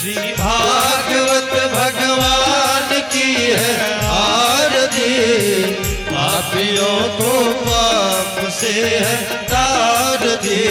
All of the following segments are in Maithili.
श्री भागवत भगवान की है आरती, पापियों को पाप से है तारती।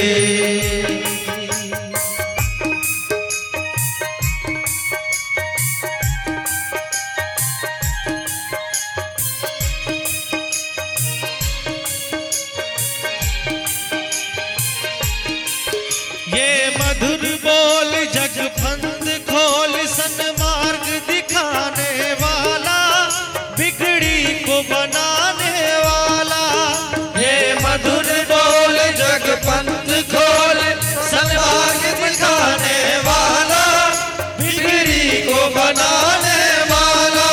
ये मधुर बोल जग फंद खोल, सन्मार्ग दिखाने वाला, बिगड़ी को बनाने वाला। ये मधुर बोल जग पंथ खोल, सन्मार्ग दिखाने वाला, बिगड़ी को बनाने वाला।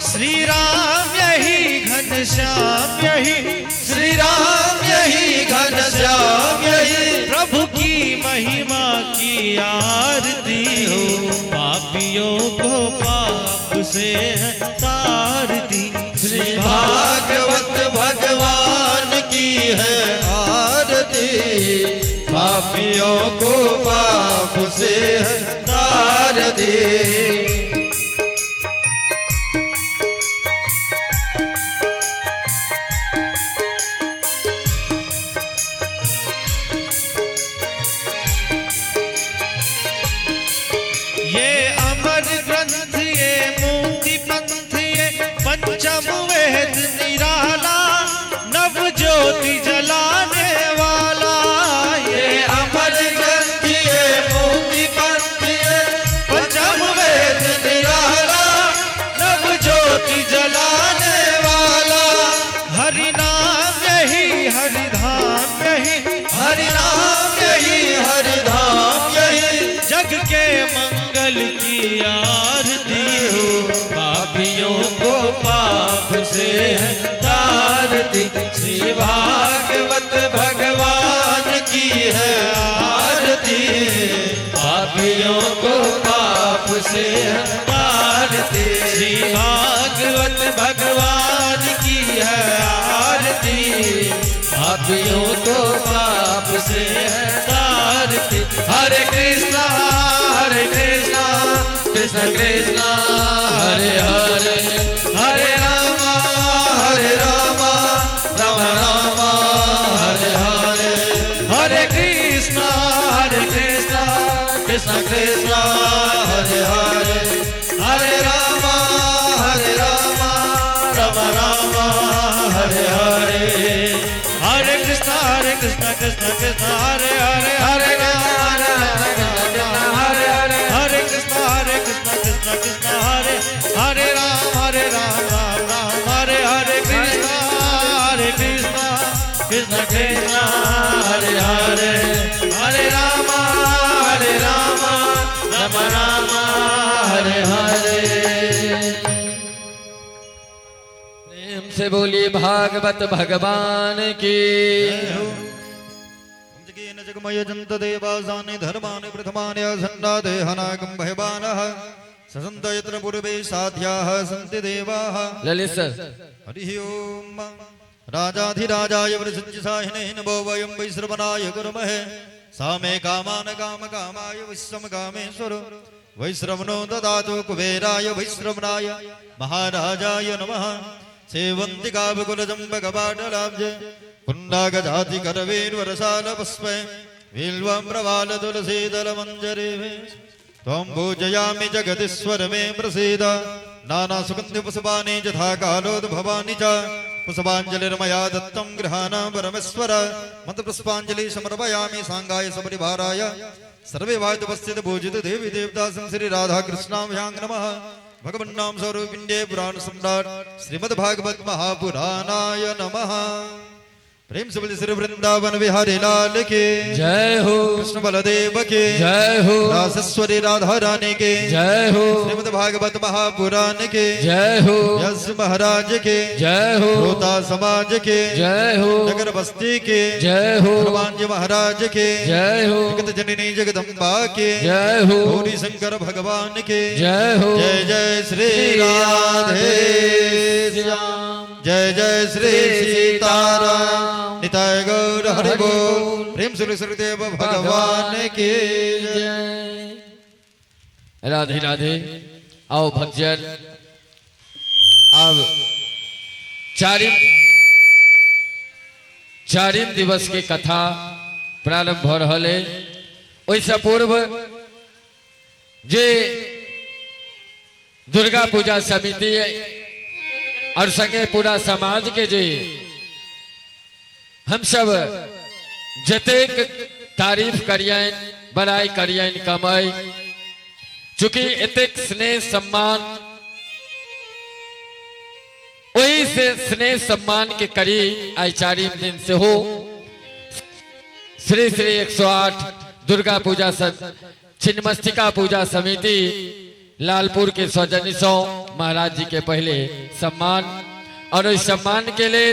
श्री राम यही घन श्याम यही, श्री राम यही घन श्याम यही, प्रभु की महिमा की आरती हो, पापियों को पाप से है तारती। श्री भागवत भगवान की है आरती, पापियों को पाप से है तारती। ये अमर ग्रंथ ये मुक्ति पंथ ये पंचम वेद निराला, नव ज्योति जलाने वाला। ये अमर ग्रंथ ये मुक्ति पंथ ये पंचम वेद निराला, नव ज्योति जलाने वाला। हरि नाम यही हरि धाम यही, हरि नाम यही हरि धाम यही, जग के मंगल की आरती हो, पापियों को पाप से है तारती। श्री भागवत भगवान की है आरती, पापियों को पाप से है तारती। श्री भागवत भगवान की है आरती, पापियों को पाप से है तारती। हरे कृष्णा कृष्णा कृष्णा हरे हरे, हरे रामा राम राम हरे हरे, हरे कृष्णा कृष्णा कृष्णा हरे हरे, हरे रामा राम राम हरे हरे, हरे कृष्णा कृष्णा कृष्णा हरे हरे, हरे राम हरे हरे, हरे कृष्णा कृष्णा कृष्णा हरे हरे, राम राम राम हरे हरे, कृष्णा कृष्णा कृष्णा हरे हरे, हरे राम राम राम हरे हरे। प्रेम से बोलिए भागवत भगवान की। जगमय जंत देवासानि धर्माणि प्रथमानि असन्ना देहनागं भयवानः ससन्त यत्र पूर्वे साध्याः सन्ति देवाः। ललित सर। हरिः ओम। राजाधिराजाय वृषज्यसाहिने नमो वयं वैश्रवणाय कुर्महे, सामे कामान काम कामाय विश्वम कामेश्वर वैश्रवणो ददातु कुबेराय वैश्रवणाय महाराजाय नमः। सेवन्ति कावकुलजम्बकपाटलाब्जे कुण्डागजाति करवीर्वरसालपुष्पे बिल्वं प्रवालतुलसीदलमञ्जरे त्वं पूजयामि जगदीश्वर मे प्रसीद। नानासुगन्धिपुष्पाणि यथा कालोद्भवानि च पुष्पाञ्जलिर्मया दत्तं गृहाण परमेश्वर। मन्त्रपुष्पाञ्जलि समर्पयामि साङ्गाय सपरिवाराय सर्वे वायुपस्थित पूजित देवी देवता श्री राधा कृष्णाभ्यां नमः। भगवन्नाम स्वरूपिण्ये पुराण सम्राट श्रीमद्भागवत महापुराणाय नमः। प्रेम से बोलिए श्री वृंदावन बिहारी लाल के जय हो, कृष्ण बलदेव के जय हो, रासेश्वरी राधा रानी के जय हो, श्रीमद् भागवत महापुराण के जय हो, यश महाराज के जय हो, श्रोता समाज के जय हो, नगर बस्ती के जय हो, हनुमान जी महाराज के जय हो, जगत जननी जगदम्बा के जय हो, गौरी शंकर भगवान के जय हो, जय जय श्री राधे श्याम, जय जय श्री सीताराम निताय गौर हरि बोल। प्रेम श्री श्रीदेव भगवान के जय। राधे राधे। आओ भक्तजन, अब चारिम चारिम दिवस के कथा प्रारंभ भ रहल है। ओहिसँ पूर्व जे दुर्गा पूजा समिति और संगे पूरा समाज के जे हम सब जतेक तारीफ करियन बड़ाई करियन कमाई, चूंकि एतेक स्नेह सम्मान ओहि से स्नेह सम्मान के करी आई चारिम दिन से हो श्री श्री 108 दुर्गा पूजा छिन्नमस्तिका पूजा समिति लालपुर के सौजन्य सौ महाराज जी के पहले सम्मान और इस सम्मान के लिए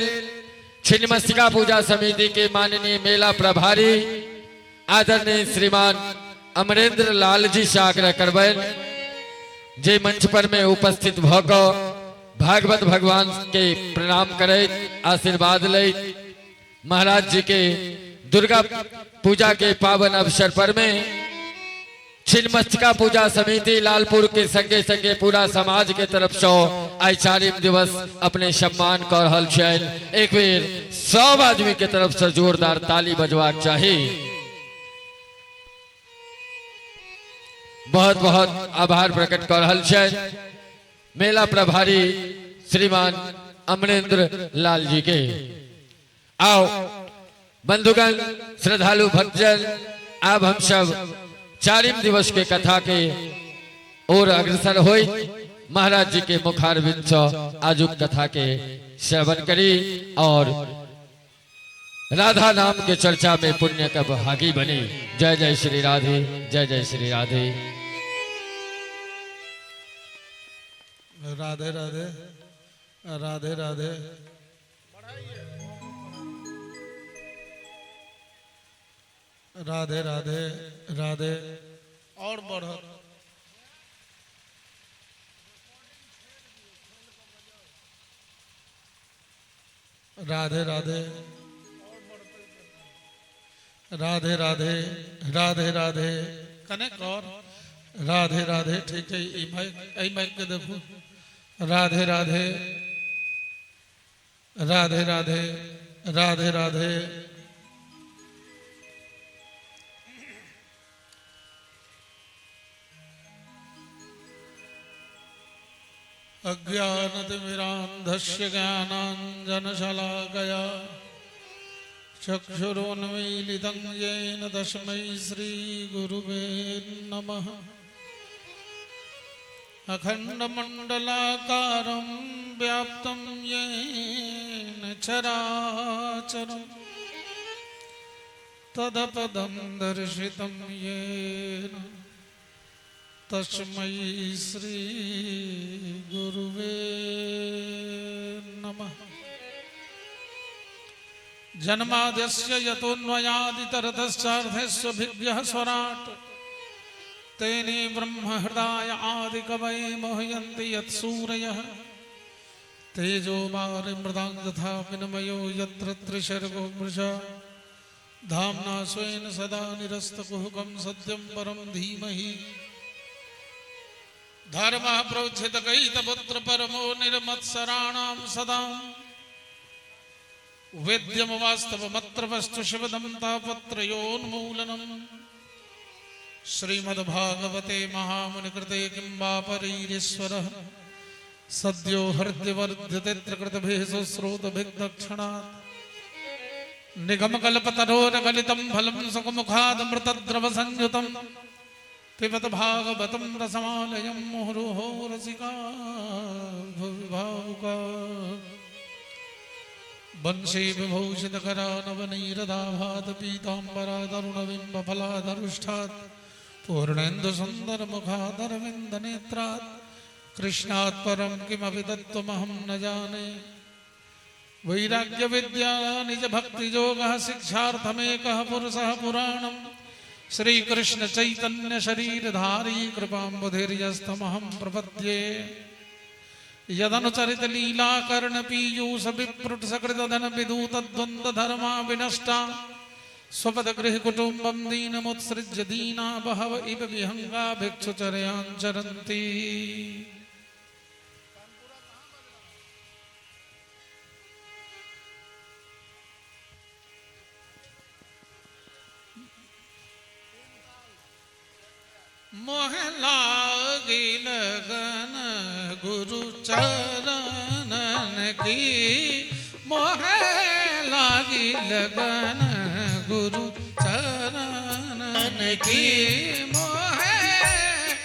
छिन्नमस्तिका पूजा समिति के माननीय मेला प्रभारी आदरणीय श्रीमान अमरेंद्र लाल जी से आग्रह करबनि जे मंच पर में उपस्थित भ क भागवत भगवान के प्रणाम करैत आशीर्वाद लैत महाराज जी के दुर्गा पूजा के पावन अवसर पर में छिन्नमस्तिका पूजा समिति लालपुर के संगे संगे पूरा समाज के तरफ से आई चारिम दिवस अपने सम्मान कर रहल छनि। एक बेर सब आदमी के तरफ से जोरदार ताली बजवाक चाही। बहुत बहुत आभार प्रकट कर रहल छनि मेला प्रभारी श्रीमान अमरेंद्र लाल जी के। आओ बंधुगण, श्रद्धालु भक्तजन, अब हम सब चारिम दिवस के कथा के और अग्रसर होई महाराज जी के मुखारविंद से आजुक कथा के श्रवण करी और राधा नाम के चर्चा में पुण्य का भागी बनी। जय जय श्री राधे, जय जय श्री राधे। राधे राधे, राधे राधे। राधे राधे राधे। और बढ़त राधे राधे, राधे राधे, राधे राधे। कनेक और राधे राधे। ठीक है, ई माइक, ई माइक के देखो। राधे राधे, राधे राधे, राधे राधे। अज्ञानतिमिरान्धस्य ज्ञानाञ्जनशलाकया चक्षुरुन्मीलितं येन तस्मै श्रीगुरुवे नमः। अखण्डमण्डलाकारं व्याप्तं येन चराचरं तदपदं दर्शितं येन तस्मै श्री गुरुवे नमः। जन्माद्यस्य यतोऽन्वयादितरतश्चार्थेष्वभिज्ञः स्वराट् तेने ब्रह्महृदाय आदिकवये मोहयन्ति यत्सूरयः। तेजो वारिमृदां तथा विनिमयो यत्र त्रिसर्गो मृषा धाम्ना स्वेन सदा निरस्तकुहकं सत्यं परं धीमहि। धर्मः प्रोज्झितकैतपुत्र परमो निर्मत्सराणां सदा वेद्यम वास्तवमत्र वस्तु शिवदं तापत्रयोन्मूलनम्। श्रीमद्भागवते महामुनिकृते किं वा परीरीश्वरः सद्यो हृद्यवर्ध्यते त्रिकृतभिः सुश्रुतभिर्दक्षिणात्। निगमकल्पतरोरगलितं फलं सुखमुखादमृतद्रवसंयुतं पिबत भागवतं रसमालयं मुहुरुहो रसिका भुवि भावुका। वंशी विभूषितकरा नवनीरदाभात पीताम्बरादरुणबिम्बफलादरुष्ठात् पूर्णेन्दुसुन्दरमुखादरविन्दनेत्रात् कृष्णात् परं किमपि तत्त्वमहं न जाने। वैराग्यविद्या निजभक्तियोगः शिक्षार्थमेकः पुरुषः पुराणम् श्रीकृष्ण चैतन्य शरीरधारी कृपाम्बुधिर्यस्तमहं प्रपद्ये। यदनुचरित लीलाकर्ण पीयूष विप्रुट सकृत धन विदूत द्वंद्व धर्मा विनष्टा स्वपद गृह कुटुम्बम दीनमुत्सृज्य दीना बहव इव विहंगा भिक्षुचर्यां चरन्ति। मोह लागी लगन गुरु चरणन की, मोह लागी लगन गुरु चरणन की, मोह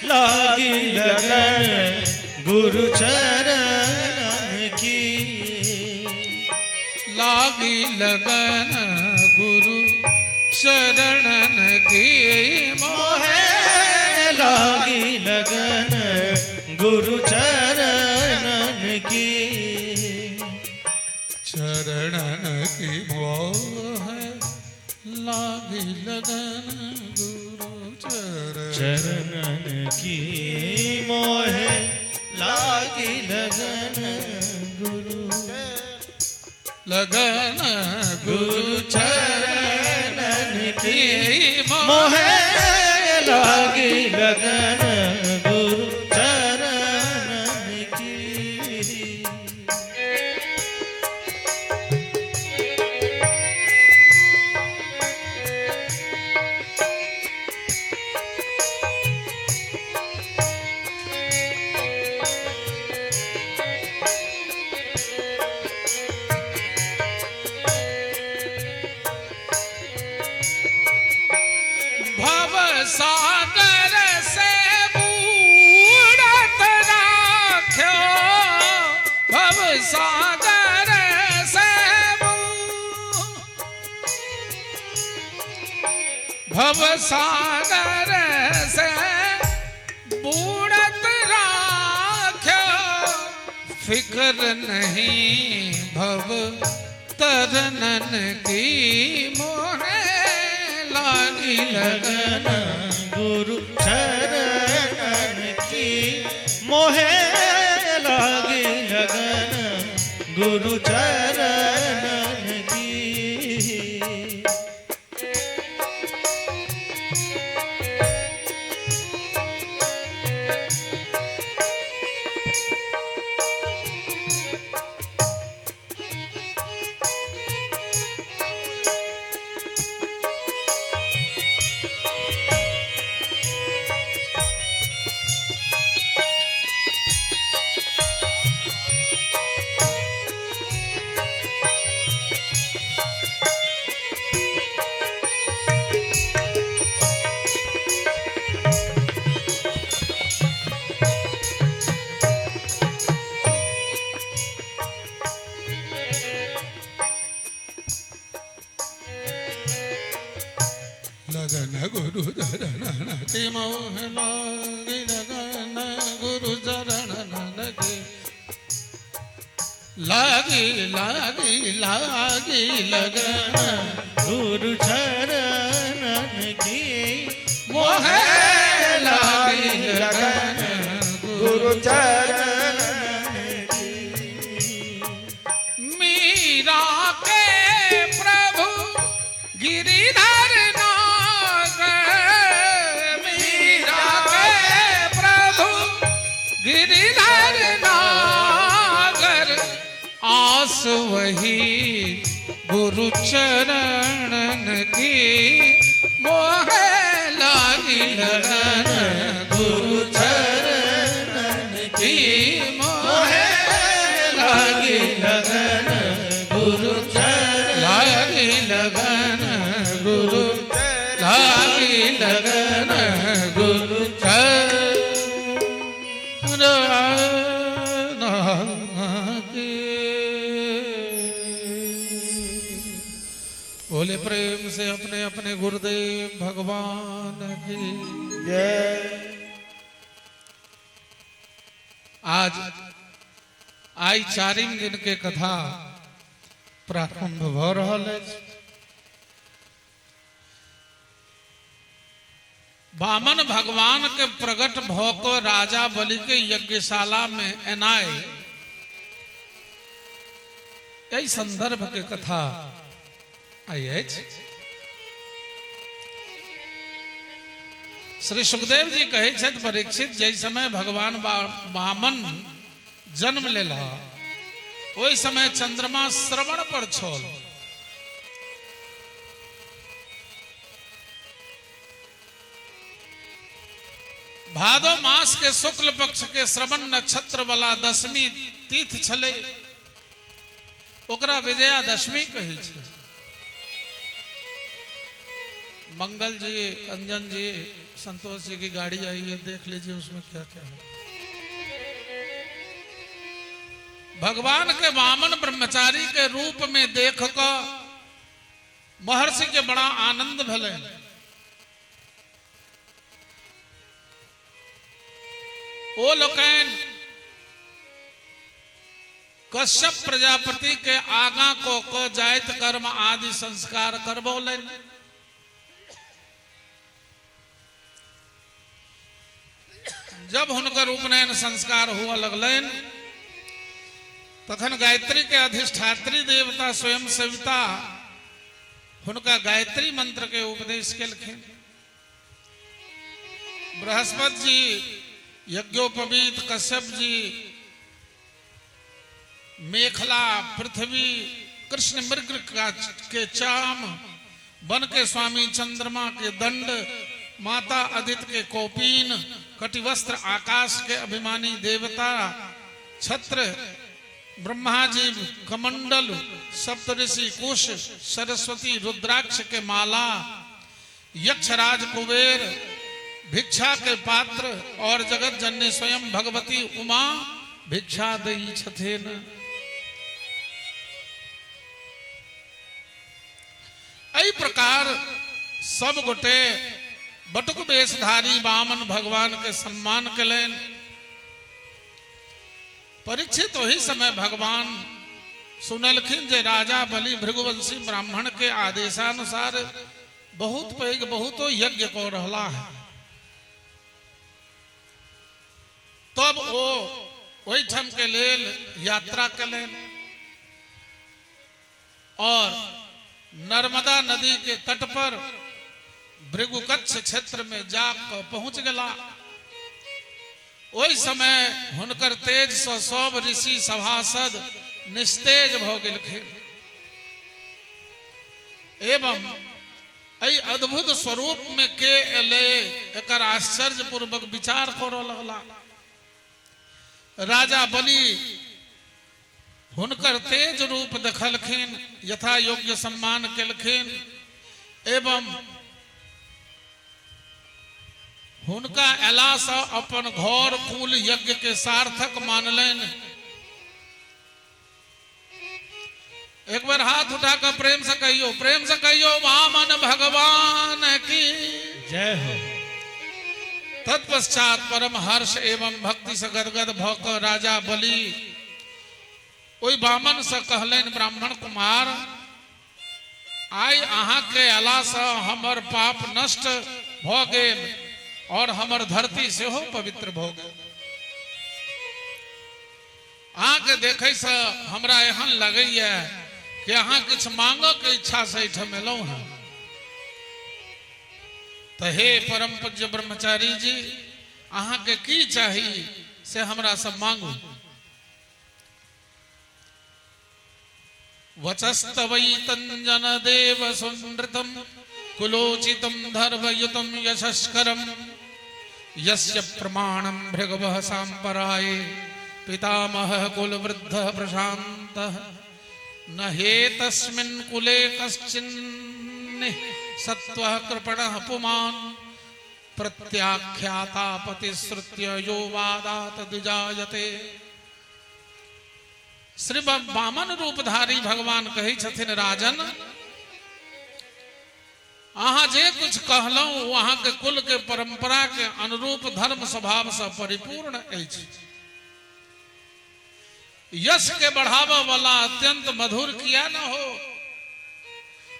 लागी लगन गुरु चरणन की, लागी लगन गुरु चरणन की, मोह लागी लगन गुरु चरणन की, चरणन की मोह लागी लगन गुरु चरण चरणन की मोह लागी लगन गुरु लगन गुरु चरणन की मोह मोह लागी लगन गुरु चरणन की। भव सागर से बूढ़त राख्यो, भव सागर से भव सागर से बूढ़त राख्यो, फिक्र नहीं भव तरनन की, मोह लागी लगन गुरु चरणन की, मोह लागी लगन गुरु चरणन की। लगन गुरु चरणन की, मोह लागी लगन गुरु चरणन की, लागी लागी लागी लगन गुरु चरणन की, मोह लागी लगन गुरु चरणन की। मीरा के प्रभु गिरिधर नागर, मीरा के प्रभु गिरिधर नागर, आस वही गुरु चरणन की, मोह लागी लगन गुरु चरणन की, मोह लागी लगन गुरु लागी लगन गुरु लागी लगन गुरु चरण की। बोले प्रेम से अपने अपने गुरुदेव भगवान की जय। आज आई चारिम दिन के कथा प्रारंभ भ रहल अछि। वामन भगवान के प्रकट भ क राजा बलि के यज्ञशाला में एनाय, एहि संदर्भ के कथा आई अछि। श्री सुखदेव जी कहै छथि परीक्षित, जाहि समय भगवान वामन जन्म लेला ओहि समय चंद्रमा श्रवण पर छल। भादो मास के शुक्ल पक्ष के श्रवण नक्षत्र वाला दशमी तिथि छलै, ओकरा विजयादशमी कहै छै। मंगल जी, अंजन जी, संतोष जी की गाड़ी आई है, देख लीजिए उसमें क्या क्या है। भगवान के वामन ब्रह्मचारी के रूप में देख क महर्षि के बड़ा आनंद भेलै। ओ लोकनि कश्यप प्रजापति के आगा को जाइत कर्म आदि संस्कार करबौलनि। जब हुनकर उपनयन संस्कार हुआ लगलनि तखन गायत्री के अधिष्ठात्री देवता स्वयं सविता हुनका गायत्री मंत्र के उपदेश केलखिन। बृहस्पति जी, यज्ञोपवीत, कश्यप जी, मेखला, पृथ्वी, कृष्ण मृग के चाम, वन के स्वामी चंद्रमा के दंड, माता अदित के कौपीन, कटिवस्त्र आकाश के अभिमानी देवता, छत्र ब्रह्मा जी, कमंडल सप्तऋषि कुश, सरस्वती रुद्राक्ष के माला, यक्षराज कुबेर भिक्षा के पात्र और जगत जननी स्वयं भगवती उमा भिक्षा दई छथिन। एहि प्रकार सब गोटे बटुक वेशधारी वामन भगवान के सम्मान केलनि। परीक्षित ओहि समय भगवान सुनलखिन जे राजा बलि भृगुवंशी ब्राह्मण के आदेशानुसार बहुत पैघ बहुतो यज्ञ कऽ रहला है। तब ओ ओहिठाम के लेल यात्रा केलनि और नर्मदा नदी के तट पर भृगुकच्छ क्षेत्र में जाकर पहुंच गेला। ओहि समय हुनकर तेज से सब ऋषि सभासद निस्तेज भ गेलखिन एवं एहि अद्भुत स्वरूप में के एलै एकर आश्चर्य पूर्वक विचार करऽ लगला। राजा बलि हुनकर तेज रूप देखलखिन, यथा योग्य सम्मान केलखिन एवं हुनका अयला से अपन घर कुल यज्ञ के सार्थक मानलनि। एक बार हाथ उठाकर प्रेम से कहियो, प्रेम से कहियो वामन भगवान की जय हो। तत्पश्चात परम हर्ष एवं भक्ति से गदगद भ क राजा बलि ओहि वामन से कहलनि, ब्राह्मण कुमार, आइ अहाँ के अयला से हमर पाप नष्ट भ गेल और हमर धरती सेहो पवित्र भ गेल। अहाँ के देखै से हमरा एहन लगैया कि अहाँ किछु मांगऽ के इच्छा से एहिठाम एलहुँ हँ। तऽ हे परम पूज्य ब्रह्मचारी जी, अहाँ के की चाही से हमरा सब मांगू। वचस्तवैतंजन देव सुनृतम कुलोचितम धर्मयुतम यशस्करम यस्य प्रमाणम भृगवः सांपराये पितामह कुलवृद्ध प्रशांतः न हेतस्मिन् कुले कश्चिन् सत्वः कृपणः पुमान् प्रत्याख्याता पतिश्रुत्य यो वादात द्विजायते। श्री वामन रूपधारी भगवान कहै छथिन, राजन, अहाँ जे कुछ कहलहुँ ओ अहाँके कुल के परंपरा के अनुरूप धर्म स्वभाव से परिपूर्ण अछि। यश के बढ़ावा वाला अत्यंत मधुर किया न हो,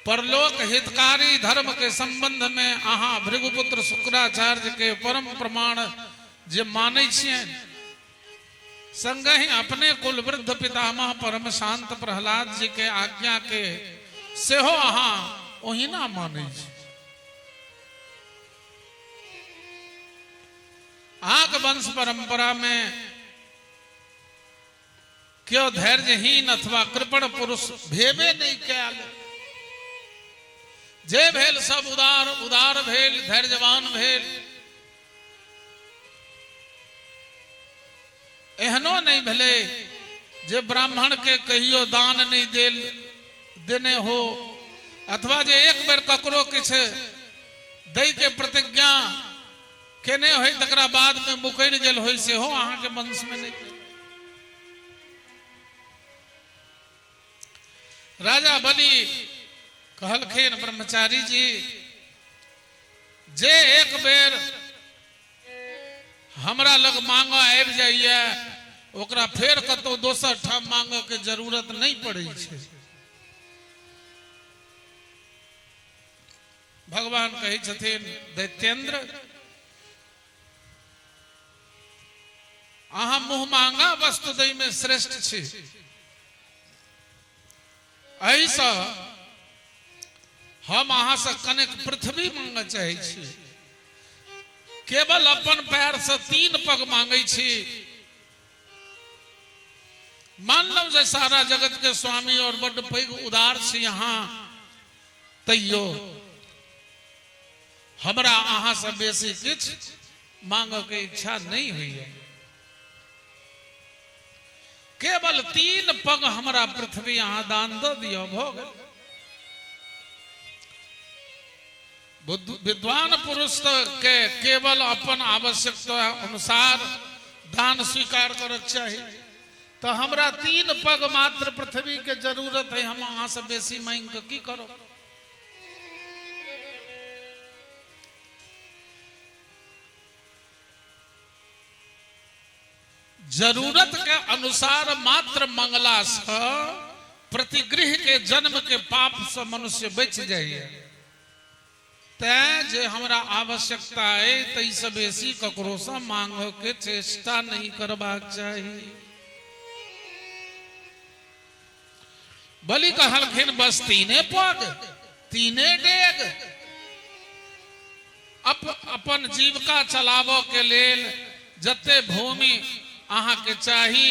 परलोक हितकारी धर्म के संबंध में अहाँ भृगुपुत्र शुक्राचार्य के परम प्रमाण जे मानै छियनि, संगहि अपने कुल वृद्ध पितामह परम शांत प्रहलाद जी के आज्ञा के सेहो अहाँ ओहिना मानै छी। अहाँके वंश परंपरा में केओ धैर्यहीन अथवा कृपण पुरुष भेबे नहि कयल। जे भेल सब उदार उदार भेल, धैर्यवान भेल। एहनो नहि भेलै जे ब्राह्मण के कहियो दान नहि देल देने हो, अथवा जे एक बेर ककरो किछु दै के प्रतिज्ञा केने होय तकरा बाद में मुकरि गेल होय, सेहो अहाँके वंश में नहि। राजा बलि कहलखिन ब्रह्मचारी जी, जे एक बेर हमरा लग मांग आबि जाइए ओकरा फेर कतौ दोसर ठाम मांगऽ के जरूरत नहि पड़ै छै। भगवान कहै छथिन दैत्येंद्र, अहाँ मुँह मांगा वस्तु दै में श्रेष्ठ छी, एहिसँ हम अहाँसँ कनेक पृथ्वी मांगऽ चाहै छी। केवल अपन पैरसँ 3 पग मांगै छी। मानलहुँ जे सारा जगत के स्वामी और बड्ड पैघ उदार छी अहाँ, तैयो हमरा अहाँसँ बेसी किछु मांगऽ के इच्छा नहीं होइए। केवल 3 पग हमरा पृथ्वी अहाँ दान दऽ दिअ, भऽ गेल। विद्वान पुरुष के केवल अपन आवश्यकता अनुसार दान स्वीकार करक चाही। तो हमरा 3 पग मात्र पृथ्वी के जरूरत है, हम अहाँ से बेसी मांग के की करब? जरूरत के अनुसार मात्र मंगला से प्रतिगृह के जन्म के पाप से मनुष्य बच जाइए। तैं जे हमरा आवश्यकता है तै से बेसी ककरो से मांगऽ के चेष्टा नहीं करबाक चाही। बलि कहलखिन बस 3 पग 3 डेग अपन जीविका चलाबऽ के लेल जते भूमि अहाँ के चाही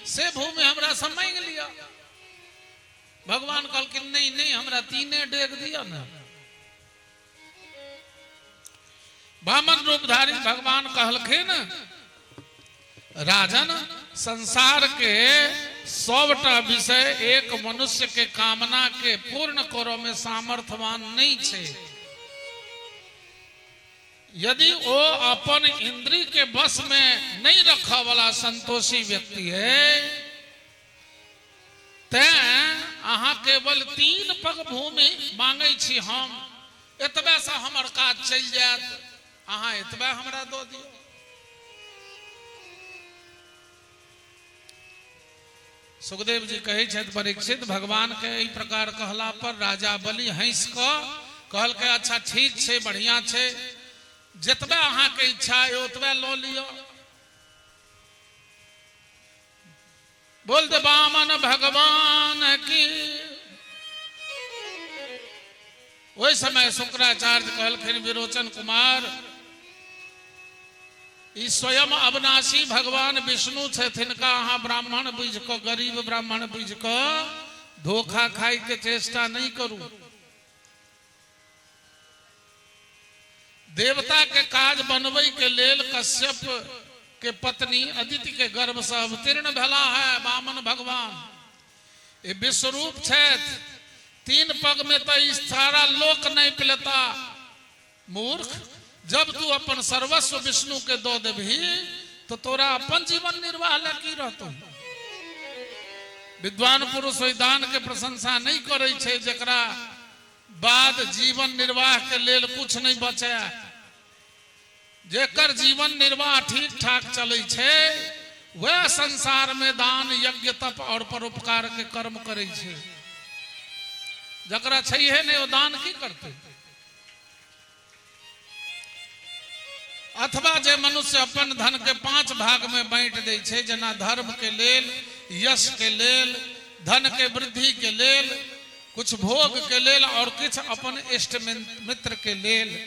से भूमि हमरा से मांगि लिअ। भगवान कहलखिन नहीं नहीं, हमरा 3 डेग दिअ ना। वामन रूपधारी भगवान कहलखिन राजन, संसार के सबटा विषय एक मनुष्य के कामना के पूर्ण करऽ में सामर्थ्यवान नहीं छै। यदि ओ अपन इंद्रिय के वश में नहीं रखऽ वाला संतोषी व्यक्ति है, तैं अहाँ केवल 3 पग भूमि मांगै छी हम, एतबे से हमर काज चलि जायत, अहाँ एतबे हमरा दऽ दियौ। सुखदेव जी कहै छथि परीक्षित, भगवान के एहि प्रकार कहला पर राजा बलि हंसि कऽ कहलकै अच्छा ठीक छै, बढ़िया छै, जतबे अहाँके इच्छा अइ ओतबे लऽ लिअ। बोल दे वामन भगवान की। ओहि समय शुक्राचार्य कहलखिन विरोचन कुमार, ई स्वयं अविनाशी भगवान विष्णु छथिन, का अहाँ ब्राह्मण बुझि कऽ, गरीब ब्राह्मण बुझि कऽ धोखा खाय के चेष्टा नहीं करू। देवता के काज बनबै के लेल कश्यप के पत्नी अदिति के गर्भ से अवतीर्ण भेला है वामन भगवान। ये विश्वरूप छथि, 3 पग में तो ई सारा लोक नहीं पिलता। मूर्ख, जब तू अपन सर्वस्व विष्णु के दो देबही तो तोरा अपन जीवन निर्वाह ला की रहतो। विद्वान पुरुष ओहि दान के प्रशंसा नहीं करै छै जकरा बाद जीवन निर्वाह के लेल कुछ नहीं बचे। जेकर जीवन निर्वाह ठीक ठाक चलै छै वह संसार में दान यज्ञ तप और परोपकार के कर्म करै छै। जकरा छैहे नहीं ओ दान की करतै? अथवा जे मनुष्य अपन धन के 5 भाग में बांटि दै छै, जेना धर्म के लेल, यश के लेल, धन के वृद्धि के लेल, कुछ भोग के लेल और किछु अपन इष्ट मित्र के लेल,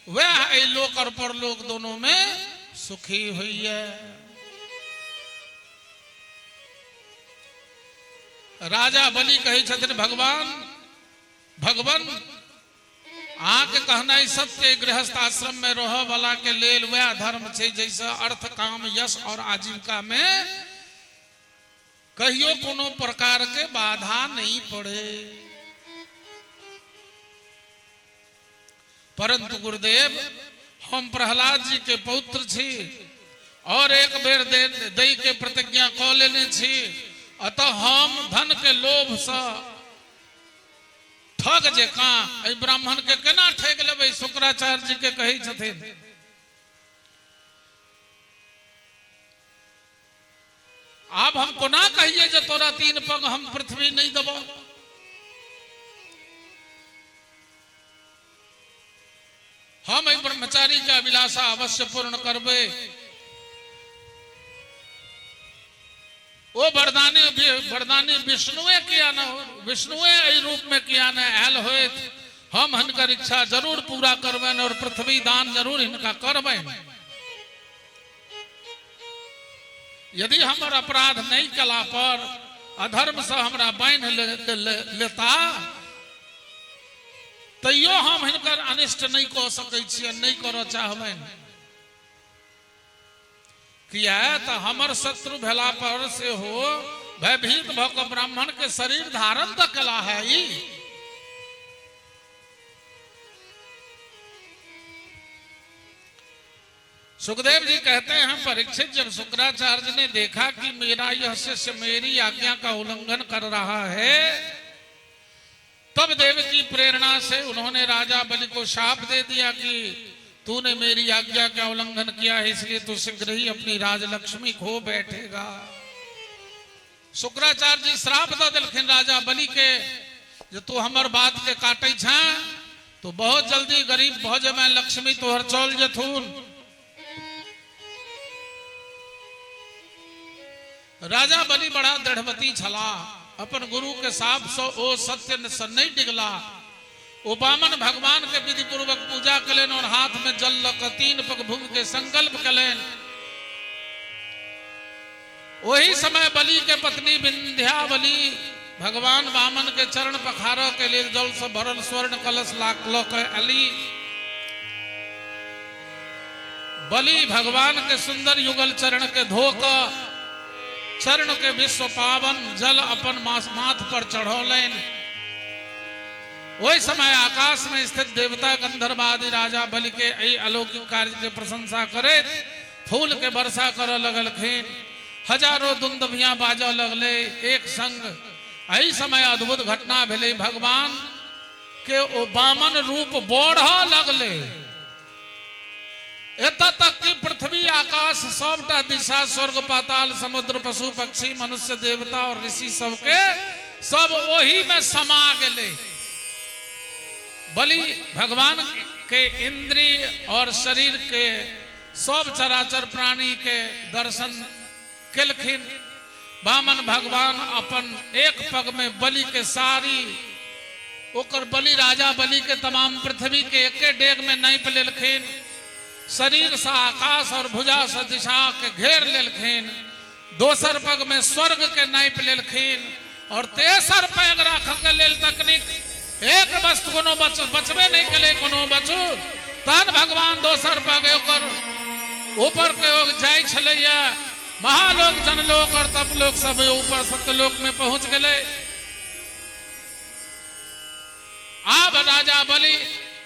वह एहि लोक और परलोक दोनों में सुखी होइए। राजा बलि कहै छथिन, भगवान भगवान अहाँके कहनाइ सत्य, गृहस्थ आश्रम में रहऽ वाला के लेल वएह धर्म छै जैसे अर्थ काम यश और आजीविका में कहियो कोनो प्रकार के बाधा नहीं पड़े। परंतु गुरुदेव हम प्रहलाद जी के पौत्र छी और एक बेर दै के प्रतिज्ञा कऽ लेने छी, अतः हम धन के लोभ से ठग जकाँ एहि ब्राह्मण के केना ठगि लेबै? शुक्राचार्य जी के कहै छथिन। आब हम कोना कहिए जे तोरा 3 पग हम पृथ्वी नहीं देबो? हम एहि ब्रह्मचारी के अभिलाषा अवश्य पूर्ण करबै। ओ वरदानी वरदानी विष्णुए किया न हो, विष्णुए एहि रूप में किया न आयल होइत, हम हिनकर इच्छा जरूर पूरा करबनि और पृथ्वी दान जरूर हिनका करबनि। यदि हमर अपराध नहीं कला पर अधर्म से हमरा बान्हि लेता तैयो हम हिनकर अनिष्ट नहीं कऽ सकै छियै, नहीं करऽ चाहबनि। किया तऽ हमर शत्रु भेला पर सेहो भयभीत भऽ कऽ ब्राह्मण के शरीर धारण तऽ कला है ई। सुखदेव जी कहते हैं, परीक्षित जब शुक्राचार्य ने देखा कि मेरा यह शिष्य मेरी आज्ञा का उल्लंघन कर रहा है, तब देव की प्रेरणा से उन्होंने राजा बलि को शाप दे दिया कि तूने मेरी आज्ञा का उल्लंघन किया है, इसलिए तू शीघ्र ही अपनी राजलक्ष्मी खो बैठेगा। शुक्राचार्य जी श्राप दऽ देलखिन राजा बलि के जे तू हमर बात के काटै छें तो बहुत जल्दी गरीब भऽ जेबें, लक्ष्मी तोहर चल जेथुन। राजा बलि बड़ा दृढ़मती छला, अपन गुरु के साप से ओ सत्य से नहीं डिगला। ओ वामन भगवान के विधि पूर्वक पूजा कलेन और हाथ में जल लऽ कऽ 3 पग भूमि के संकल्प कलेन। वही समय बलि के पत्नी विंध्यावली भगवान वामन के चरण पखारऽ के लेल जल से भरल स्वर्ण कलश लऽ के अली। बलि भगवान के सुंदर युगल चरण के धो कऽ चरण के विश्व पावन जल अपन माथ पर चढ़ौलनि। ओहि समय आकाश में स्थित देवता गंधर्व आदि राजा बलि के एहि अलौकिक कार्य के प्रशंसा करैत फूल के वर्षा करऽ लगलखिन। हजारों दुंदभियां बाजऽ लगलै एक संग। एहि समय अद्भुत घटना भेलै, भगवान के ओ वामन रूप बढ़ऽ लगलै, एतऽ तक कि पृथ्वी आकाश सबटा दिशा स्वर्ग पाताल समुद्र पशु पक्षी मनुष्य देवता और ऋषि सबके सब ओही में समा गेलै। बलि भगवान के इंद्रिय और शरीर के सब चराचर प्राणी के दर्शन केलखिन। वामन भगवान अपन एक पग में बलि के सारी ओकर बलि राजा बलि के तमाम पृथ्वी के एके डेग में नापि लेलखिन। शरीर से आकाश और भुजा से दिशा के घेर लेलखिन। दोसर पग में स्वर्ग के नापि लेलखिन और तेसर पैग राख के लेल तकनीक एक वस्तु कोनो बचबे नहीं केले कोनो बचू। तहन भगवान दोसर पग ओकर ऊपर के जाइ छलैया। महालोक जनलोक और तपलोक सब ऊपर सत्यलोक में पहुंच गेलै। आब राजा बलि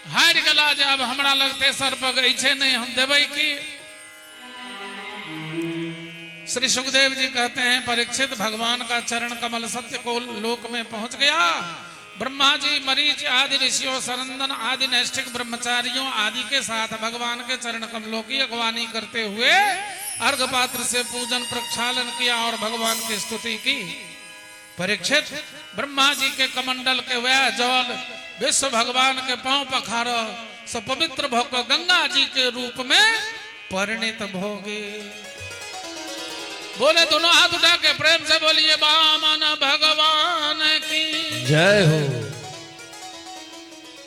हारि गेला जे आब हमरा लग तेसर पग अछि नहीं, हम देबै की? श्री सुखदेव जी कहते हैं, परीक्षित भगवान का चरण कमल सत्य को लोक में पहुंच गया। ब्रह्मा जी मरीच आदि ऋषियों सरंदन आदि नैष्ठिक ब्रह्मचारियों आदि के साथ भगवान के चरण कमलों की अगवानी करते हुए अर्घ पात्र से पूजन प्रक्षालन किया और भगवान की स्तुति की। परीक्षित ब्रह्मा जी के कमंडल के वह जल विश्व भगवान के पांव पखार सब पवित्र भोग गंगा जी के रूप में परिणित भोगे। बोले दोनों हाथ उठा के प्रेम से बोलिए वामन भगवान की जय हो।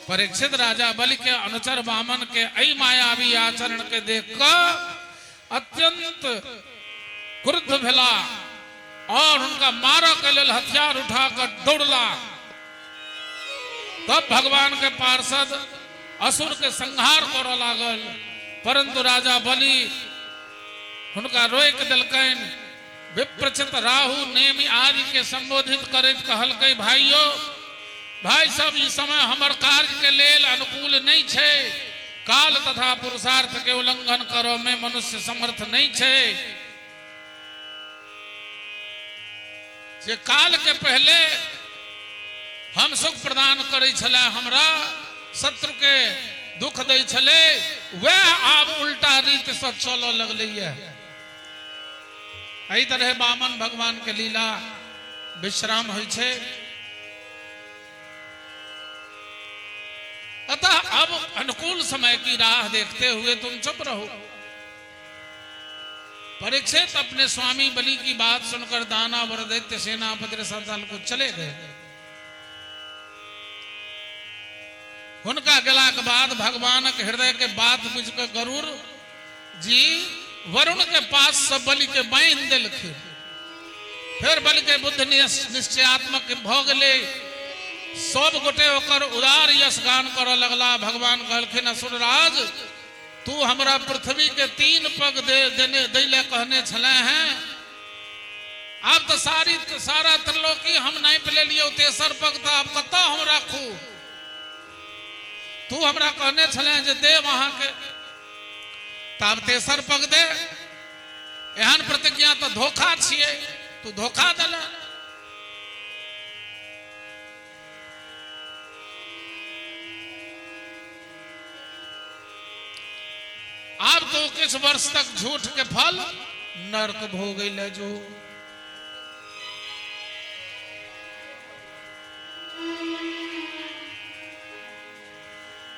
परीक्षित राजा बलि के अनुचर वामन के ऐ मायावी आचरण के देख कर अत्यंत क्रुद्ध भेला और हुनका मारऽ के लेल हथियार उठा कऽ दौड़ला। तब भगवान के पार्षद असुर के संहार करऽ लागल, परंतु राजा बलि हुनका रोकि देलकनि। विप्रचित राहु नेमि आदि के संबोधित करैत कहलकै, भाइयो भाई सब, ई समय हमर कार्य के लेल अनुकूल नहीं छै। काल तथा पुरुषार्थ के उल्लंघन करऽ में मनुष्य समर्थ नहीं छै। जे काल के पहले हम सुख प्रदान करै छलै, हमरा शत्रु के दुख दै छलै, वएह आब उल्टा रीत से चलऽ लगलैया। एहि तरह वामन भगवान के लीला विश्राम होइ छै। अतः अब अनुकूल समय की राह देखते हुए तुम चुप रहो। परीक्षित अपने स्वामी बलि की बात सुनकर दानव और दैत्य सेनापति रसातल को चले गए। हुनका गेलाक बाद भगवानक हृदय के बात बुझ के गरुड़ जी वरुण के पास से बलि के बांधि देलखिन। फिर बलि के बुद्ध निश्चयात्मक भ गेलै। सब गोटे ओकर उदार यश गान करऽ लगला। भगवान कहलखिन, असुरराज, तू हमरा पृथ्वी के 3 पग देने दै ले कहने छले हैं, आब तो सारा त्रिलोकी हम नापि लेलियौ, तेसर पग तो आब कतऽ हम राखू? तू हमरा कहने छले जे देव अहाँके, तऽ आब तेसर पग दे। एहन प्रतिज्ञा तऽ धोखा छियै, तू धोखा देले। आब तो किछु वर्ष तक झूठ के फल नरक भोगै ले जो।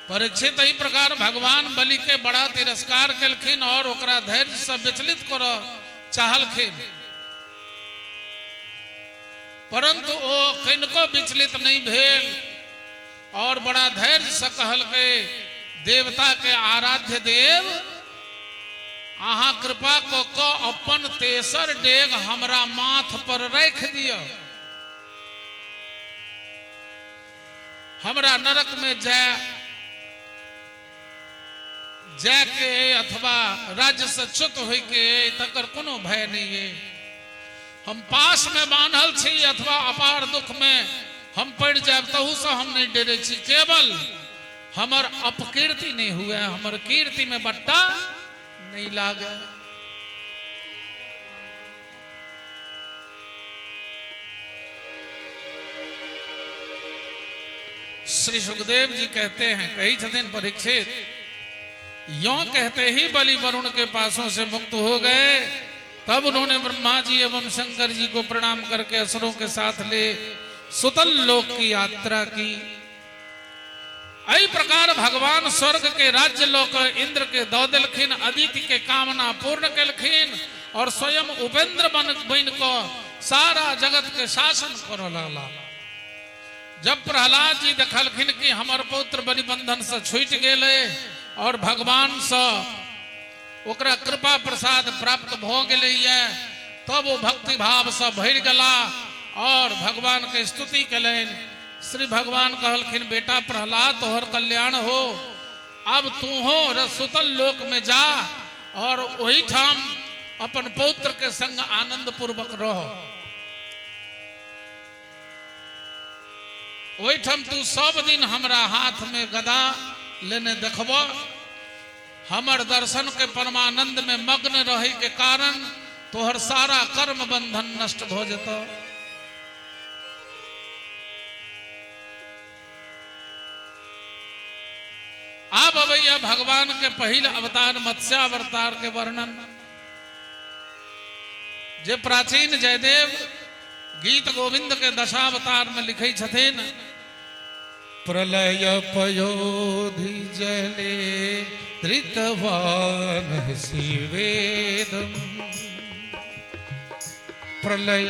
परीक्षित एहि प्रकार भगवान बलि के बड़ा तिरस्कार केलखिन और ओकरा धैर्य से विचलित करऽ चाहलखिन, परंतु ओ किनको विचलित नहीं भेल और बड़ा धैर्य से कहलकै, देवता के आराध्य देव, अहाँ कृपा कऽ कऽ अपन तेसर डेग हमरा माथ पर राखि दिअ, हमरा नरक में जाय जाय के अथवा राज्य से च्युत होय के तकर कोनो भय नहीं है। हम पास में बान्हल छी अथवा अपार दुख में हम पड़ि जायब तहू से हम नहीं डरे छी, केवल हमर अपकीर्ति नहीं हुए, हमर कीर्ति में बट्टा नहीं लागे। श्री सुखदेव जी कहते हैं, कही छथिन परीक्षित, यों कहते ही बलि वरुण के पासों से मुक्त हो गए। तब उन्होंने ब्रह्मा जी एवं शंकर जी को प्रणाम करके असुरों के साथ ले सुतल लोक की यात्रा की। एहि प्रकार भगवान स्वर्ग के राज्य लोक इंद्र के दऽ देलखिन, अदिति के कामना पूर्ण केलखिन और स्वयं उपेंद्र बन कऽ सारा जगत के शासन करऽ लगला। जब प्रहलाद जी देखलखिन कि हमर पुत्र बलिबंधन से छूटि गेलै और भगवान से ओकरा कृपा प्रसाद प्राप्त भऽ गेलैया, तब ओ भक्ति भाव से भरि गेला और भगवान के स्तुति केलनि। श्री भगवान कहलखिन, बेटा प्रहलाद, तोहर कल्याण हो, अब तू हो रसुतल लोक में जा और वही ठाम अपन पौत्र के संग आनंद पूर्वक रह। ओहिठाम तू सब दिन हमरा हाथ में गदा लेने देखब, हमर दर्शन के परमानंद में मग्न रहे के कारण तोहर सारा कर्म बंधन नष्ट भ जेतौ। आब अबैया भगवान के पहिल अवतार मत्स्यावतार के वर्णन, जे प्राचीन जयदेव गीत गोविंद के दशावतार में लिखै छथिन, प्रलय पयोधि जले धृतवान शिवेदम। प्रलय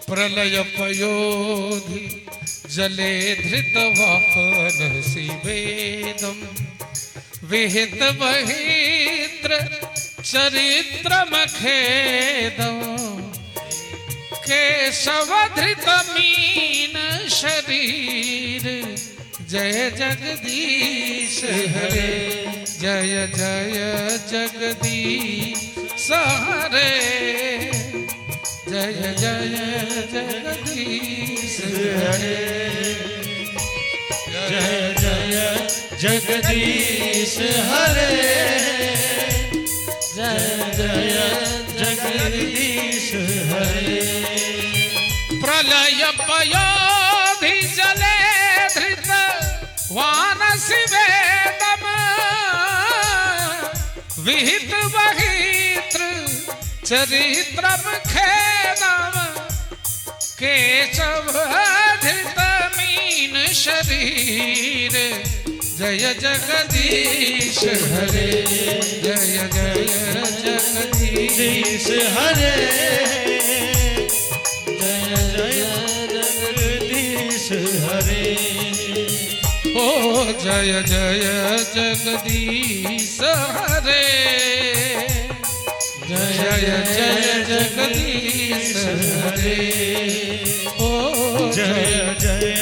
प्रलय पयोधि जले धृत वाहन शिवेदम विहित बहित्र चरित्रम खेदम केशव धृत मीन शरीर जय जगदीश हरे जय जय जगदीश हरे जय जय जगदीश हरे जय जय जगदीश हरे जय जय जगदीश हरे। प्रलय पयोधि जले धृत वानसि वेदम विहित बहित्र चरित्रम खेदम केशव धृत मीन शरीर जय जगदीश हरे जय जय जगदीश हरे जय जय जगदीश हरे ओ जय जय जगदीश हरे जय जय जगदीश हरे ओ जय जय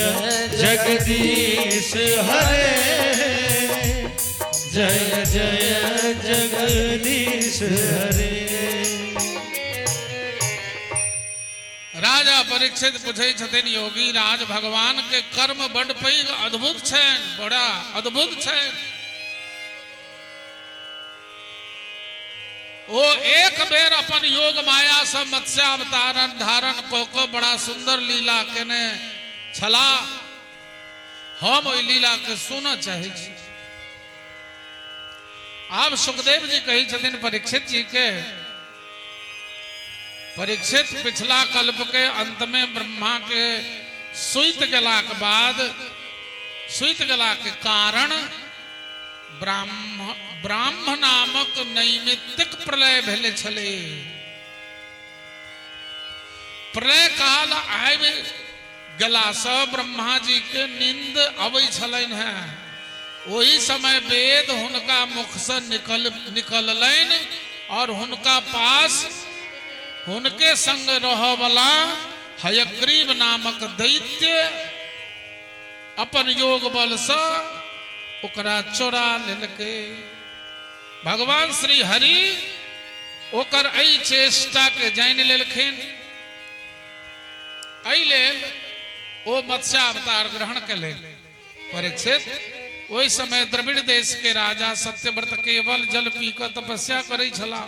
जगदीश हरे जय जय जगदीश हरे। राजा परीक्षित पूछै छथिन योगी राज भगवान के कर्म बड पैघ अद्भुत छनि, बड़ा अद्भुत छनि। ओ एक बेर अपन योग माया से मत्स्यावतार धारण कऽ कऽ बड़ा सुंदर लीला केने छला, हम ओहि लीला के सुनऽ चाहै छी। आब सुखदेव जी कहै छथिन परीक्षित जी के, परीक्षित पिछला कल्प के अंत में ब्रह्मा के सुति गेलाक बाद, सुति गेलाक कारण ब्राह्म नामक नैमित्तिक प्रलय भेल छलै। प्रलय काल आबि गेलासँ ब्रह्मा जी के नींद अबै छलनि हेँ। ओहि समय वेद हुनका मुखसँ निकललनि और हुनका पास हुनके संग रहऽवला हयग्रीव नामक दैत्य अपन योग बलसँ ओकरा चोरा लेलकै। भगवान श्री हरि ओकर एहि चेष्टा के जानि लेलखिन, एहि लेल ओ मत्स्यावतार ग्रहण केलनि। परीक्षित ओहि समय द्रविड़ देश के राजा सत्यव्रत केवल जल पी कऽ तपस्या करै छलाह।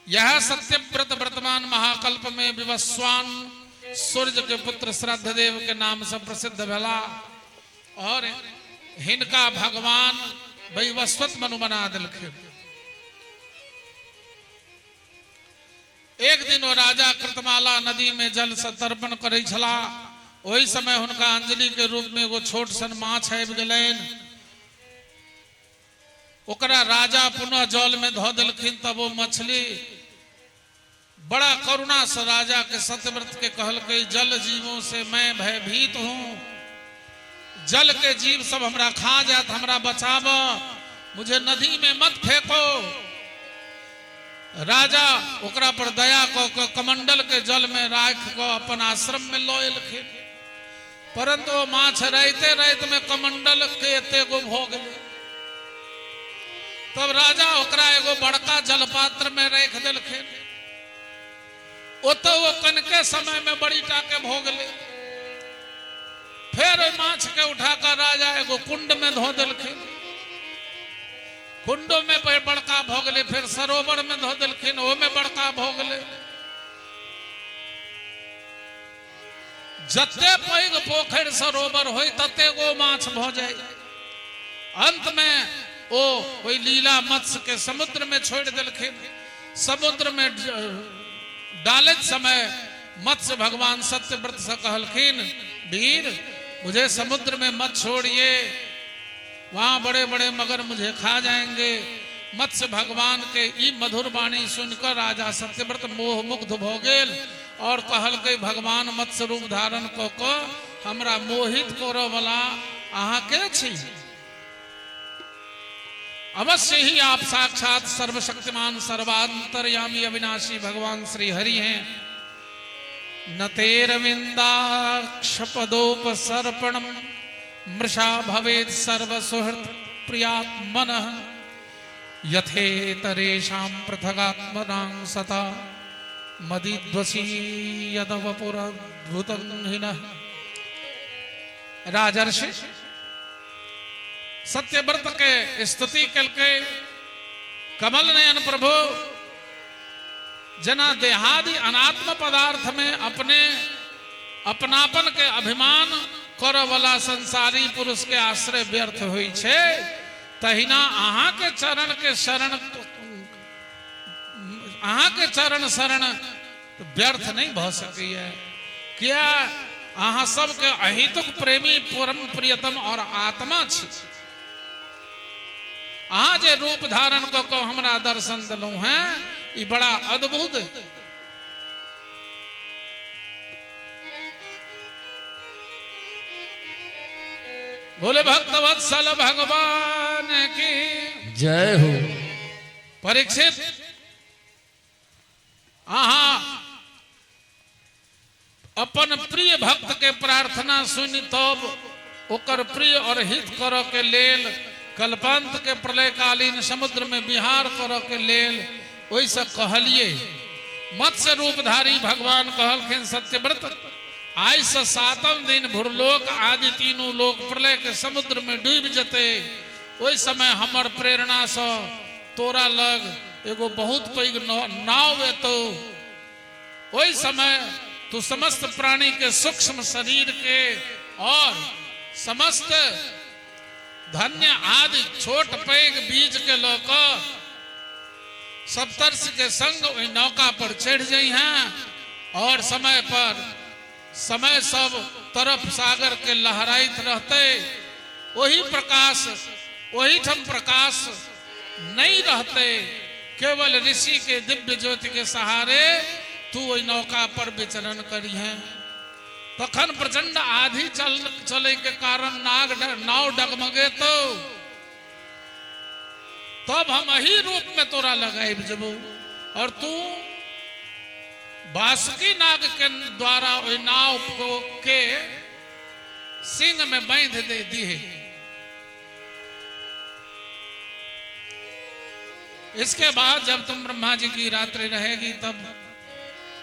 यह सत्यव्रत वर्तमान महाकल्प में विवस्वान सूर्य के पुत्र श्रद्धदेव के नाम से प्रसिद्ध भेला और हिनका भगवान वैवस्वत मनु बना दिलखिन। एक दिन ओ राजा कृतमाला नदी में जल से तर्पण करै छला। ओहि समय हुनका अंजलि के रूप में एगो छोट सन माछ आबि गेलनि। ओकरा राजा पुनः जल में धऽ देलखिन। तब ओ मछली बड़ा करुणा से राजा के सत्यव्रत के कहलकै, जल जीवों से मैं भयभीत हूं, जल के जीव सब हमरा खा जात, हमरा बचाब, मुझे नदी में मत फेंको। राजा ओकरा पर दया कऽ कऽ कमंडल के जल में राखि कऽ अपन आश्रम में लऽ एलखिन। परंतु ओ माछ राइते राति में कमंडल के एते गो भऽ गेलै। तब राजा ओकरा एगो बड़का जलपात्र में राखि देलखिन। ओतऽ ओ कनके समय में बड़ी टाके भऽ गेलै। फेर ओहि माछ के उठा कऽ राजा एगो कुंड में धो देलखिन। कुंडो में बड़का भऽ गेलै। फेर सरोवर में धो देलखिन, ओहिमे बड़का भऽ गेलै। जते पैघ पोखरि सरोवर होय तते गो माछ भऽ जाय। अंत में ओ ओहि लीला मत्स्य के समुद्र में छोड़ि देलखिन। समुद्र में डालैत समय मत्स्य भगवान सत्यव्रत से कहलखिन, वीर मुझे समुद्र में मत छोड़िए, वहां बड़े बड़े मगर मुझे खा जाएंगे। मत्स्य भगवान के ई मधुर वाणी सुनकर राजा सत्यव्रत मोह मुग्ध भऽ गेल और कहलकै, भगवान मत्स्य रूप धारण कऽ कऽ हमरा मोहित करऽ वाला अहाँ के छी? अवश्य ही आप साक्षात सर्वशक्तिमान सर्वांतर्यामी अविनाशी भगवान श्री हरि हैं। न तेरविंदाक्ष पदोपसर्पणम मृषा भवेत् सर्वसुहृत् प्रियात्मनः यथेतरेषां पृथगात्मनां सता मदिद्वसी यदवपुरद्भुतं हिनः। राजर्षि सत्यव्रत के स्तुति कलके कमल नयन प्रभु जना देहादि अनात्म पदार्थ में अपने अपनापन के अभिमान करऽ वाला संसारी पुरुष के आश्रय व्यर्थ होइ छै, तहिना अहाँ के चरण के शरण, अहाँ के चरण शरण व्यर्थ नहीं भऽ सकैया। किया अहाँ सबके अहितुक प्रेमी परम प्रियतम और आत्मा छी। अहाँ जे रूप धारण कऽ कऽ हमरा दर्शन देलहुँ हैं ई बड़ा अद्भुत। बोले भक्तवत्सल भगवान की जय हो। परीक्षित अहाँ अपन प्रिय भक्त के प्रार्थना सुनि तब ओकर प्रिय और हित करऽ के लेल कल्पांत के प्रलयकालीन समुद्र में विहार करऽ के लेल ओहिसँ कहलिए। मत्स्य रूपधारी भगवान कहलखिन सत्यव्रत आइ से सातम दिन भूर्लोक आदि तीनू लोक प्रलय के समुद्र में डूबि जेतै। ओहि समय हमर प्रेरणा से तोरा लग एगो बहुत पैघ नाव एतौ। ओहि समय तू समस्त प्राणी के सूक्ष्म शरीर के और समस्त धन्य आदि छोट पैघ बीज के लऽ कऽ सप्तर्षि के संग ओहि नौका पर चढ़ि जइहें और समय पर समय सब तरफ सागर के लहराइत रहते। ओही प्रकाश ओही ठाम प्रकाश नहीं रहते, केवल ऋषि के दिव्य ज्योति के सहारे तू ओहि नौका पर विचरण करिहें। तखन प्रचंड आधी चले के कारण नाव डगमगेतौ, तब हम अही रूप में तोरा लगाइब जबो और तू बासुकी नाग के द्वारा ओहि नाव को के सिंह में बांध दे दिए। इसके बाद जब तुम ब्रह्मा जी की रात्रि रहेगी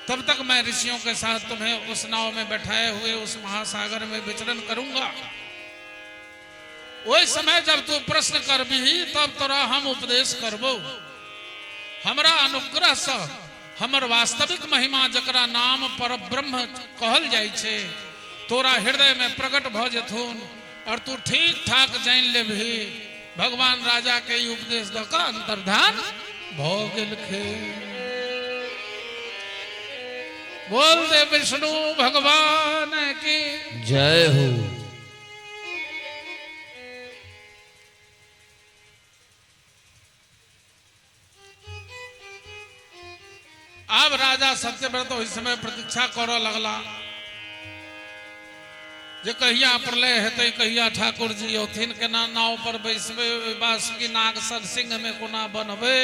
तब तक मैं ऋषियों के साथ तुम्हें उस नाव में बैठाए हुए उस महासागर में विचरण करूंगा। वही समय जब तू प्रश्न करबी तब तोरा हम उपदेश करबो। हमरा अनुग्रह से हमर वास्तविक महिमा जकरा नाम पर ब्रह्म कहल जाइ छै तोरा हृदय में प्रकट भ जेथुन और तू ठीक ठाक जान लेबही। भगवान राजा के ई उपदेश दऽ कऽ अंतर्धान भ गेलखिन। बोल दे विष्णु भगवान की जय हो। अब राजा सत्यव्रत ओहि समय प्रतीक्षा करऽ लगला जे कहिया प्रलय हेतै, कहिया ठाकुर जी औथिन, केना नाव पर बैसबै, ओहि बासुकी नाग सर सिंह में कोना बनबै।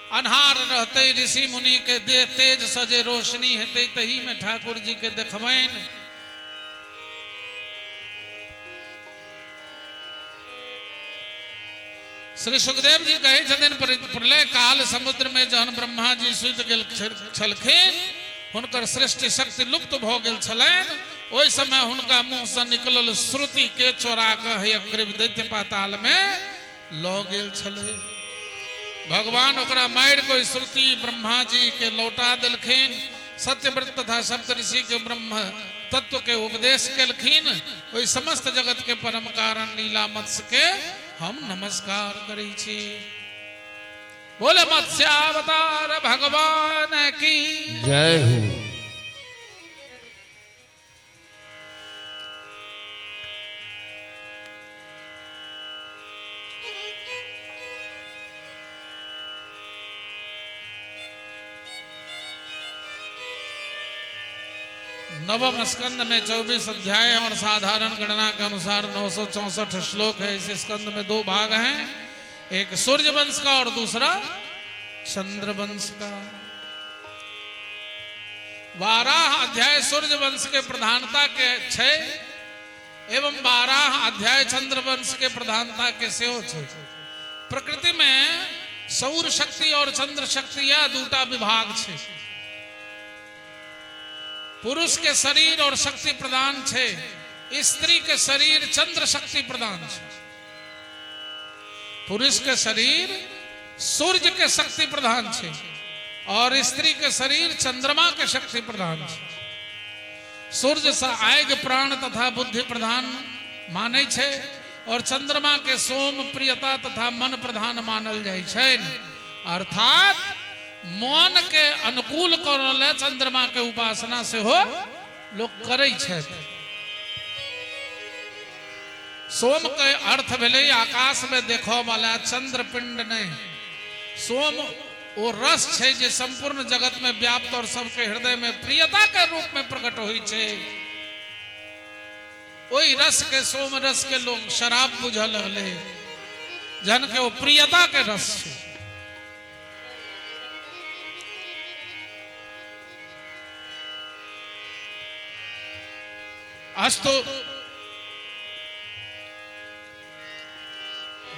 अन्हार रहतै, ऋषि मुनि के देह तेज से जे रोशनी हेतै तही में ठाकुर जी के देखबनि। श्री सुखदेव जी कहै छथिन प्रलय काल समुद्र में जहन ब्रह्मा जी सुति गेल छलखिन, हुनकर सृष्टि शक्ति लुप्त भऽ गेल छलनि। ओहि समय हुनका मुँह से निकलल श्रुति के चोरा कऽ हयग्रीव दैत्य पाताल में लऽ गेल छलै। भगवान ओकरा मारि कऽ श्रुति ब्रह्मा जी के लौटा देलखिन। सत्यव्रत तथा सप्तऋषि के ब्रह्म तत्व के उपदेश केलखिन। ओहि समस्त जगत के परम कारण लीला मत्स्य के हम नमस्कार करै छी। बोले मत्स्यावतार भगवान की जय हो। नवम स्कंद में 24 अध्याय और साधारण गणना के अनुसार 964 श्लोक है। इस स्कंद में दो भाग हैं, एक सूर्य वंश का और दूसरा चंद्रवंश का। 12 अध्याय सूर्य वंश के प्रधानता के 6 एवं 12 अध्याय चंद्रवंश के प्रधानता के सेहो छै। प्रकृति में सौर शक्ति और चंद्र शक्ति यह दूटा विभाग छै। पुरुष के शरीर और शक्ति प्रदान छै, स्त्री के शरीर चंद्र शक्ति प्रदान छै। पुरुष के शरीर सूर्य के शक्ति प्रधान छै और स्त्री के शरीर चंद्रमा के शक्ति प्रधान छै। सूर्य से आग प्राण तथा बुद्धि प्रधान मानै छै और चंद्रमा के सोम प्रियता तथा मन प्रधान मानल जाइ छै। अर्थात मन के अनुकूल करऽ लए चंद्रमा के उपासना सेहो लोक करै छथि। सोम के अर्थ भेलै आकाश में देखऽ वाला चंद्र पिंड नहीं। सोम ओ रस छै जे संपूर्ण जगत में व्याप्त और सबके हृदय में प्रियता के रूप में प्रकट होइ छै। ओहि रस के सोम रस के लोग शराब बुझऽ लगलै, जहन के ओ प्रियता के रस छै। अस्तु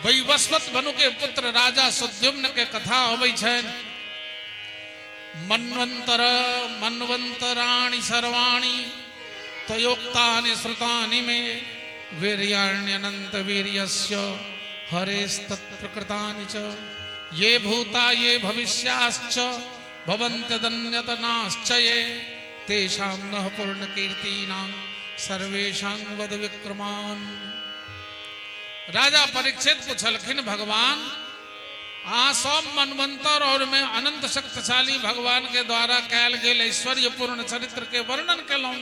वैवस्वत मनु के पुत्र राजा सुद्युम्न के कथा अबै छनि। मनवंतर मनवंतराणि सर्वाणि तयोक्तानि श्रुतानि मे वीर्याण्यनंत वीर्यस्य हरेस्तत्प्रकृतानि च ये भूता ये भविष्याश्च भवन्त्यदन्यतनाश्च ये तेषां नः पूर्णकीर्तीनां सर्वेषां वद विक्रमान्। राजा परीक्षित पुछलखिन, भगवान अहाँ सब मनवंतर और में अनंत शक्तिशाली भगवान के द्वारा कैल गेल ऐश्वर्यपूर्ण चरित्र के वर्णन केलहुँ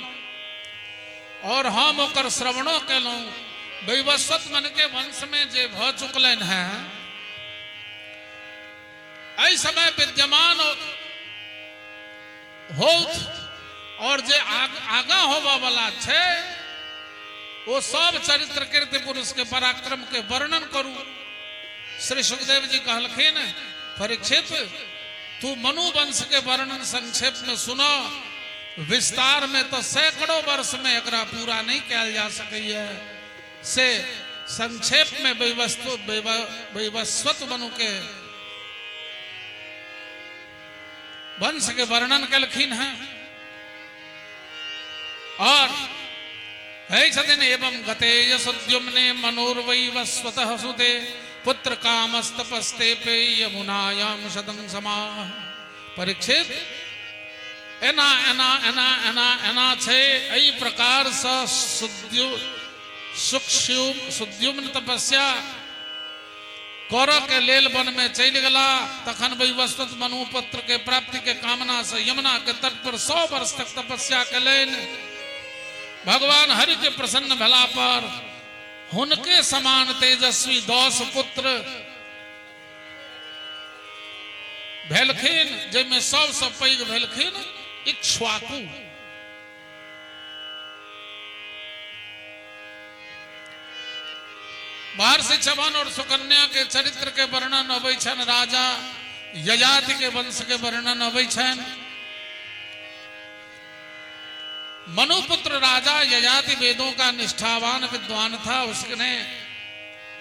और हम ओकर श्रवणो केलहुँ। वैवस्वत मन के वंश में जे भ चुकलनि हैं, एहि समय विद्यमान होत और जे आगा होबऽ वाला छै ओ सब चरित्र कीर्ति पुरुष के पराक्रम के वर्णन करू। श्री सुखदेव जी कहलखिन, परीक्षित तू मनु वंश के वर्णन संक्षेप में सुनो, विस्तार में तो सैकड़ों वर्ष में एकरा पूरा नहीं कैल जा सकैया, से संक्षेप में वैवस्वत मनु के वंश के वर्णन केलखिन हैं। और है छथिन एवं गते यशोद्युम्ने मनोर्वैवस्वतः सुते पुत्र कामस्तपस्ते पे यमुनायाम शतं समाह। परीक्षित एना एना एना एना एना छै, एहि प्रकार सँ सुद्युम्न तपस्या करऽ के लेल वन में चलि गेला। तखन वैवस्वत मनु पुत्र के प्राप्ति के कामना से यमुना के तट पर 100 वर्ष तक तपस्या केलनि। भगवान हरि के प्रसन्न भेला पर हुनके समान तेजस्वी 10 पुत्र भेलखिन, जाहिमे सबसँ पैघ भेलखिन इक्ष्वाकु। महर्षि चवन और सुकन्या के चरित्र के वर्णन अबै छनि, राजा ययाति के वंश के वर्णन अबै छनि। मनुपुत्र राजा ययाति वेदों का निष्ठावान विद्वान था। उसने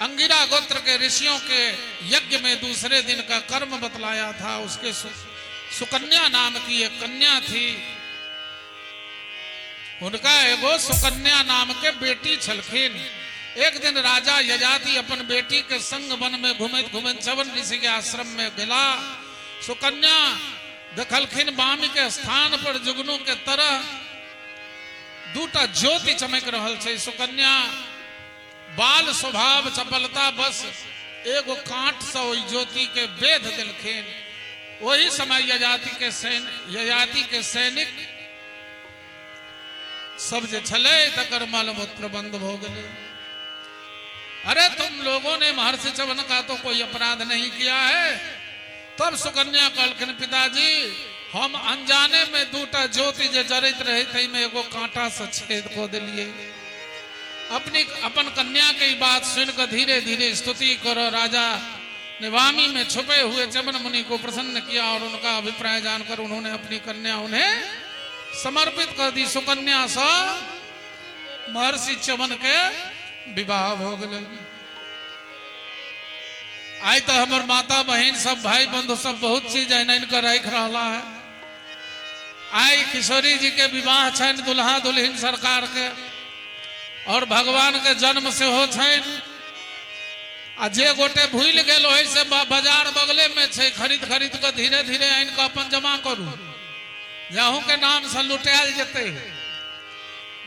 अंगिरा गोत्र के ऋषियों के यज्ञ में दूसरे दिन का कर्म बतलाया था। उसके सुकन्या नाम की एक कन्या थी। उनका एगो सुकन्या नाम के बेटी छलखिन। एक दिन राजा ययाति अपन बेटी के संग वन में घुमैत घुमैत चवन ऋषि के आश्रम में गेला। सुकन्या देखलखिन बामी के स्थान पर जुगनू के तरह दूटा ज्योति चमक रहल छै। सुकन्या बाल स्वभाव चपलता बस एगो कांट से ओहि ज्योति के बेध देलखिन। ओही समय ययाति के सैनिक सब जे छलै तकर मलमूत्र बंद भ गेलै। अरे तुम लोगों ने महर्षि चवन का तो कोई अपराध नहीं किया है। तब सुकन्या कहलखिन, पिताजी हम अनजाने में दूटा ज्योति जे जरैत रहे ताहिमे एगो कांटा से छेद कऽ देलियै। अपनी अपन कन्या के ई बात सुन कऽ धीरे धीरे स्तुति कर राजा निवामी में छुपे हुए च्यवन मुनि को प्रसन्न किया और उनका अभिप्राय जानकर उन्होंने अपनी कन्या उन्हें समर्पित कर दी। सुकन्या सँ महर्षि च्यवन के विवाह हो गए। आइ तो हमर माता बहन सब भाई बंधु सब बहुत चीज आनि आनि कऽ राखि रहला है। आइ किशोरी जी के विवाह छनि दुल्हा दुल्हिन सरकार के, और भगवान के जन्म सेहो छनि। आ जे गोटे भूलि गेल ओहि से बाजार बगले में छै, खरीद खरीद कऽ धीरे धीरे आनि कऽ अपन जमा करू, जे अहूँ के नाम से लुटायल जेतै।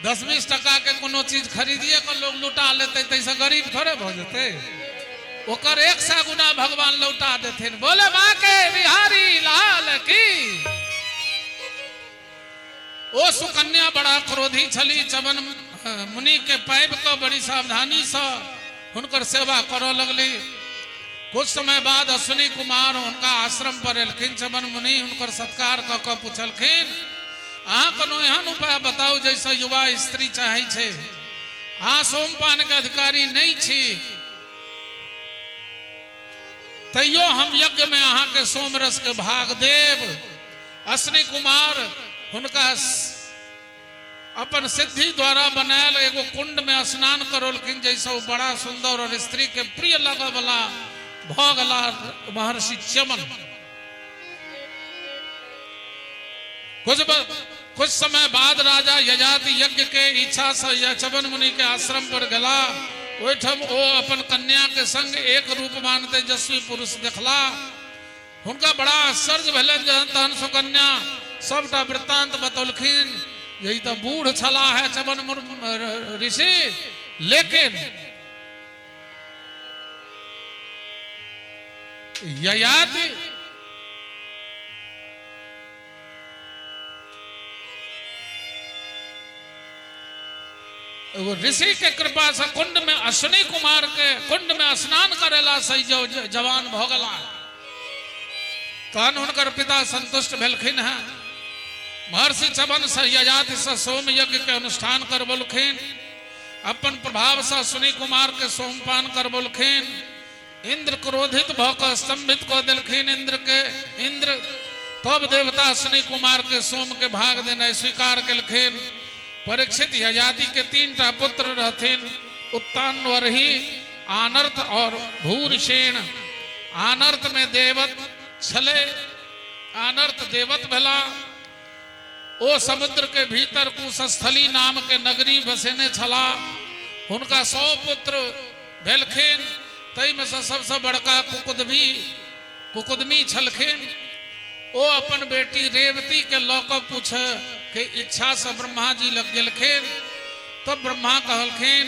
10-20 टका के कोनो चीज खरीदिए कऽ लोग लुटा लेतै, ताहिसँ गरीब थोड़े भऽ जेतै। ओकर 100 गुना भगवान लौटा देथिन। बोले बाके बिहारी लाल की। ओ सुकन्या बड़ा क्रोधी छली। च्यवन मुनि के पाबि कऽ बड़ी सावधानी सँ हुनकर सेवा करऽ लगली। कुछ समय बाद अश्विनी कुमार हुनका आश्रम पर एलखिन। च्यवन मुनि हुनकर सत्कार कऽ कऽ पुछलखिन, अहाँ कोनो एहन उपाय बताउ जाहिसँ युवा स्त्री चाहै छै। अहाँ सोमपान के अधिकारी नहि छी, तैयो हम यज्ञ में अहाँके सोमरस के भाग देब। अश्विनी कुमार हुनका अपन सिद्धि द्वारा बनायल एगो कुंड में स्नान करौलखिन, जैसे ओ बड़ा सुंदर और स्त्री के प्रिय लगऽ वाला भऽ गेला महर्षि च्यवन। कुछ समय बाद राजा यजाति यज्ञ के इच्छा से च्यवन मुनि के आश्रम पर गेला। ओहिठाम ओ अपन कन्या के संग एक रूपवान तेजस्वी पुरुष देखला। हुनका बड़ा आश्चर्य भेलनि। जहन तहन सुकन्या सबटा वृत्तांत बतौलखिन जे ई तऽ बूढ़ छला है च्यवन ऋषि, लेकिन ययाति एगो ऋषि के कृपा से कुंड में अश्विनी कुमार के कुंड में स्नान करेला से जवान भऽ गेला। तहन हुनकर पिता संतुष्ट भेलखिन हैं। महर्षि च्यवन से ययाति से सोम यज्ञ के अनुष्ठान करबौलखिन। अपन प्रभाव से अश्विनी कुमार के सोमपान करबौलखिन। इंद्र क्रोधित भऽ कऽ स्तंभित कऽ देलखिन इंद्र के। इंद्र तब देवता अश्विनी कुमार के सोम के भाग देनाइ स्वीकार केलखिन। परीक्षित ययाति के 3 पुत्र रहथिन, उत्तानवरही, आनर्त और भूरिषेण। आनर्त में देवत छले, आनर्त देवत भेला। ओ समुद्र के भीतर कुशस्थली नाम के नगरी बसेने छला। हुनका 100 पुत्र भेलखिन, ताहिमे से सबसे बड़का कुकुदमी छलखिन। ओ अपन बेटी रेवती के लऽ कऽ पूछे के इच्छा से ब्रह्मा जी लग गेलखिन। तब ब्रह्मा कहलखिन,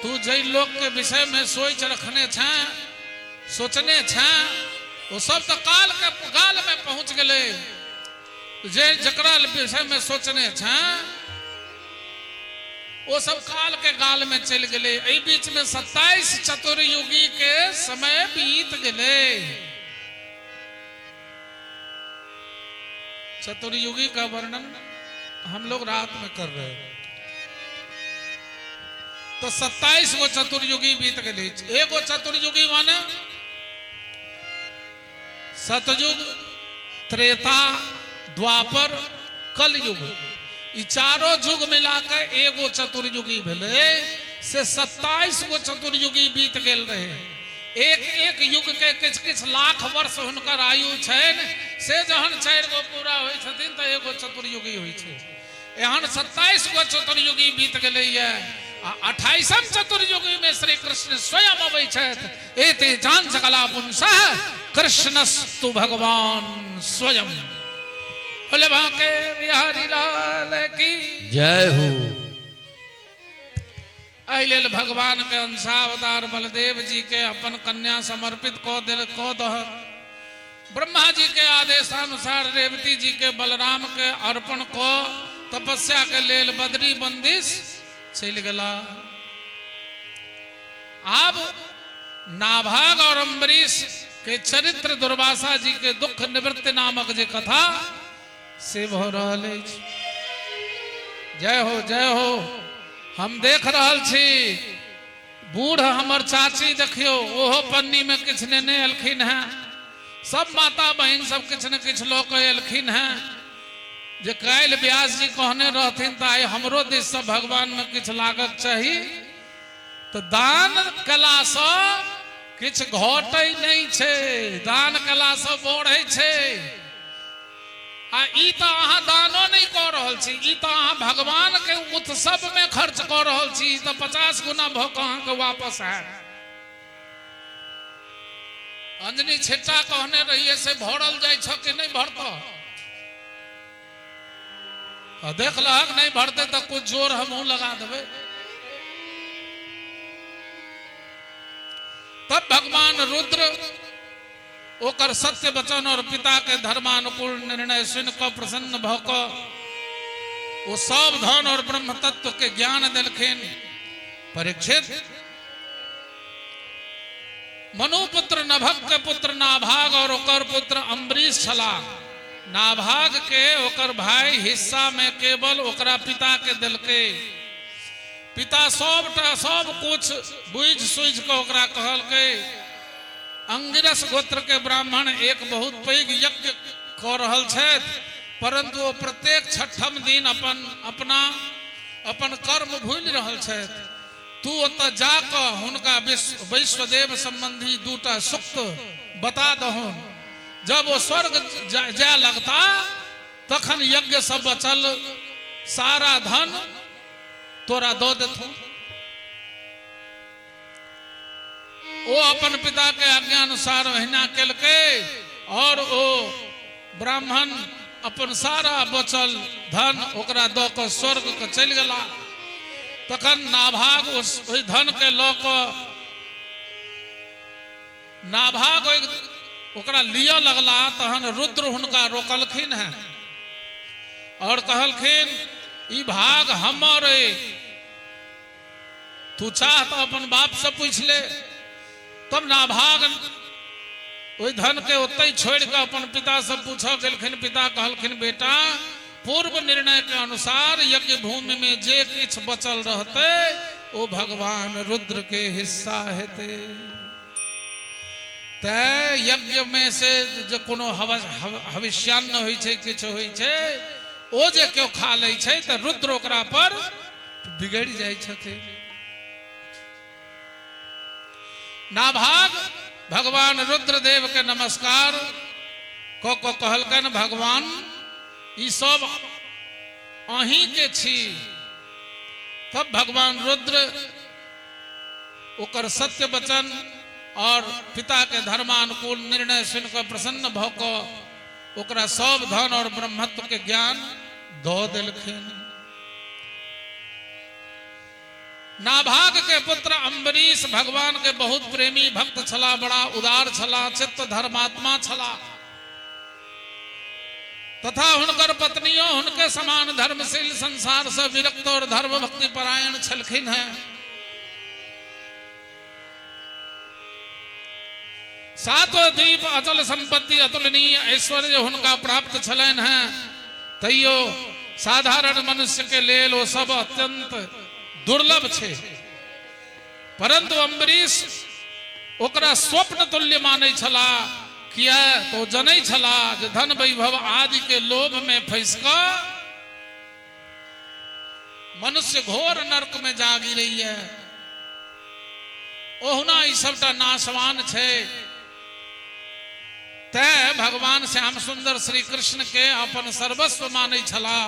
तू जै लोक के विषय में सोच रखने छें, सोचने छें, ओ सब तो काल के गाल में पहुंच गेलै। जे जकरा विषय में सोचने छें ओ सब काल के गाल में चलि गेलै। एहि बीच में 27 चतुर्युगी के समय बीत गेलै। चतुर्युगी का वर्णन हम लोग रात में कर रहे हैं। तो 27 गो चतुर्युगी बीत गए। एगो चतुर्युगी माने सतयुग, त्रेता, द्वापर, कलयुग, ई चारो युग मिलाकर एगो चतुर्युगी भेलै। से 27 गो चतुर्युगी बीत गेल रहे। एक एक युग के किछ किछ लाख वर्ष हुनकर आयु छनि, से जहन 4 गो पूरा होइ छथिन तऽ एगो चतुर्युगी होइ छै। एहन 27 गो चतुर्युगी बीत गेलैए आ 28म चतुर्युगी में श्री कृष्ण स्वयं अबै छथि। एते जान सकला पुंसः कृष्णस्तु भगवान स्वयं। बोले बांके बिहारी लाल की जय हो। एहि लेल भगवान के अंशावतार बलदेव जी के अपन कन्या समर्पित कऽ देल कऽ दहक। ब्रह्मा जी के आदेशानुसार रेवती जी के बलराम के अर्पण कऽ तपस्या के लेल बद्री बंदिश चलि गेला। आब नाभाग और अम्बरीश के चरित्र दुर्वासा जी के दुख निवृत्ति नामक जे कथा से भऽ रहल अछि। जय हो जय हो। हम देख रहल छी बूढ़ हमर चाची देखियौ ओहो पन्नी में किछु नेने एलखिन हैं। सब माता बहिन सब किछु ने किछु लऽ कऽ एलखिन हैं। जे काल्हि व्यास जी कहने रहथिन तऽ आइ हमरो दिससँ भगवानमे किछु लागक चाही। तऽ दान कयलासँ किछु घटै नहि छै, दान कयलासँ बढ़ै छै। आ ई तऽ अहाँ दानो नहि कऽ रहल छी, ई तऽ अहाँ भगवानके उत्सवमे खर्च कऽ रहल छी। ई तऽ 50 गुना भऽ कऽ अहाँके वापस आयत। अंजनी छिट्टा कहने रहिए से भरल जाइ छ कि नहि भरतऽ? आ देख लहक नहि भरतै तऽ कुछ जोर हमहूँ लगा देबै। तब भगवान रुद्र ओकर सत्य वचन और पिता के धर्मानुकूल निर्णय सुनि कऽ प्रसन्न भऽ कऽ ओ सब धन और ब्रह्म तत्व के ज्ञान देलखिन। परीक्षित, मनुपुत्र नभक के पुत्र नाभाग और ओकर पुत्र अम्बरीश छलाह। नाभाग के ओकर भाई हिस्सा में केवल ओकरा पिता के देलकै। पिता सबटा सब कुछ बुझि सुझि कऽ ओकरा कहलकै, अंगिरस गोत्र के ब्राह्मण एक बहुत पैघ यज्ञ कऽ रहल छथि, परंतु ओ प्रत्येक छठम दिन अपन अपना अपन कर्म भूलि रहल छथि। तू ओतऽ जा कऽ हुनका वैश्वदेव संबंधी दूटा सूक्त बता दहुन। जब ओ स्वर्ग जाय लगता तखन यज्ञ से बचल सारा धन तोरा दऽ देथुन। ओ अपन पिता के आज्ञा अनुसार ओहिना केलकै और ओ ब्राह्मण अपन सारा बचल धन ओकरा दऽ कऽ स्वर्ग के चलि गेला। तखन नाभाग ओहि धन के लऽ कऽ नाभाग ओकरा लिअ लगला, तहन रुद्र हुनका रोकलखिन हेँ और कहलखिन, ई भाग हमर अइ, तू चाह तऽ अपन बाप से पूछि ले। तब नाभाग ओहि धन के ओतहि छोड़ि कऽ अपन पिता से पूछऽ गेलखिन। पिता कहलखिन, बेटा, पूर्व निर्णय के अनुसार यज्ञ भूमि में जे किछु बचल रहतै ओ भगवान रुद्र के हिस्सा हेतै। तैं यज्ञ में से जे कोनो हविष्यान्न होइ छै, किछु होइ छै, ओ जे केओ खा लै छै तऽ रुद्र ओकरा पर बिगड़ि जाइ छथिन। नाभाग भगवान रुद्रदेव के नमस्कार कऽ कऽ कहलकनि, भगवान, ई सब अहीं के छी। तब भगवान रुद्र ओकर सत्य वचन और पिता के धर्मानुकूल निर्णय सुनि कऽ प्रसन्न भऽ कऽ ओकरा सब धन और ब्रह्मत्व के ज्ञान दऽ देलखिन। नाभाग के पुत्र अम्बरीश भगवान के बहुत प्रेमी भक्त छला, बड़ा उदार छला, चित्त धर्मात्मा छला तथा हुनकर पत्नियों हुनके समान धर्मशील, संसार से विरक्त और धर्म भक्ति परायण छलखिन हैं। सातो द्वीप अचल संपत्ति अतुलनीय ऐश्वर्य हुनका प्राप्त छलनि हैं, तैयो साधारण मनुष्य के लेल ओ सब अत्यंत दुर्लभ छै। परंतु अम्बरीश ओकरा स्वप्न तुल्य मानै छला, किया तो जनै छला जे धन वैभव आदि के लोभ में फंसि कऽ मनुष्य घोर नरक में जा गिरैया। ओहुना ई सबटा नाशवान छै। तैं भगवान श्याम सुंदर श्री कृष्ण के अपन सर्वस्व मानै छला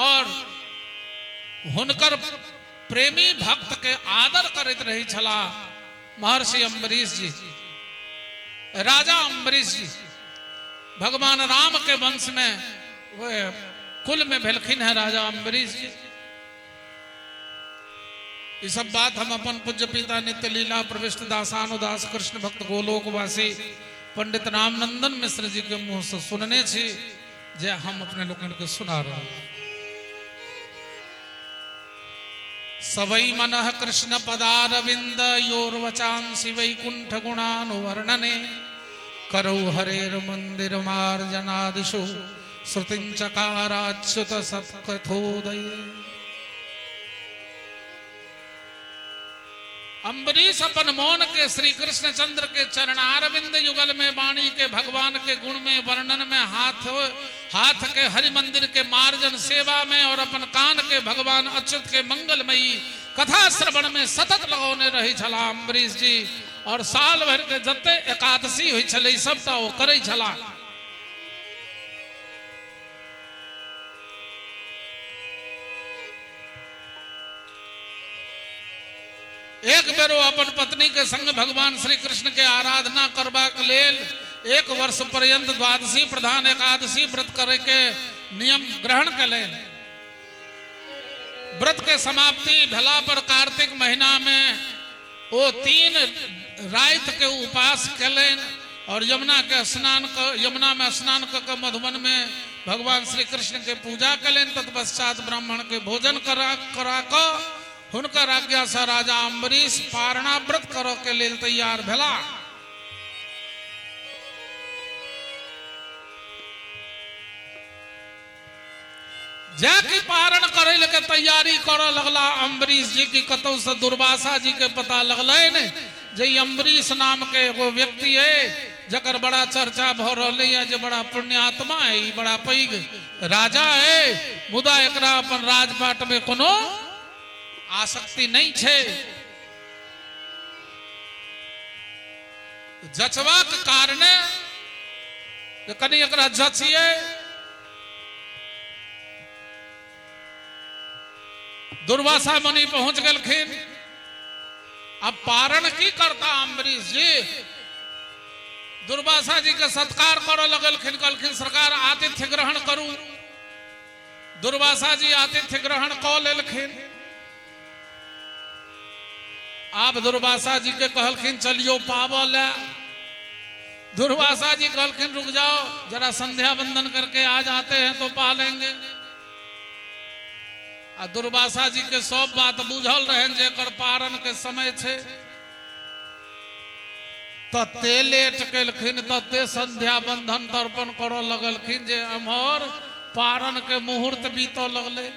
और हुनकर प्रेमी भक्त के आदर करैत रहै छला। महर्षि अम्बरीश जी, राजा अम्बरीश जी भगवान राम के वंश में कुल में भेलखिन हैं राजा अम्बरीश जी। ये सब बात हम अपन पूज्य पिता नित्य लीला प्रविष्ट दासानुदास कृष्ण भक्त गोलोकवासी पंडित रामनंदन मिश्र जी के मुंह से सुनने छी, जे हम अपने लोकनि के सुना रहल। सवै मनः कृष्ण पदारविंद योर्वचांसि वैकुंठ गुणानुवर्णने करौ हरेर मंदिर मार्जनादिषु श्रुतिंचकाराच्युत सत्कथोदये। अम्बरीश अपन मौन के श्री कृष्ण चंद्र के चरणारविंद युगल में वाणी के भगवान के गुण में वर्णन में हाथ हाथ के हरि मंदिर के मार्जन सेवा में और अपन कान के भगवान अच्युत के मंगलमयी कथा श्रवण में सतत लगौने रही छला अम्बरीश जी। और साल भर के जते एकादशी हुई छलै सबटा ओ करै छला। एक बेर ओ अपन पत्नी के संग भगवान श्री कृष्ण के आराधना करबाक लेल एक वर्ष पर्यंत द्वादशी प्रधान एकादशी व्रत करे के नियम ग्रहण कयलनि। व्रत के समाप्ति भेला पर कार्तिक महीना में ओ 3 राति के उपास कयलनि और यमुना के स्नान यमुना में स्नान क के मधुबन में भगवान श्री कृष्ण के पूजा कयलनि। तत्पश्चात ब्राह्मण के भोजन करा करा कऽ हुनकर आज्ञा से राजा अम्बरीश पारणा व्रत करऽ के लेल तैयार भेला। जाकि पारण करे के तैयारी करऽ लगला अम्बरीश जी की कतौ से दुर्वासा जी के पता लगलनि जे ई अम्बरीश नाम के एगो व्यक्ति है जकर बड़ा चर्चा भऽ रहलै है, जे बड़ा पुण्यात्मा है, ई बड़ा पैघ राजा है, मुदा एकरा अपन राजपाट में कोनो आसक्ति नहीं छै। जचबाक कारणे जे कनि एकरा जचिए। दुर्वासा मुनि पहुंच गेलखिन। अब पारण की करता अम्बरीश जी? दुर्वासा जी के सत्कार करऽ लगलखिन, कहलखिन सरकार आतिथ्य ग्रहण करू। दुर्वासा जी आतिथ्य ग्रहण कऽ लेलखिन। आब दुर्वासा जी के कहलखिन चलियो पाबऽ ले। दुर्वासा जी कहलखिन रुक जाओ जरा संध्या वंदन करके आ जाते हैं तो पा लेंगे। आ दुर्वासा जी के सब बात बुझल रहनि जे एकर पारण के समय छै। तते लेट केलखिन, तते संध्या बंधन तर्पण करऽ लगलखिन जे एम्हर पारण के मुहूर्त बीतऽ लगलै।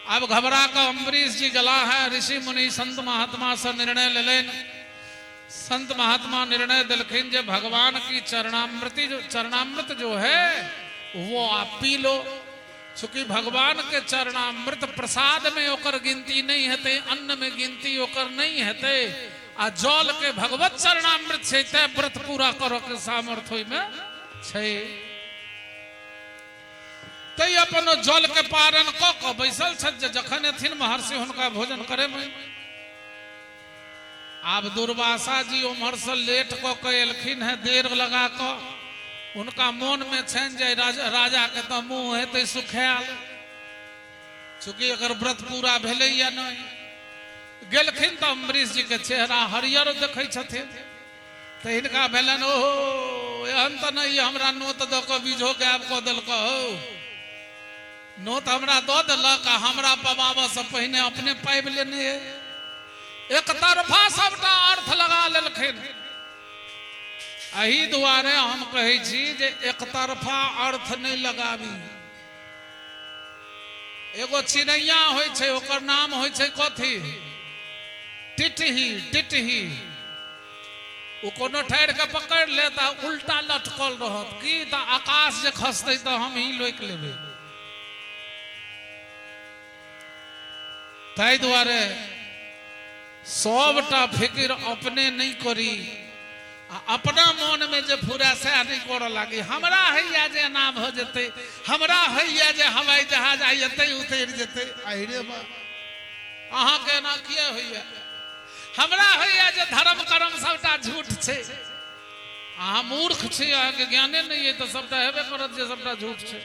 आब घबरा कऽ अम्बरीश जी गेला है, ऋषि मुनि संत महात्मा से निर्णय लेलनि। संत महात्मा निर्णय दिलखिन जे भगवान की चरणामृत जो है वो आप पी लो। चूंकि भगवान के चरणामृत प्रसाद में ओकर गिनती नहीं हेतै, अन्न में गिनती ओकर नहीं हेतै, आ जल के भगवत चरणामृत छै तैं व्रत पूरा करऽ के सामर्थ्य ओहिमे छै। तै अपन जल के पारण कऽ कऽ बैसल छथि जे जखन एथिन महर्षि हुनका भोजन करेबै। आब दुर्वासा जी उम्हर से लेट कऽ के एलखिन है, देर लगा कऽ। हुनका मोन में छनि जे राजा के तऽ मुँह हेतै सुखायल, चूँकि एकर व्रत पूरा भेलै या नहि। गेलखिन तऽ अम्बरीश जी के चेहरा हरियर देखै छथिन तऽ हिनका भेलनि ओहो एहन तऽ नहि हमरा नोत दऽ कऽ बीझो गायब कऽ देलक हौ, नोत हमरा दऽ देलक आ हमरा पबाबऽ से पहिने अपने पाबि लेने अइ। एक तरफा सबटा अर्थ लगा लेलखिन। एहि दुआरे हम कहै छी जे एक तरफा अर्थ नहि लगाबी। एगो चिड़ैया होइ छै, ओकर नाम होइ छै कथी? टिटही। टिटही ओ कोनो ठहर के पकड़ लेत आ उल्टा लटकल रहत की तऽ आकाश जे खसतै तऽ हम ही लोकि लेबै। ताहि दुआरे सबटा फिकिर अपने नहि करी आ अपना मन में जे फुरा सएह नहि करऽ लागी। हमरा होइया जे एना भऽ जेतै, हमरा होइया जे हवाई जहाज आइ एतै उतरि जेतै, अहिरे बा अहाँके एना किया होइया? हमरा होइया जे धर्म कर्म सबटा झूठ छै। अहाँ मूर्ख छी, अहाँके ज्ञाने नहि अइ तऽ सबटा हेबे करत जे सबटा झूठ छै।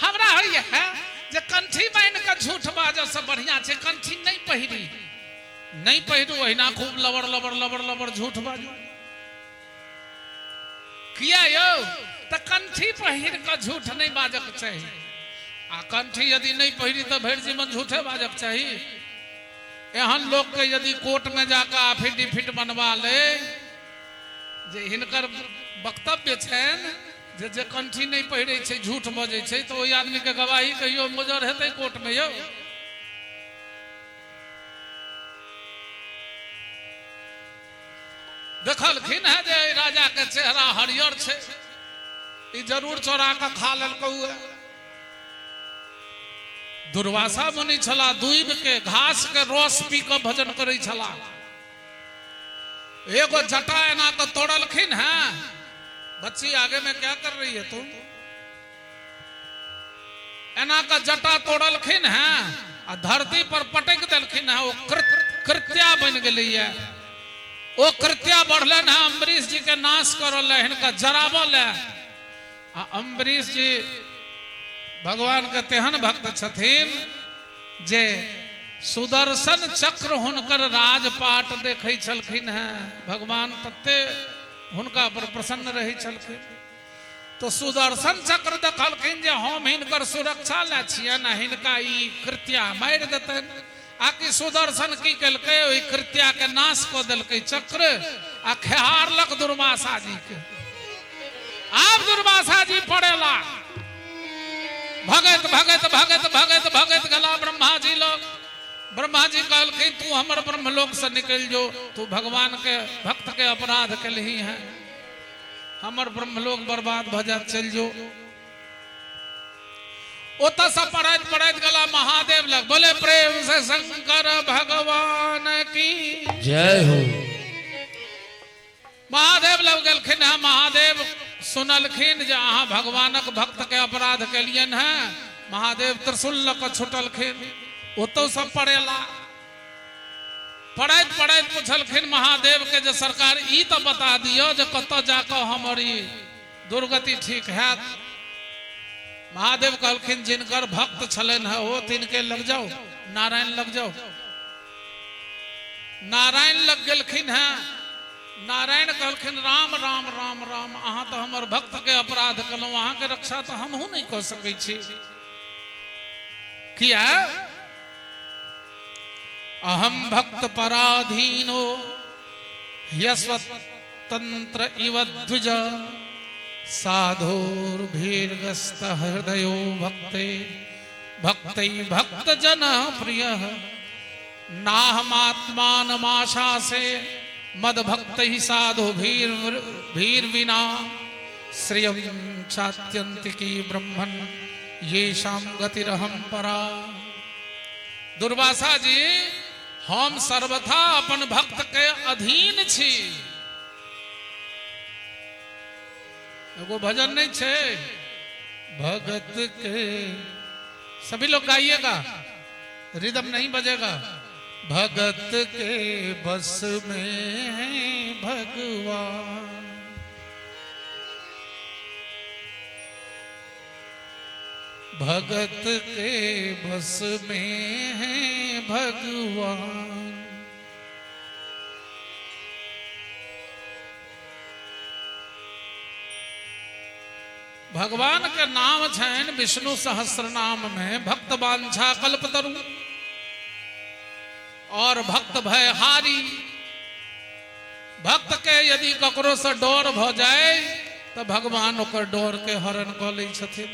हमरा होइया जे कंठी बान्हि कऽ झूठ बाजऽ से बढ़िआँ छै, कंठी नहि पहिरी, नहि पहिरू, ओहिना खूब लबर लबर लबर लबर झूठ बाजू। किया यौ? तऽ कंठी पहिर कऽ झूठ नहि बाजक चाही, आ कंठी यदि नहि पहिरी तऽ भरि जीवन झूठे बाजक चाही। एहन लोकके यदि कोर्टमे जाकऽ एफिडेविट बनवा ले जे हिनकर वक्तव्य छनि जे जे कंठी नहि पहिरै छै, झूठ बजै छै, तऽ ओहि आदमीके गवाही कहियो मोजर हेतै कोर्टमे यौ? देखलखिन है जे एहि राजा के चेहरा हरियर छै, ई जरूर चोरा कऽ खा लेलकौ। दुर्वासा मुनि छला, दुइब के घास के रस पी कऽ भजन करै छला। एगो जटा एना कऽ तोड़लखिन हैं। बच्ची आगे में क्या कर रही है तुम? एना कऽ जटा तोड़लखिन हैं आ धरती पर पटक देलखिन हैं। ओ कृत्या बनि गेलैया। ओ कृत्या बढ़लनि हैं अम्बरीश जी के नाश करऽ लए, हिनका जराबऽ लए। आ अम्बरीश जी भगवान के तेहन भक्त छथिन जे सुदर्शन चक्र हुनकर राजपाट देखै छलखिन हैं। भगवान तते हुनका पर प्रसन्न रहै छलखिन, तो सुदर्शन चक्र देखलखिन जे हम हिनकर सुरक्षा लए छियनि आ हिनका ई कृत्या मारि देतनि। आकि सुदर्शन की केलकै? ओहि कृत्या के नाश कऽ देलकै चक्र आ खेहारलक दुर्वासा जी के। आब दुर्वासा जी पड़ेला, भगत भगत भगत भगत भगत गेला ब्रह्मा जी लग। ब्रह्मा जी कहलखिन, तू हमर ब्रह्मलोक से निकलि जो, तू भगवान के भक्त के अपराध केलही है, हमर ब्रह्मलोक बर्बाद भऽ जायत, चलि जो। ओतऽ से पढ़ैत पढ़ैत गेला महादेव लग। बोले प्रेम से शंकर भगवान की जय हो। महादेव लग गेलखिन हैं। महादेव सुनलखिन जे अहाँ भगवानक भक्त के अपराध केलियनि हैं। महादेव त्रिशूल लऽ कऽ छुटलखिन, ओतौ सब पढ़ेला। पढ़ैत पढ़ैत पुछलखिन महादेव के जे सरकार, ई तऽ बता दियौ जे कतऽ जाकऽ हमर ई दुर्गति ठीक हैत। महादेव कहलखिन, जिनकर भक्त छलनि है ओ तिनके लग जाओ, नारायण लग जाओ। नारायण लग गेलखिन हैं। नारायण कहलखिन, राम राम राम राम, अहाँ तऽ हमर भक्त के अपराध केलहुँ, अहाँके रक्षा तऽ हमहूँ नहि कऽ सकै छी। किया? अहम भक्त पराधीनो ह्यस्वतंत्र इव द्विज साधोर्भीर्गस्त हृदयो भक्ते भक्तै भक्त जन प्रिय नाहमात्मानमाशासे मदभक्त ही साधु भीर भीर्विना श्रियं चात्यंतिकी ब्रह्मन येषां गतिरहं परा। दुर्वासा जी, हम सर्वथा अपन भक्त के अधीन छी। एगो भजन नहीं छे भगत के, सभी लोग गाइएगा, रिदम नहीं बजेगा। भगत के बस में है भगवान। भगत के बस में है भगवान। भगवान के नाम छनि विष्णु सहस्र नाम में भक्त वांछा कल्पतरु और भक्त भयहारी। भक्त के यदि ककरो से डर भ जाए तो भगवान ओकर डर के हरण कऽ लै छथिन।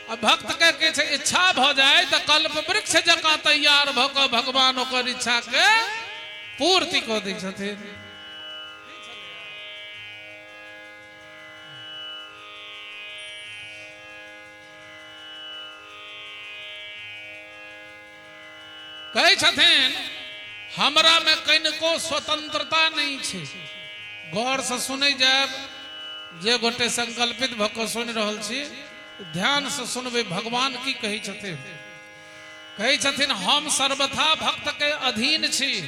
आ भक्त के किछु इच्छा भ जाए तो कल्प वृक्ष जकाँ तैयार भऽ कऽ भगवान ओकर इच्छा के पूर्ति कऽ दै छथिन। कहै छथिन, हमरा में कनिको स्वतंत्रता नहीं छै। गौर से सुनै जायब, जे गोटे संकल्पित भऽ कऽ सुनि रहल छी, ध्यान से सुनबै भगवान की कहै छथिन। कहै छथिन, हम सर्वथा भक्त के अधीन छी,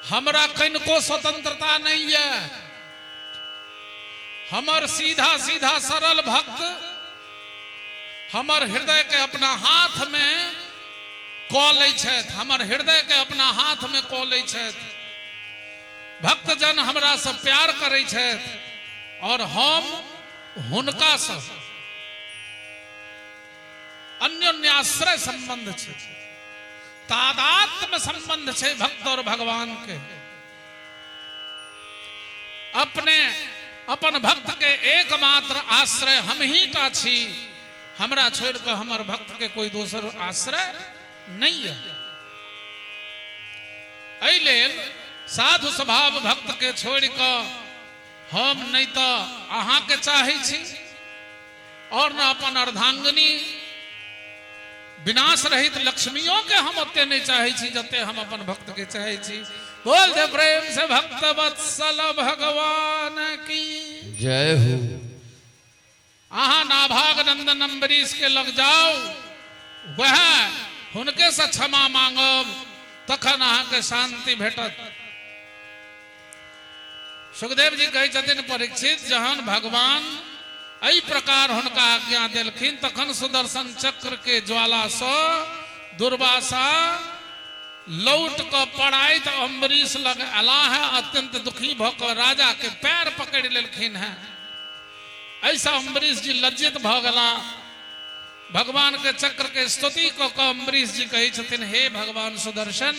हमरा कनिको स्वतंत्रता नहीं यऽ। हमर सीधा सीधा सरल भक्त हमर हृदय के अपना हाथ में कऽ लै छथि, हमर हृदय के अपना हाथ में कऽ लै छथि। भक्तजन हमरा से प्यार करै छथि और हम हुनका से अन्योन्याश्रय संबंध छै, तादात्म्य संबंध छै भक्त और भगवान के। अपने अपन भक्त के एकमात्र आश्रय हम ही टा छी, हमरा छोड़ि कऽ हमर भक्त के कोई दोसर आश्रय नहीं है। एहि लेल साधु स्वभाव भक्त के छोड़ि कऽ हम नहीं तो अहाँ के चाहै छी और न अपन अर्धांगिनी विनाश रहित लक्ष्मियों के हम ओते नहीं चाहै छी जते हम अपन भक्त के चाहै छी। बोल दे प्रेम से भक्त वत्सल भगवान की जय हो। अहाँ नाभाग नंदन अम्बरीश के लग जाओ, वह हुनके से क्षमा मांगब, तखन अहाँके शांति भेटत। सुखदेव जी कहै छथिन परीक्षित, जहन भगवान एहि प्रकार हुनका आज्ञा देलखिन तखन सुदर्शन चक्र के ज्वाला सँ दुर्वासा लौट कऽ पड़ाइत अम्बरीश लग अला है, अत्यंत दुखी भऽ कऽ राजा के पैर पकड़ि लेलखिन हैं। ऐसा अम्बरीश जी लज्जित भऽ गेला। भगवान के चक्र के स्तुति कऽ कऽ अम्बरीश जी कहै छथिन, हे भगवान सुदर्शन,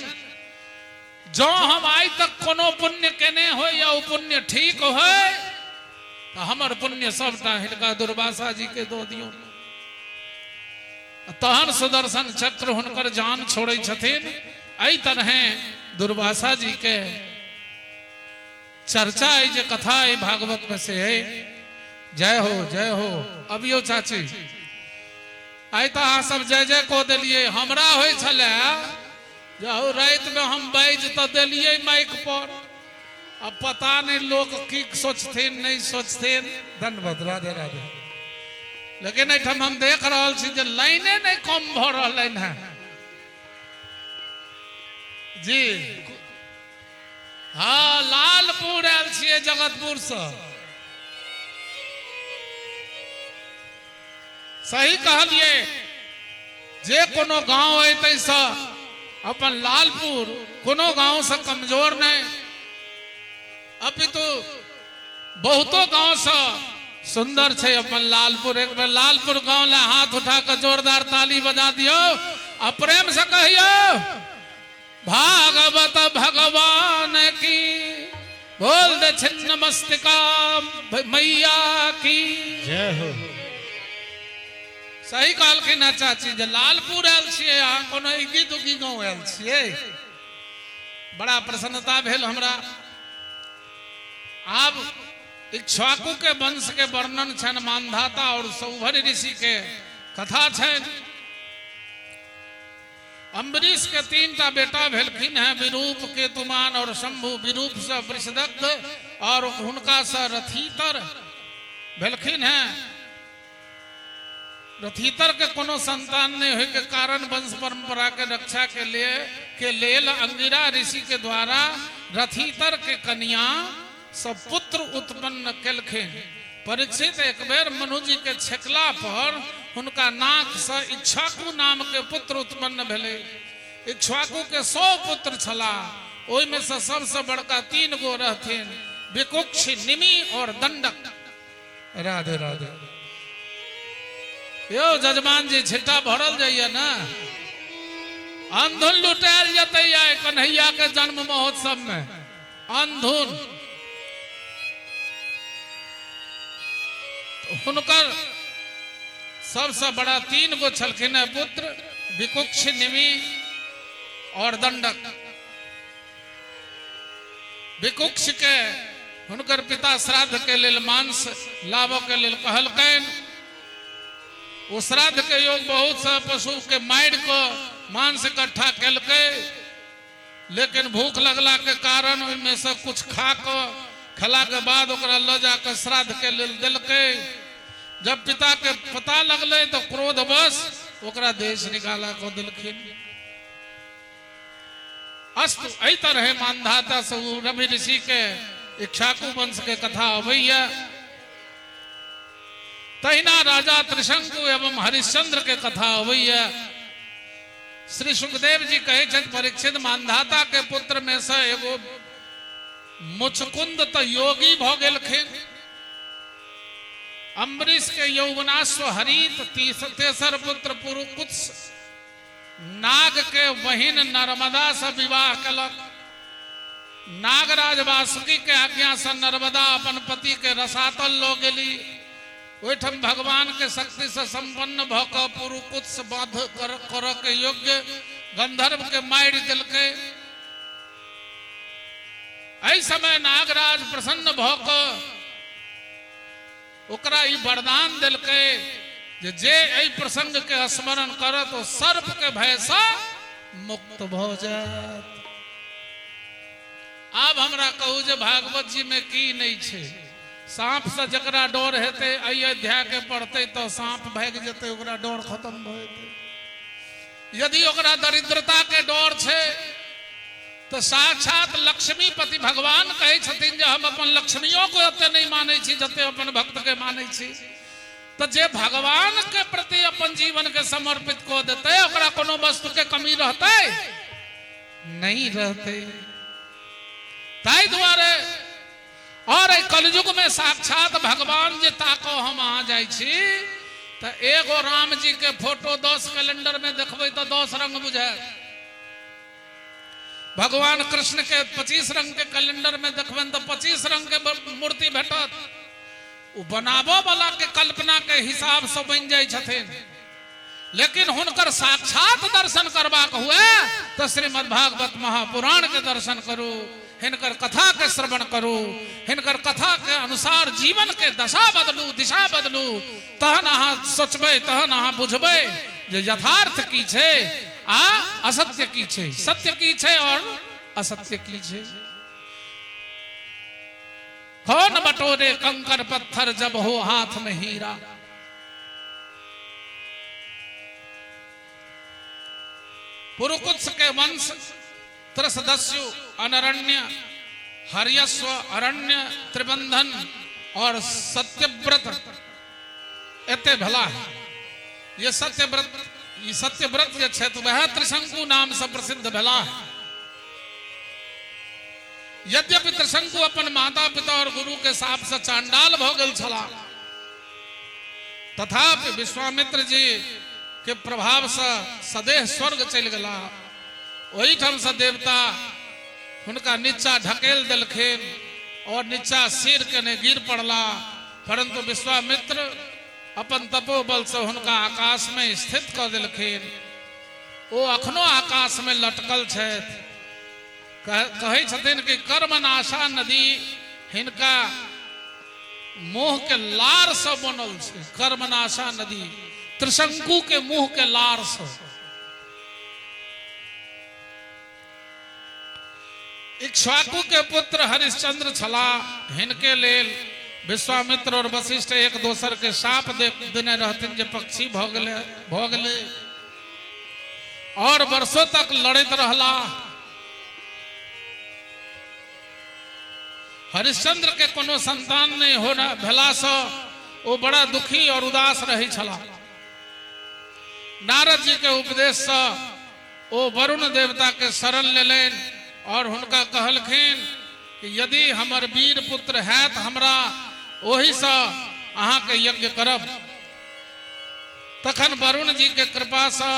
जँ हम आइ तक कोनो पुण्य केने हो या ओ पुण्य ठीक होय तऽ हमर पुण्य सबटा हिनका दुर्वासा जी के दऽ दियौ। तहन सुदर्शन चक्र हुनकर जान छोड़ै छथिन। एहि तरहे दुर्वासा जी के चर्चा है, जे कथा है भागवत में से है। जय हो जय हो। अबियो चाची, आइ तऽ अहाँ सब जय जय कऽ देलियै। हमरा होइ छलै जाउ राति में हम बाजि तऽ देलियै माइक पर, अब पता नहीं लोग की सोचथिन नहीं सोचथिन। धन्यवाद, राधे राधे। लेकिन एहिठाम हम देख रहल छी जे लाइने नहीं कम भऽ रहलनि हेँ जी। हाँ, लालपुर आयल छियै जगतपुर से। सही कहलियै, जे कोनो गांव है तैसँ अपन लालपुर कोनो गांव से कमजोर नहीं, अपितु बहुतो गांव से सुंदर छै अपन लालपुर। एक बेर लालपुर गांव ले हाथ उठा के जोरदार ताली बजा दियो आ प्रेम से कहियो भागवत भगवान की, बोल दे छिन्न मस्तिका मैया की जय हो। सही कहलखिन हँ चाची जे लालपुर आयल छियै अहाँ, कोनो इगी दुगी गाँव आयल छियै। बड़ा प्रसन्नता भेल हमरा। आब इक्ष्वाकु के वंश के वर्णन छनि, मानधाता और सौभर ऋषि के कथा छनि। अम्बरीश के तीन टा बेटा भेलखिन हैं, विरूप, केतुमान और शंभु। विरूप से वृषदग्ध और हुनका से रथीतर भेलखिन हैं। रथीतर के कोनो संतान नहीं होय के कारण वंश परंपरा के रक्षा के लिए के लेल अंगिरा ऋषि के द्वारा रथीतर के कन्या सब पुत्र उत्पन्न केलखिन। परीक्षित एक बेर मनु जी के छेकला पर हुनका नाक से इक्ष्वाकु नाम के पुत्र उत्पन्न भेलै। इक्ष्वाकु के 100 पुत्र छला, ओहिमे से सबसे बड़का 3 गो रहथिन, विकुक्ष, निमि और दंडक। राधे राधे। यो जजमान जी छिट्टा भरल जाइए ना, अंधुन लुटायल जतै आइ कन्हैया के जन्म महोत्सव में। अंधुन हुनकर सबसे बड़ा 3 गो छलखिन है पुत्र, विकुक्ष, निमि और दंडक। विकुक्ष के हुनकर पिता श्राद्ध के लेल मांस लाबऽ के लेल कहलकनि। ओ श्राद्ध के योग बहुत सा पशु के मारि कऽ मांस इकट्ठा केलकै, लेकिन भूख लगला के कारण ओहिमे से कुछ खा कऽ खेला के बाद ओकरा लऽ जाकऽ श्राद्ध के लेल देलकै। जब पिता के पता लगलै तऽ क्रोधवश ओकरा देश निकाला कऽ देलखिन। अस्तु, एहि तरहे मानधाता से रवि ऋषि के इक्ष्वाकु वंश के कथा अबैया। तहिना राजा त्रिशंकु एवं हरिश्चंद्र के कथा अबैया। श्री सुखदेव जी कहै छथि परीक्षित, मानधाता के पुत्र में से एगो मुचकुंद तऽ योगी भऽ गेलखिन। अम्बरीश के यौवनाश्व हरित तेसर पुत्र पुरुकुत्स नाग के बहिन नर्मदा से विवाह केलक। नागराज वासुकी के आज्ञा से नर्मदा अपन पति के रसातल लऽ गेली। ओहिठाम भगवान के शक्ति से संपन्न भऽ कऽ पुरुकुत्स वध करऽ के योग्य गंधर्व के मारि देलकै। एहि समय नागराज प्रसन्न भऽ कऽ ओकरा ई वरदान देलकै जे जे एहि प्रसंग के स्मरण करत ओ सर्प के भय से मुक्त भऽ जायत। आब हमरा कहू जे भागवत जी में की नहीं छै। सांप से जकरा डर हेतै एहि अध्याय के पढ़तै तऽ सांप भागि जेतै, ओकरा डर खत्म भऽ जेतै। यदि ओकरा दरिद्रता के डर छै तऽ साक्षात लक्ष्मीपति भगवान कहै छथिन जे हम अपन लक्ष्मियों के ओते नहीं मानै छी जते अपन भक्त के मानै छी। तऽ जे भगवान के प्रति अपन जीवन के समर्पित कऽ देतै ओकरा कोनो वस्तु के कमी रहतै नहीं रहतै। ताहि दुआरे और एहि कलयुग में साक्षात भगवान जे ताको हम अहाँ जाइ छी तऽ एगो राम जी के फोटो 10 कैलेंडर में देखबै तऽ 10 रंग बुझायत। भगवान कृष्ण के 25 रंग के कैलेंडर में देखबनि तऽ 25 रंग के मूर्ति भेटत। ओ बनाबऽ वाला के कल्पना के हिसाब से बनि जाइ छथिन, लेकिन हुनकर साक्षात दर्शन करबाक हुए तऽ श्रीमद् भागवत महापुराण के दर्शन करू, हिनकर कथा के श्रवण करू, हिनकर कथा के अनुसार जीवन के दशा बदलू, दिशा बदलू, तहन अहाँ सोचबै, तहन अहाँ बुझबै जे यथार्थ की छै आ असत्य की छै, सत्य की छै और असत्य की छै। कौन बटोरे कंकर पत्थर जब हो हाथ में हीरा। पुरुकुत्स के वंश त्रसदस्यु, अनरण्य, हर्यस्व, अरण्य, त्रिबंधन और सत्यव्रत एते भला है। ये सत्यव्रत, ये सत्यव्रत जे छथि वएह त्रिशंकु नाम से प्रसिद्ध भेला है। यद्यपि त्रिशंकु अपन माता पिता और गुरु के साप से चांडाल भऽ गेल छलाह, तथापि विश्वामित्र जी के प्रभाव से सदेह स्वर्ग चलि गेला। ओहिठाम से देवता हुनका नीचा ढकेल देलखिन और नीचा सिर केने गिर पड़ला, परंतु विश्वामित्र अपन तपोबल से हुनका आकाश में स्थित कऽ देलखिन। ओ अखनो आकाश में लटकल छथि। कहै छथिन कि कर्मनाशा नदी हिनका मुँह के लार से बनल छै। कर्मनाशा नदी त्रिशंकु के मुँह के लार से। इक्ष्वाकु के पुत्र हरिश्चंद्र छला, हिनके लेल विश्वामित्र और वशिष्ठ एक दोसर के शाप देने रहथिन जे पक्षी भऽ गेलै भऽ गेलै और वर्षों तक लड़ैत रहला। हरिश्चंद्र के कोनो संतान नहीं होना भेला से ओ बड़ा दुखी और उदास रहे छला। नारद जी के उपदेश से ओ वरुण देवता के शरण लेलनि और हुनका कहलखिन कि यदि हमर वीर पुत्र हैत हमरा ओहि से अहाँ के यज्ञ करब। तखन वरुण जी के कृपा से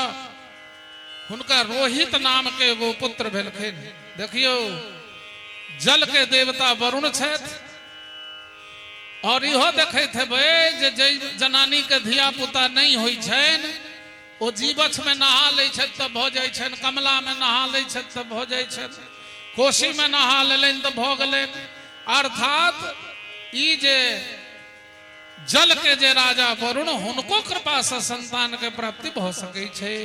हुनका रोहित नाम के एगो पुत्र भेलखिन। देखियौ, जल के देवता वरुण छथि और इहो देखैत हेबै जे जै जनानी के धिया पुता नहीं होइ छनि ओ जीवछ में नहा लै छथि तऽ भऽ जाइ छनि, कमला में नहा लै छथि तऽ भऽ जाइ छनि, कोशी में नहा लेलनि तऽ भऽ गेलनि। अर्थात ई जे जल के जे राजा वरुण हुनको कृपा से संतान के प्राप्ति भऽ सकै छै।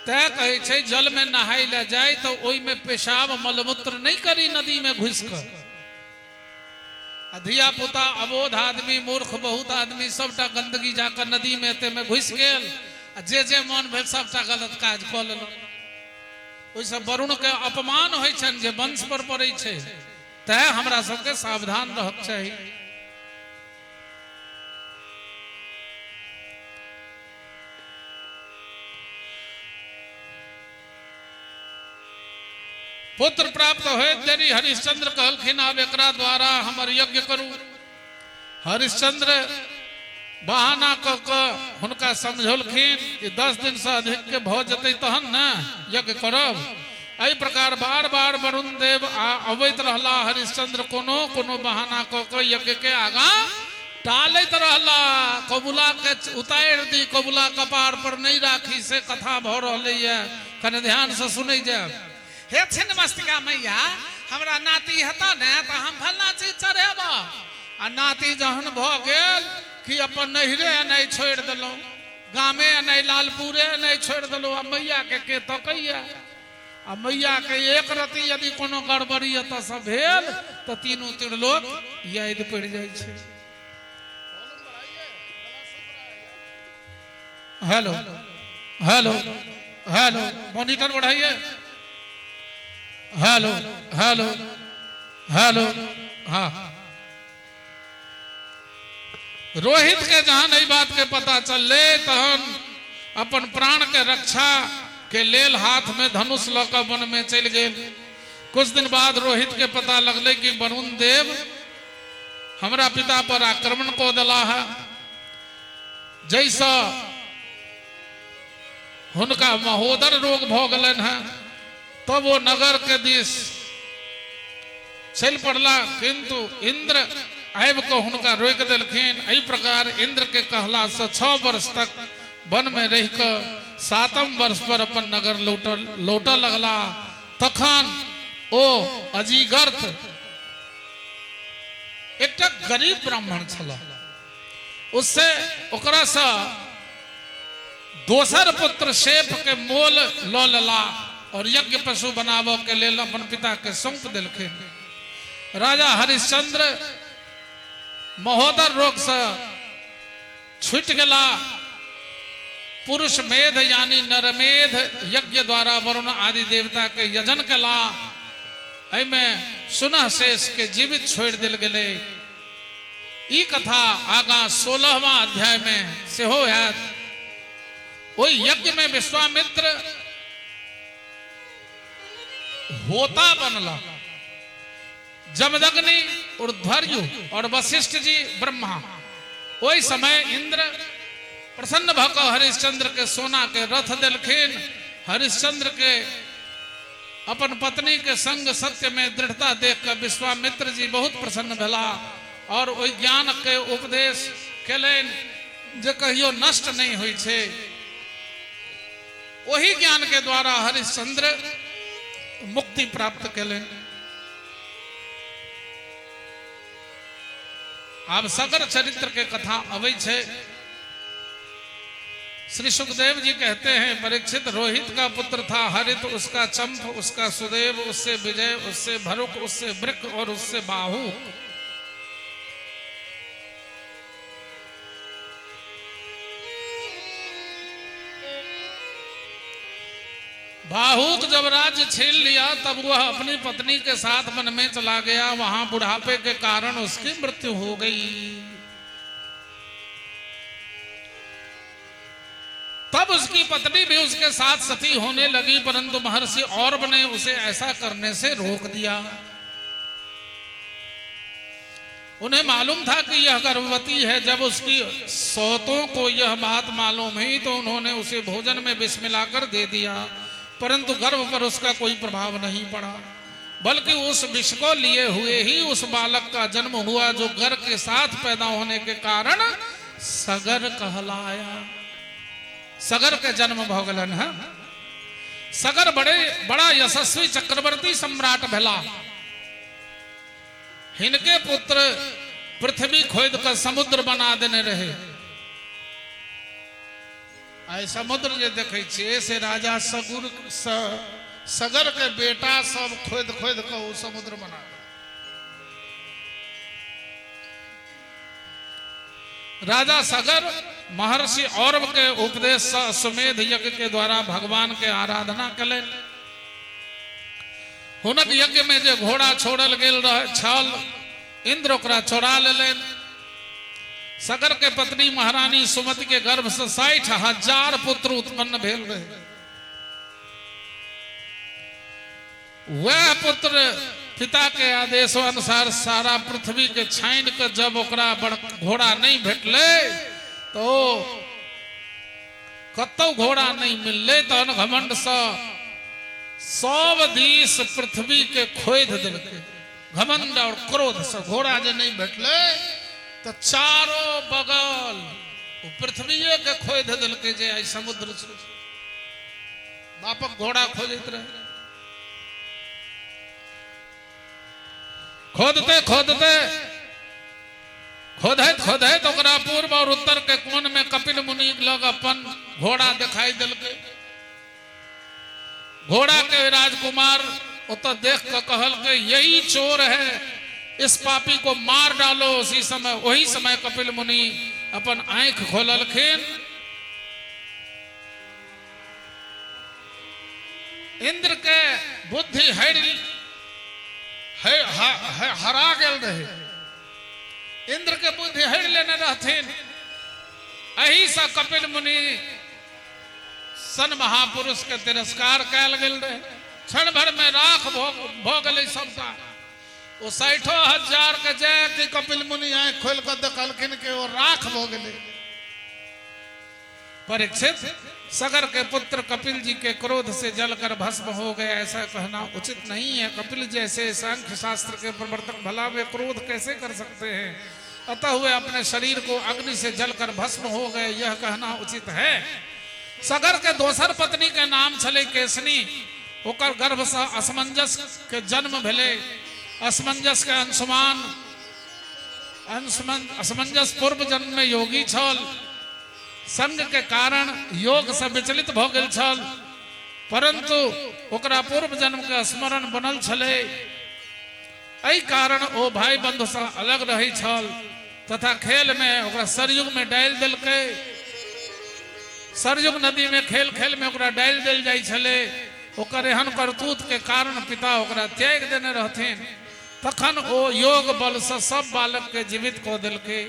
तैं कहै छै जल में नहाय लए जाय तऽ ओहिमे पेशाब मलमूत्र नहि करी नदी में घुसि कऽ। आ धिया पुता अबोध आदमी मूर्ख बहुत आदमी सबटा गंदगी जाकऽ नदी में एते में घुसि गेल आ जे जे मन भेल सबटा गलत काज कऽ लेलक। ओहिसँ वरुण के अपमान होइ छनि जे वंश पर पड़ै छै। तैं हमरा सबके सावधान रहक चाही। पुत्र प्राप्त होइत देरी हरिश्चंद्र कहलखिन आब एकरा द्वारा हमर यज्ञ करू। हरिश्चंद्र बहाना कऽ कऽ हुनका समझौलखिन कि 10 दिन से अधिक के भऽ जेतै तहन ने यज्ञ करब। एहि प्रकार बार बार वरुण देव आ अबैत रहला। हरिश्चंद्र कोनो कोनो बहाना कऽ कऽ यज्ञ के आगाँ टालैत रहला। कबुला के उतारि दी, कबुला कपार पर नहीं राखी, से कथा भऽ रहलैए। कने ध्यान से सुनै जायब। हे छिन्नमस्तिका मैया, हमरा नाती हेतऽ ने तऽ हम फल्लाँ चीज चढ़ेबऽ। आ नाती जहन भऽ गेल कि अपन नैहरे नहि छोड़ि देलहुँ, गामे नहि, लालपुरे नहि छोड़ि देलहुँ। आ मैयाके के तकैया? आ मैयाके एक रति यदि कोनो गड़बड़ी एतऽसँ भेल तऽ तीनू त्रिलोक यादि पड़ि जाइ छै। हेलो हेलो हेलो, मॉनिटर बढ़ाइए। Hello hello hello. हाँ, रोहित के जहन एहि बात के पता चलले तहन अपन प्राण के रक्षा के लेल हाथ में धनुष लऽ कऽ वन में चलि गेल। कुछ दिन बाद रोहित के पता लगले कि वरुण देव हमरा पिता पर आक्रमण कऽ देला है, जैसा हुनका महोदर रोग भऽ गेलनि हेँ। तब वो नगर के दिस चलि पड़ला, किंतु इंद्र आबि कऽ हुनका रोकि देलखिन। एहि प्रकार इंद्र के कहला से 6 वर्ष तक वन में रहि कऽ 7म वर्ष पर अपन नगर लौटऽ लगला। तखन ओ अजीगर्त एकटा गरीब ब्राह्मण छल, उससे ओकरा से दोसर पुत्र शेप के मोल लऽ लेला और यज्ञ पशु बनाबऽ के लेल अपन पिता के सौंप देलखिन। राजा हरिश्चंद्र महोदर रोग से छूटि गेला। पुरुष मेध यानी नरमेध यज्ञ द्वारा वरुण आदि देवता के यजन केला। एहिमे सुनह शेष के जीवित छोड़ि देल गेलै। ई कथा आगाँ 16वां अध्याय में सेहो हैत। ओहि यज्ञ में विश्वामित्र होता बनला, जमदग्नि ऊर्ध्वर्यु और वशिष्ठ जी ब्रह्मा। ओहि समय इंद्र प्रसन्न भऽ कऽ हरिश्चंद्र के सोना के रथ देलखिन। हरिश्चंद्र के अपन पत्नी के संग सत्य में दृढ़ता देख कऽ विश्वामित्र जी बहुत प्रसन्न भेला और ओहि ज्ञान के उपदेश केलनि जे कहियो नष्ट नहीं होइ छै। ओहि ज्ञान के द्वारा हरिश्चंद्र मुक्ति प्राप्त केलनि। आब सगर चरित्र के कथा अबै छै। श्री सुखदेव जी कहते हैं, परीक्षित रोहित का पुत्र था हरित, उसका चंप, उसका सुदेव, उससे विजय, उससे भरुक, उससे वृक और उससे बाहु। बाहुक जब राज्य छीन लिया तब वह अपनी पत्नी के साथ वन में चला गया। वहां बुढ़ापे के कारण उसकी मृत्यु हो गई। तब उसकी पत्नी भी उसके साथ सती होने लगी, परंतु महर्षि और्व ने उसे ऐसा करने से रोक दिया। उन्हें मालूम था कि यह गर्भवती है। जब उसकी सौतों को यह बात मालूम हुई तो उन्होंने उसे भोजन में विष मिलाकर दे दिया, परंतु गर्भ पर उसका कोई प्रभाव नहीं पड़ा, बल्कि उस विष को लिए हुए ही उस बालक का जन्म हुआ जो गर्भ के साथ पैदा होने के कारण सगर कहलाया। सगर के जन्म भऽ गेलनि हेँ। सगर बड़े बड़ा यशस्वी चक्रवर्ती सम्राट भेला। हिनके पुत्र पृथ्वी खोद कऽ समुद्र बना देने रहे। आइ समुद्र जे देखै छियै से राजा सगुर सगर के बेटा सब खोदि खोदि कऽ ओ समुद्र बना देने। राजा सगर महर्षि औरव के उपदेश से अश्वमेध यज्ञ के द्वारा भगवान के आराधना कलनि। हुनक यज्ञ में जे घोड़ा छोड़ल गेल रह छल, इंद्र ओकरा चोरा लेलनि। सगर के पत्नी महारानी सुमति के गर्भ से 60,000 पुत्र उत्पन्न भेल रहे। वह पुत्र पिता के आदेश अनुसार सारा पृथ्वी के छानि के जब ओकरा घोड़ा नहीं भेटलै तो कतौ घोड़ा नहीं मिललै, तहन घमंड से सब दिस पृथ्वी के खोदि देलकै घमंड और क्रोध से घोड़ा जे नहि भेटलै तऽ चारो बगल ओ पृथ्वीए के खोदि देलकै जे आइ समुद्र छै। बापक घोड़ा खोजैत रहे, खोदते खोदते खोदैत खोदैत ओकरा पूर्व और उत्तर के कोन में कपिल मुनि लग अपन घोड़ा दिखाई देलकै। घोड़ा के राजकुमार ओतऽ देख के कहलकै यही चोर है, इस पापी को मार डालो। उसी समय वही समय कपिल मुनि अपन आंखि खोललखिन। इंद्र के बुद्धि हरा गेल रहे, इंद्र के बुद्धि हरि लेने रहथिन। एही से कपिल मुनि सन महापुरुष के तिरस्कार कयल गेल रहे। क्षण भर में राख भऽ गेलै सबटा। ओ 60,000 के जाय कि कपिल मुनि आँखि खोलि कऽ देखलखिन कि ओ राख भऽ गेलै। परीक्षित, सगर के पुत्र कपिल जी के क्रोध से जलकर भस्म हो गए ऐसा कहना उचित नहीं है। कपिल जैसे सांख्य शास्त्र के प्रवर्तक भला वे क्रोध कैसे कर सकते हैं? अतः वे अपने शरीर को अग्नि से जलकर भस्म हो गए यह कहना उचित है। सगर के दोसर पत्नी के नाम छलै केसनी। ओकर गर्भ से असमंजस के जन्म भेलै। असमंजस के अंशुमान असमंजस पूर्व जन्म में योगी छल, संग के कारण योग से विचलित भ गेल छल, परंतु ओकरा पूर्व जन्म के स्मरण बनल छलै। एहि कारण ओ भाई बंधु से अलग रहै छल तथा खेल में ओकरा सरयुग में डालि देलकै। सरयुग नदी में खेल खेल में ओकरा डालि देल जाइ छलै। ओकर एहन करतूत के कारण पिता ओकरा त्यागि देने रहथिन। तखन ओ योग बल से सब बालक के जीवित कऽ देलकै।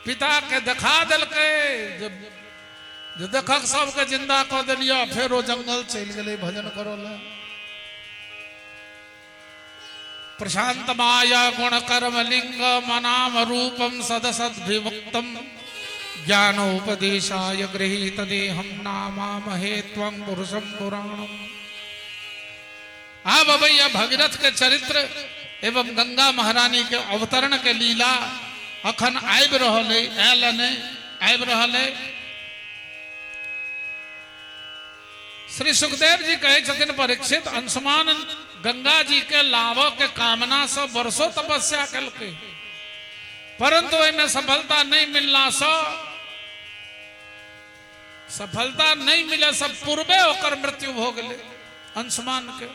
पिता के देखा देलकै जे देखक सबके जिंदा कऽ देलियऽ। फेर ओ जंगल चलि गेलै भजन करऽ लए। प्रशांत माया गुण कर्म लिंग मनाम रूपम सदसद्भिमुक्तम ज्ञानोपदेशाय गृहीत देहम नामामहे त्वं पुरुषम पुराणम। आब अबैया भगीरथ के चरित्र एवं गंगा महारानी के अवतरण के लीला अखन आबि रहल है, आयल नहीं आबि रहल है। श्री सुखदेव जी कहै छथिन परीक्षित, अंशुमान गंगा जी के लाभ के कामना से वर्षों तपस्या केलकै, परंतु ओहिमे सफलता नहीं मिलला से सफलता नहीं मिले से पूर्वे ओकर मृत्यु भ गेलै अंशुमान के।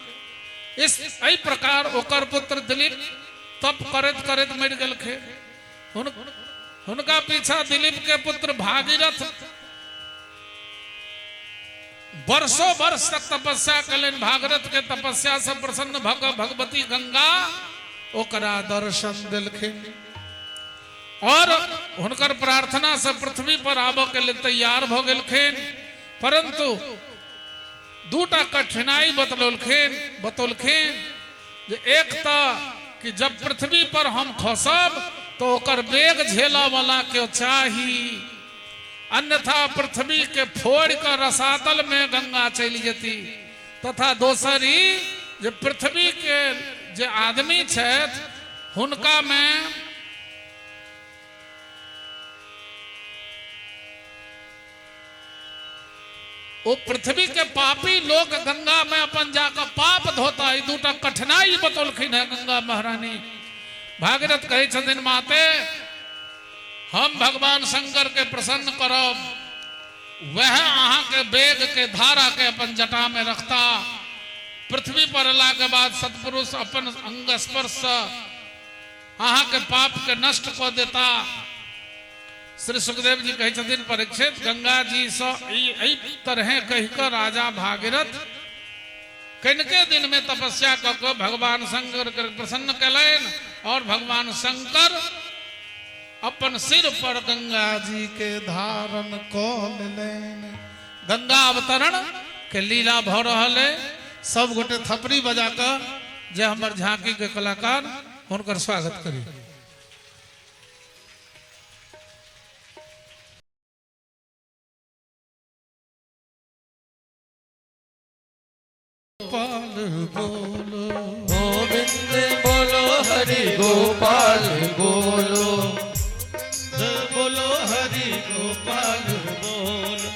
इस एहि प्रकार ओकर पुत्र दिलीप तप करैत करैत मरि गेलखिन। हुनका पीछा दिलीप के पुत्र भागीरथ वर्षों वर्ष तक तपस्या कलनि। भागीरथ के तपस्या से प्रसन्न भऽ कऽ भगवती गंगा ओकरा दर्शन देलखिन और हुनकर प्रार्थना से पृथ्वी पर आबऽ के लेल तैयार भऽ गेलखिन। परंतु दूटा कठिनाई बतौलखिन जे एक तऽ कि जब पृथ्वी पर हम खसब तो ओकर वेग झेलऽ वाला केओ चाही, अन्यथा पृथ्वी के फोड़ कऽ रसातल में गंगा चलि जेती। तथा दोसर ई जे पृथ्वी के जे आदमी छथि हुनका में ओ पृथ्वी के पापी लोग गंगा में अपन जाकर पाप धोता। ई दूटा कठिनाई बतौलखिन है गंगा महारानी। भागीरथ कहै छथिन माते हम भगवान शंकर के प्रसन्न करब, वह अहाँ के वेग के धारा के अपन जटा में रखता। पृथ्वी पर अला के बाद सत्पुरुष अपन अंग स्पर्श से अहाँ के पाप के नष्ट कऽ देता। श्री सुखदेव जी कहै छथिन परीक्षित, गंगा जी से एहि तरहे कहि कऽ राजा भागीरथ कनिके दिन में तपस्या कऽ कऽ भगवान शंकर के प्रसन्न कयलनि और भगवान शंकर अपन सिर पर गंगा जी के धारण कऽ लेलनि। गंगा अवतरण के लीला भऽ रहल है। सब गोटे थपड़ी बजा कऽ जे हमर झांकी के कलाकार हुनकर स्वागत करी। बोलो। गोविंद बोलो हरि गोपाल बोलो। बोलो हरि गोपाल बोलो।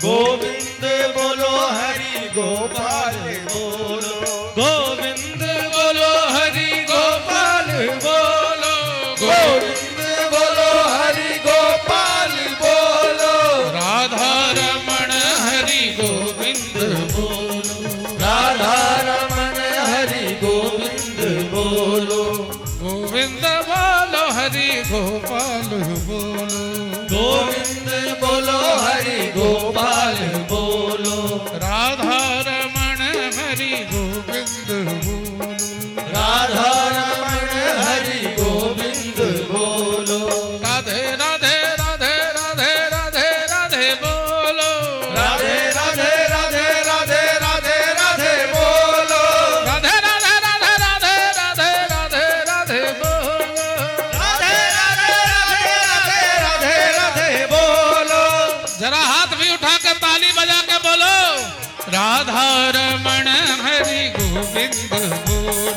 गोविंद बोलो हरि गोपाल बोलो। गोविंद बोलो हरि गोपाल बोलो। गोविंद बोलो हरि गोपाल बोलो। राधा रमण हरि गोविंद बोलो। राधा रमण हरि गोविंद बोलो। गोविंद बोलो हरि गोपाल बोलो। गोविंद बोलो हरि गोपाल बोलो। राधा रमण हरि गोविंद बोलो। राधा रमण हरि गोविंद बोलो। राधे राधे राधे राधे राधे राधे बोलो। राधे राधे राधे राधे राधे राधे बोलो। राधे राधे राधे राधे राधे राधे राधे बोलो। राधे राधे राधे राधे राधे राधे बोलो। जरा हाथ भी उठा के ताली बजा के बोलो। राधा रमण हरि गोविंद बोलो।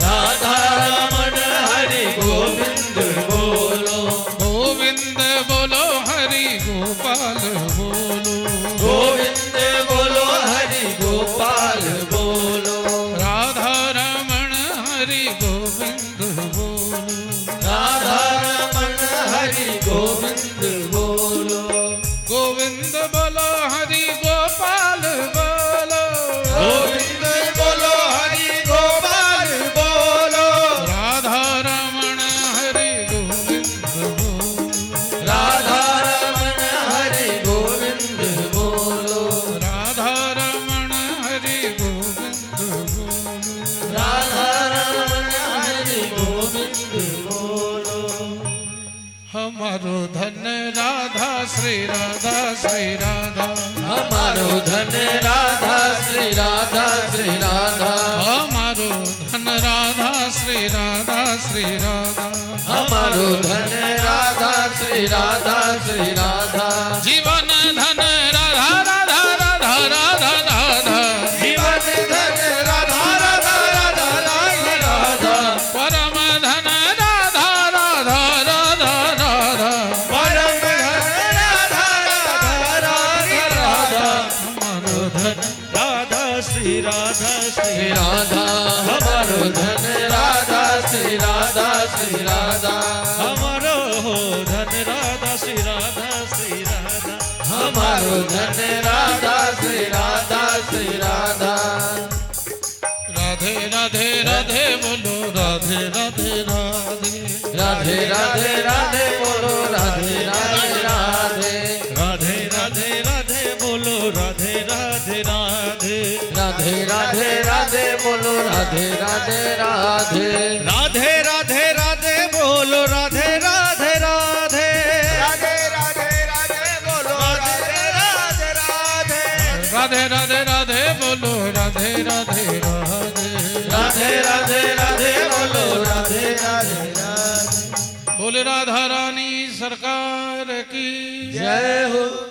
राधा रमण हरि गोविंद बोलो। गोविंद बोलो हरि गोपाल बोलो। गोविंद बोलो हरि गोपाल बोलो। राधा रमण हरि गोविंद बोलो। राधा रमण हरि गोविंद बोलो। गोविंद बोलो हरि गोपाल बोलो। गोविंद बोलो हरि गोपाल बोलो। राधा रमण हरि गोविंद बोलो। राधा रमण हरि गोविंद बोलो। राधा रमण हरि गोविंद बोलो। राधा रमण हरि गोविंद बोलो। हमारो धन राधा श्री राधा श्री राधा। हमारो धन राधा श्री राधा श्री राधा। हमारो धन राधा श्री राधा श्री राधा। हमारो धन राधा श्री राधा श्री राधा। जीवन धन राधा राधा राधा राधा राधा। जीवन धन राधा राधा राधा राधा राधा। परम धन राधा राधा राधा राधा। परम धन राधा राधा राधा राधा। हमारो धन राधा श्री राधा श्री श्री राधा। हमारो धन राधा श्री राधा श्री राधा। हमारो धन राधा श्री राधा श्री राधा। हमारो धन राधा श्री राधा श्री राधा। राधे राधे राधे बोलो। राधे राधे राधे। राधे राधे राधे बोलो। राधे राधे राधे। राधे राधे राधे बोलो। राधे राधे राधे। राधे राधे राधे बोलो। राधे राधे राधे। राधे राधे राधे बोलो। राधे राधे राधे। राधे राधे राधे बोलो। राधे राधे राधे। राधे राधे राधे बोलो। राधे राधे राधे। राधे राधे राधे बोलो। राधे राधे राधे। बोले राधा रानी सरकार की जय हो।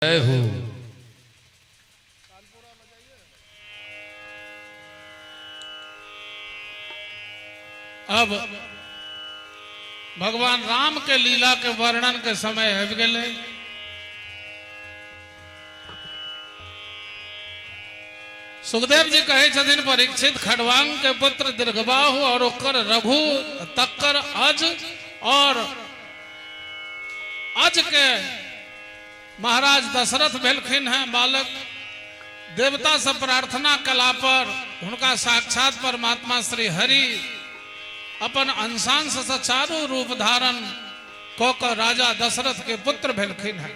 जय हो। अब भगवान राम के लीला के वर्णन के समय आबि गेलै। सुखदेव जी कहै छथिन परीक्षित खडवांग के पुत्र दीर्घबाहु और ओकर रघु तक्कर अज और अज के महाराज दशरथ भेलखिन हैं बालक। देवता से प्रार्थना कला पर हुनका साक्षात परमात्मा श्री हरि अपन अंशांश से चारू रूप धारण क क राजा दशरथ के पुत्र भेलखिन हैं।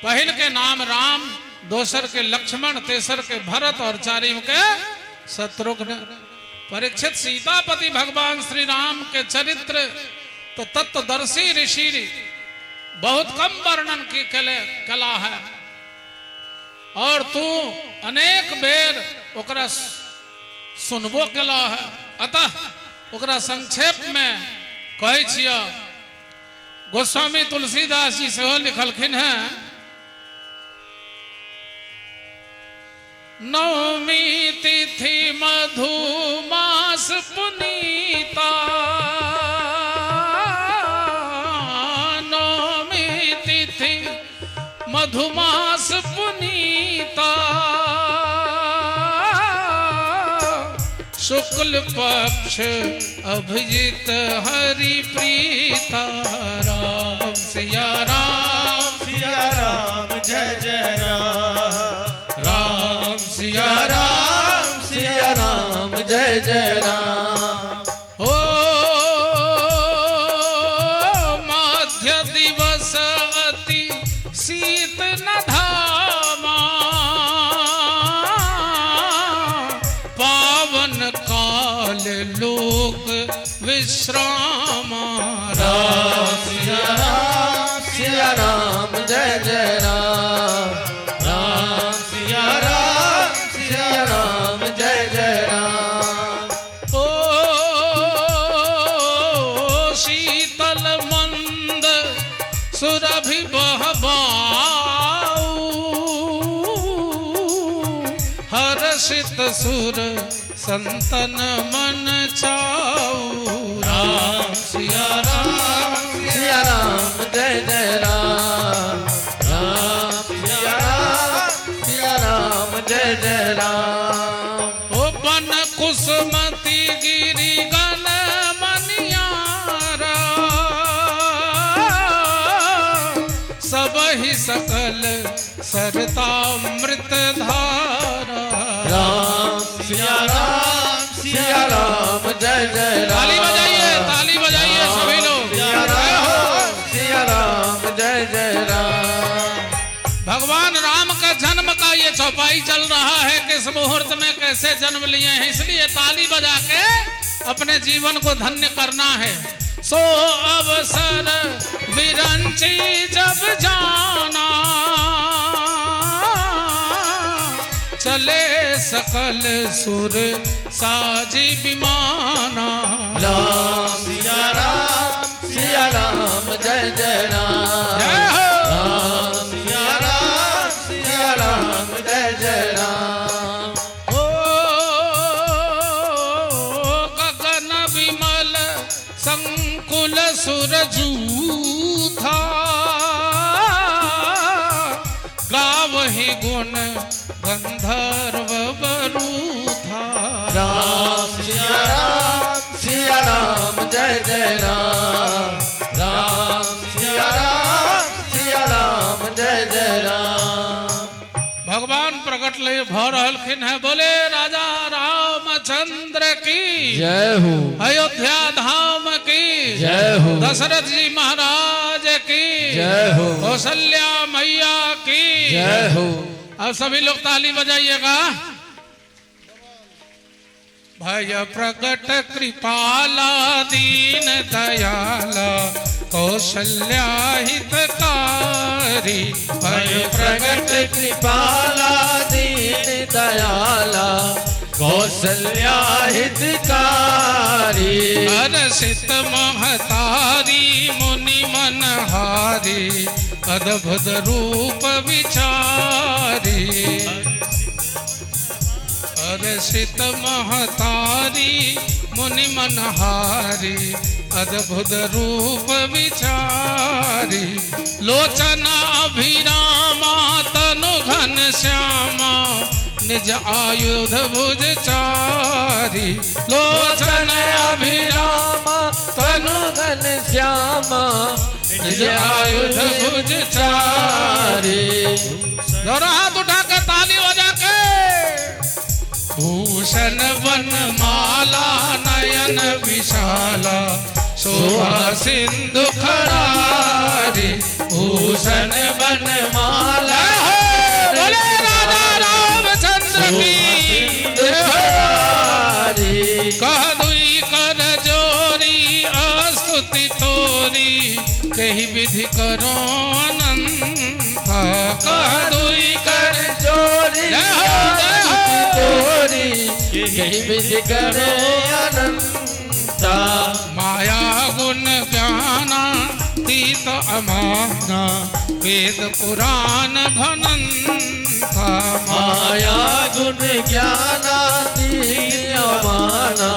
पहिल के नाम राम, दोसर के लक्ष्मण, तेसर के भरत और चारिम के शत्रुघ्न। परीक्षित सीतापति भगवान श्री राम के चरित्र तो तत्वदर्शी ऋषि बहुत कम वर्णन की कला है और तू अनेक बेर ओकरा सुनबो कला है। अतः ओकरा संक्षेप में कहै छियै। गोस्वामी तुलसीदास जी सेहो लिखलखिन हैं, नवमी तिथि मधुमास पुनीता, नवमी तिथि मधुमास पुनीता, शुक्ल पक्ष अभिजित हरि प्रीता। राम सिया राम, सिया राम जय जय राम, राम सिया राम, सिया राम जय जय राम। ओ मध्य दिवस अति शीत न धामा, पावन काल लोक विश्रामा। राम सिया राम, सिया राम जय जय राम, राम सिया राम, सिया राम जय जय राम। ओ शीतल मंद सुरभि बहबाऊ, हर्षित सुर संतन मन चाऊ। राम सिया राम, सिया राम जय जय राम, राम सिया राम, सिया राम जय जय राम। ओ बन कुसमति गिरि गण मनियारा, सब ही सकल सरतामृत धारा। राम सिया राम, सिया राम जय जय राम। ताली बजाइए, ताली बजाइए सभी लोग। सिया राम, सिया राम जय जय राम। भगवान राम का जन्म का ये चौपाई चल रहा है, किस मुहूर्त में कैसे जन्म लिए हैं, इसलिए ताली बजा के अपने जीवन को धन्य करना है। सो अवसर विरंची जब जाना, चले सकल सुर साजी विमाना। राम सिया राम, सिया राम जय जय राम, जय हो। राम सिया राम, सिया राम जय जय राम। ओ गगन विमल संकुल सुर जूथा, गावहि गुण गंधर्व बरूथा। राम सिया राम, सिया राम जय जय राम, राम सिया राम, सिया राम जय जय राम। भगवान प्रकट ले भ रहलखिन है। बोले राजा रामचंद्र की जय हो, अयोध्या धाम की जय हो, दशरथ जी महाराज की जय हो, कौशल्या मैया की जय हो। अब सभी लोग ताली बजाइएगा। भय प्रकट कृपाला दीन दयाला, कौशल्या हितकारी। भय प्रकट कृपाला दीन दयाला, कौशल्या हितकारी। हर्षित महतारी मुनि मनहारी, अद्भुत रूप विचारी। हर्षित महतारी मुनि मनहारी अद्भुत रूप विचारी। लोचन अभिरामा तनु घन श्यामा निज आयुध भुज चारी। लोचन अभिरामा तनु घन श्यामा निज आयुध भुज चारी। दोनों हाथ उठा के ताली बजा के। भूषण वन माला नयन विशाला शोभा सिंधु खरारी। भूषण वन माला बोले राजा रामचंद्र की कह दुई कर जोरी स्तुति तोरी कही विधि करो अनंता। कह दुई कर जोरी तोरी कही विधि करो अनंता। माया गुण ज्ञाना तीत अमाना वेद पुराण भनंता। माया गुण ज्ञाना तीत अमाना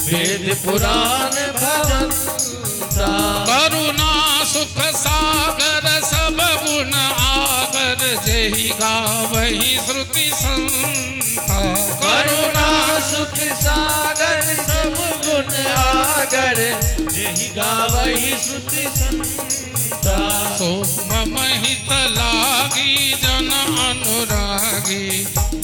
वेद पुराण भनंता। करुणा सुख सागर सब गुण आगर जेहि गावहि श्रुति संता। करुणा सुख सागर सब गुण आगर जेहि गावहि श्रुति संता। सोम महित लागी जन अनुरागी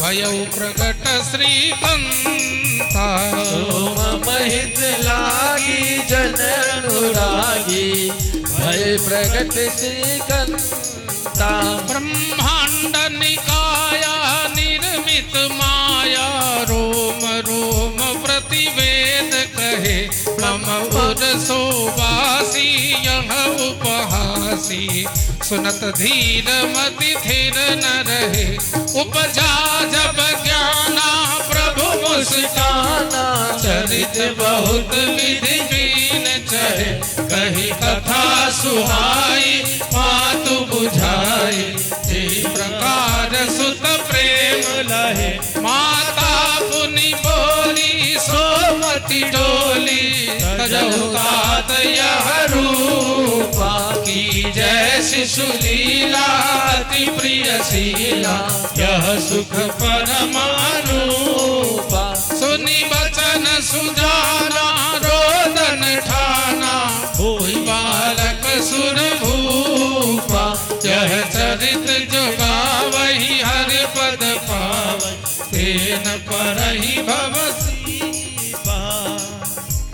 भयउ प्रगट श्रीकंता। सोम महित लागी जन अनुरागी भय प्रगट श्रीकंता। ब्रह्मांड निकाया निर्मित माया रोम रोम प्रतिवेद कहे। मम उर सोवासी यह उपहासी सुनत धीर मति थिर न रहे। उपजा जब ज्ञाना प्रभु मुस्काना चरित बहुत विधि बीन चढ़े। कही कथा सुहाई मातु बुझाई जी प्रकार सुत प्रेम लहे। माता पुनि बोली सोमति डोली तजहु तात यह रूपा। की जय शिशु लीला अति प्रिय शीला यह सुख परम अनूपा। सुनि बचन सुजाना रोदन ठाना होई बालक सुर भूपा। यह चरित जो गावहि हरि पद पावहि तेन परहि भव सीपा।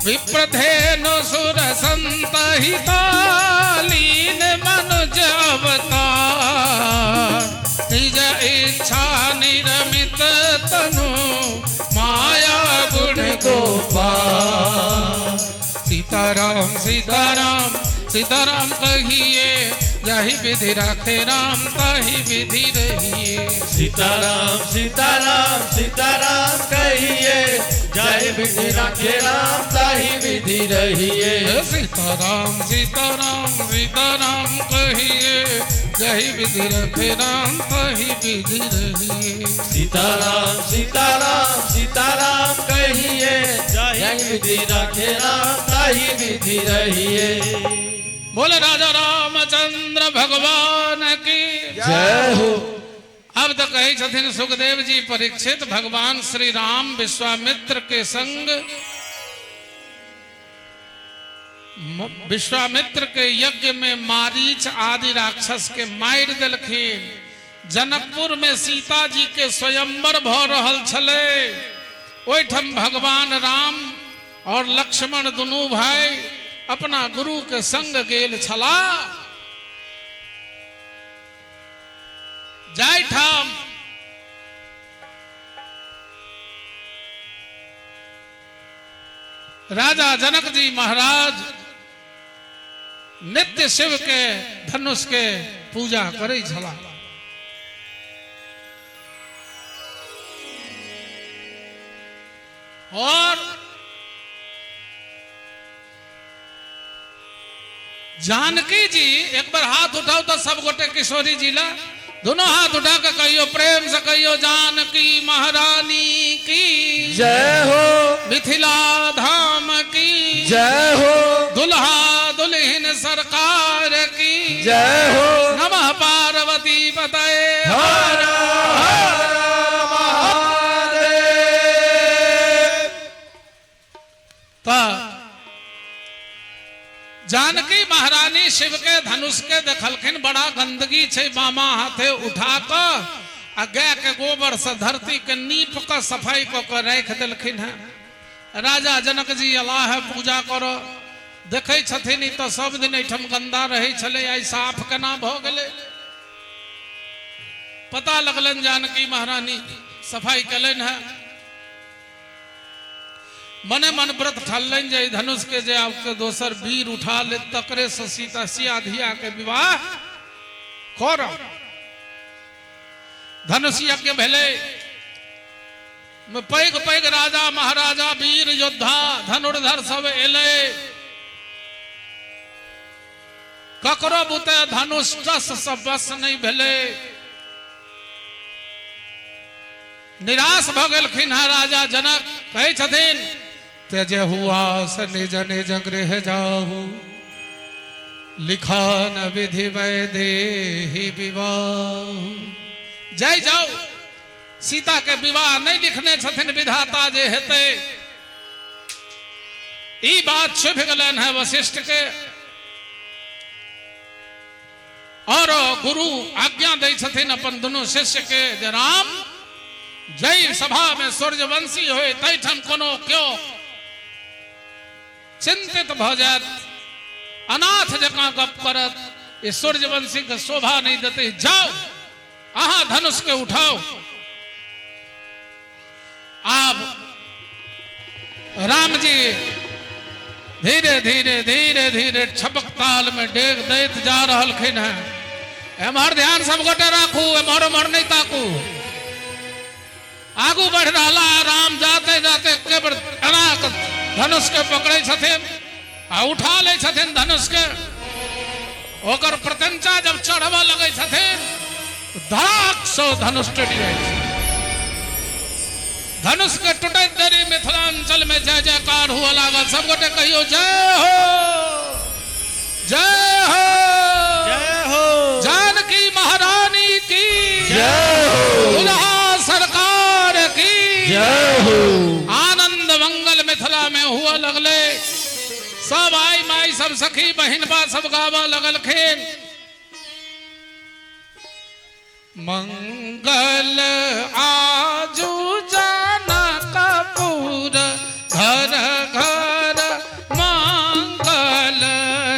विप्रधेनु सुर संत हिता लीन मनुज अवतार। निज इच्छा निरमित तनु माया गुण गोपाल। सीताराम सीताराम सीताराम कहिए यही विधि राखे राम ताही विधि रहिए। सीताराम सीताराम सीताराम कहिए जय विधि राखे राम ताही विधि रहिए। सीताराम सीताराम सीताराम कहिए यही विधि रखे राम ताही विधि रहिए। सीताराम सीताराम सीताराम कहिए जय विधि राखे राम ताही विधि रहिए। बोले राजा रामचंद्र भगवान की जय हो। अब तो कही छथिन सुखदेव जी परीक्षित भगवान श्री राम विश्वामित्र के संग विश्वामित्र के यज्ञ में मारीच आदि राक्षस के मारि देलखिन। जनकपुर में सीता जी के स्वयंवर भ रहल छलै। ओहिठाम भगवान राम और लक्ष्मण दुनू भाई अपना गुरु के संग गेल छला। जाहिठाम राजा जनक जी महाराज नित्य शिव के धनुष के पूजा करै छला। और जानकी जी एक बार हाथ उठाओ तो सब गोटे किशोरी जी ला दोनों हाथ उठा के कहियो, प्रेम से कहियो, जानकी महारानी की जय हो, मिथिला धाम की जय हो, दुल्हा दुल्हन सरकार की जय हो। नमः पार्वती पतये हर हर महादेव। त जानकी महारानी शिव के धनुष के देखलखिन बड़ा गंदगी छै, मामा हाथे उठा क आ गाय के गोबर से धरती के नीप क सफाई क के राखि देलखिन हैं। राजा जनक जी अलाह है पूजा करो, देखै छथिन ई तऽ सब दिन एहिठाम गंदा रहै छलै, आइ साफ केना भऽ गेलै। पता लगलनि जानकी महारानी सफाई केलनि हैं। मने मन व्रत ठानलनि जे धनुष के जे आपके दोसर वीर उठा ले तकरे से सीता सिया धिया के विवाह करब। धनुष यज्ञ भेलै, पैघ पैघ राजा महाराजा वीर योद्धा धनुर्धर सब एलै, ककरो बुते धनुष टस से बस नहीं भेलै। निराश भऽ गेलखिन हँ राजा जनक। कहै छथिन तेजे हुआ से निज निज गृह जाहू, लिखन विधि वैदेही विवाह। जय जाओ, सीता के विवाह नहीं लिखने छथिन विधाता जे हेतै। ई बात छुपि गेलनि है वशिष्ठ के। और गुरु आज्ञा दै छथिन अपन दुनू शिष्य के जे राम जय सभा में सूर्यवंशी होय तैठाम कोनो क्यों चिंतित भऽ जायत, अनाथ जकाँ गप करत, ई सूर्यवंशी के शोभा नहीं देते। जाओ अहाँ धनुष के उठाओ। आब राम जी धीरे धीरे धीरे धीरे छपक ताल में डेग दैत जा रहलखिन हैं। एम्हर ध्यान सब गोटे राखू, एम्हर ओम्हर नहीं ताकू। आगू बढ़ रहा राम, जाते जाते केवल एना धनुष के पकड़े छथिन आ उठा लै छथिन धनुष के। ओकर प्रत्यंचा जब चढ़बऽ लगै छथिन धड़ाक से धनुष टूटि जाइ छै। धनुष के टूटैत देरी मिथिलांचल में जय जयकार हुआ लागल। सब गोटे कहियो जय हो, जय हो, जय हो, जानकी महारानी की जय हो, दुल्हा सरकार की जय हो। आनंद मंगल मिथिला में हुआ लगले। सब आई माई सब सखी बहिनपा सब गावा लगलखिन। मंगल आजू जनकपुर घर घर मंगल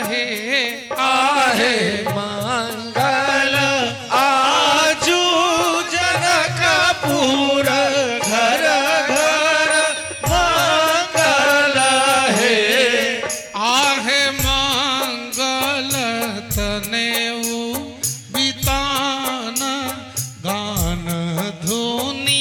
हे आहे। मंगल आजू जनकपुर घर घर मंगल हे आहे। मंगल तनेऊ बितान गान धुनी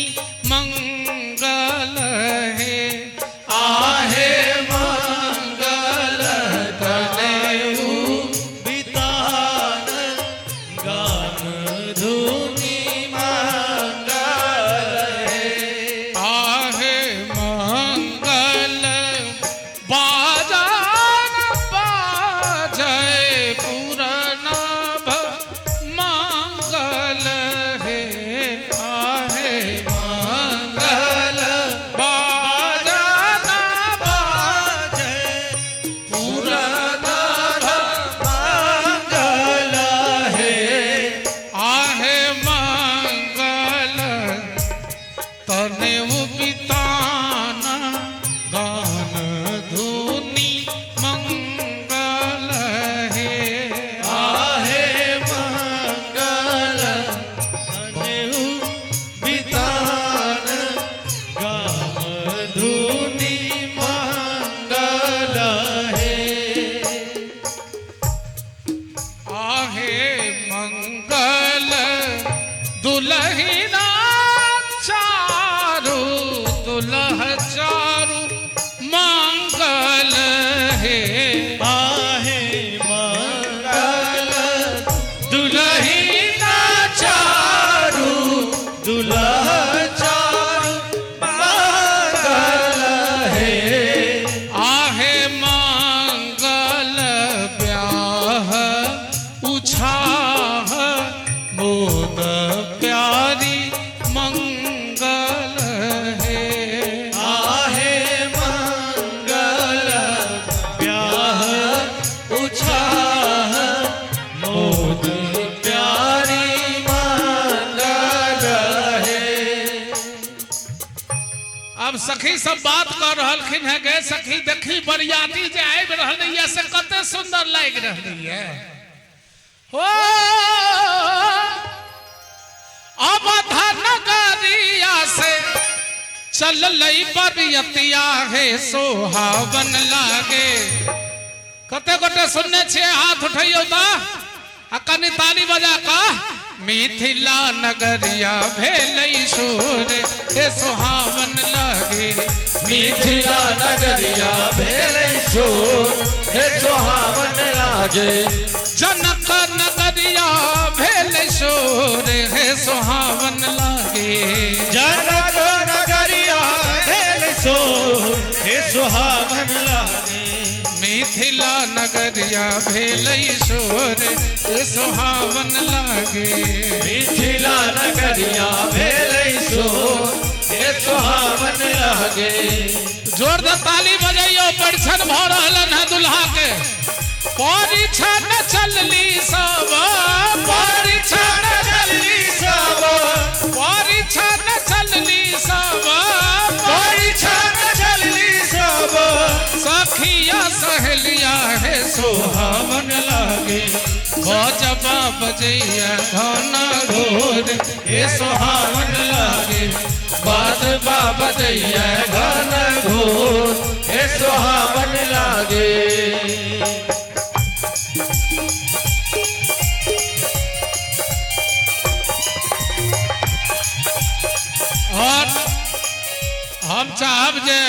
अब सखी सब बात कर रहलखिन है, गे सखी देखी बरियाती जे आबि रहल ये से कते सुंदर लागि रहल ये। हो अब नगरिया से चललै बरियतिया हे सोहावन लागे। कते गोटे सुनने छियै, हाथ उठैयौ त आ कनि ताली बजा क। मिथिला नगरिया भेलै शोर हे सोहावन लागे। मिथिला नगरिया भेलै शोर हे सोहावन लागे। जनक नगरिया भेलै शोर हे सोहावन लागे। जनक नगरिया भेलै शोर हे सोहावन लागे। मिथिला नगरिया भेलै शोर हे सोहावन लागे। मिथिला नगरिया भेलै शोर हे सोहावन लागे। जोरदार ताली बजैयौ, परिछन भऽ रहलन है दुल्हा के। परिछन चलली सब, परिछन चलली सब, परिछन चलली सब, परिछन चलली सब। सखिया सहेलिया हे सोहावन लागे। गजबा बजैया घना घोर हे सोहावन लागे। बाजबा बजैया घना घोर हे सोहावन लागे। और हम चाहब जे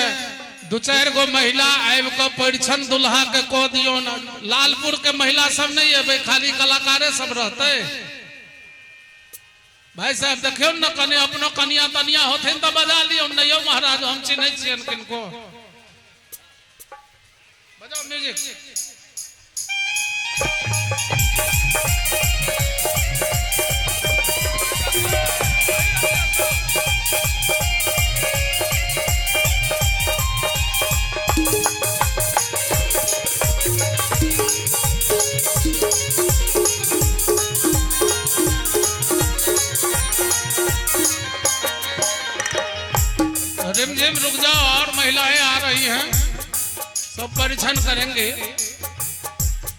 दू चारि गो महिला आबि कऽ परिछन दुल्हा के कऽ दियौ न। लालपुर के महिला सब नहीं अबै, खाली कलाकारे सब रहतै। भाई साहब देखियौ ने कनि अपनो कनिया तनिया होथिन तऽ बजा लियौ न। यौ महाराज हम चिन्है छियनि किनको। बजाउ म्यूजिक। रिमझिम रुक जाओ, और महिलाएं आ रही हैं, सब परिछन करेंगे।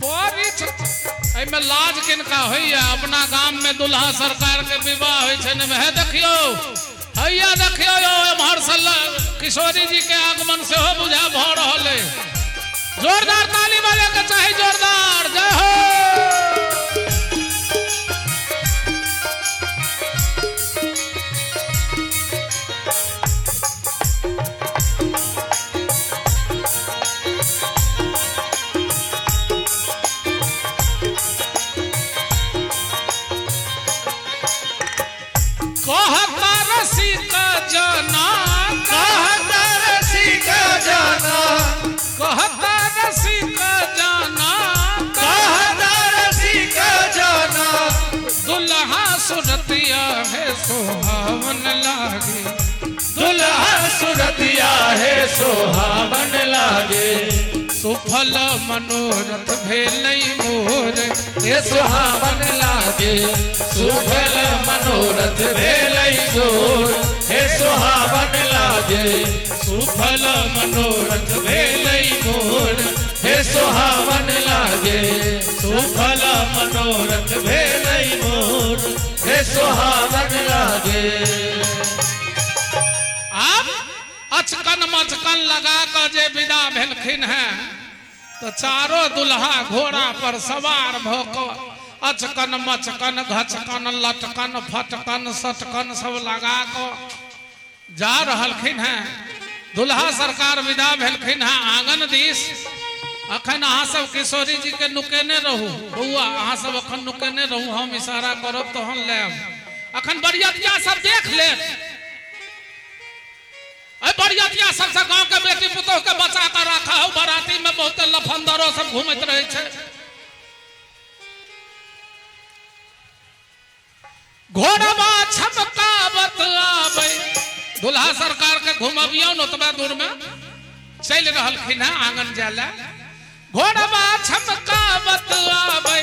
परिछन में लाज किनका होइया, अपना गाम में दुल्हा सरकार के विवाह होइ छै ने। हे देखियो, हैया देखियो यौ, एम्हर से किशोरी जी के आगमन सेहो बुझा भऽ रहल है। जोरदार ताली बजे के चाही, जोरदार। जय हो। कहता रसिक जना, कहता रसिक जना, कहता रसिक जना, कहता रसिक जना। दुल्हा सुरतिया है सोहावन लागे। दुल्हा सुरतिया है सोहावन लागे। सुफल मनोरथ भेलै मोर हे सोहावन लागे। सुफल मनोरथ भेलै मोर हे सोहावन लागे। सुफल मनोरथ भेलै मोर हे सोहावन लागे। सुफल मनोरथ भेलै मोर हे सोहावन लागे। आब अचकन मचकन लगा कऽ जे विदा भेलखिन हैं तो चारो दुल्हा घोड़ा पर सवार भऽ कऽ अचकन मचकन घचकन लटकन फटकन सटकन सब लगा कऽ जा रहलखिन हैं। दुल्हा सरकार विदा भेलखिन हैं आंगन दिस। अखन अहाँ सब किशोरी जी के नुकेने रहू बौआ, अहाँ सब अखन नुकेने रहू, हम इशारा करब तहन लेब। अखन बरियतिया सब देख लेब। बरियतिया सबसे गांव के बेटी पुतोह के बचा कर रखा हो। बराती में बहुत लफंदरो सब घूमत रहे छै। घोड़वा छमकावत आबै, दुल्हा सरकार के घुमबियौ न ओतबे दूर में चलि रहलखिन हैं आंगन जाय लए। घोड़वा छमकावत आबै,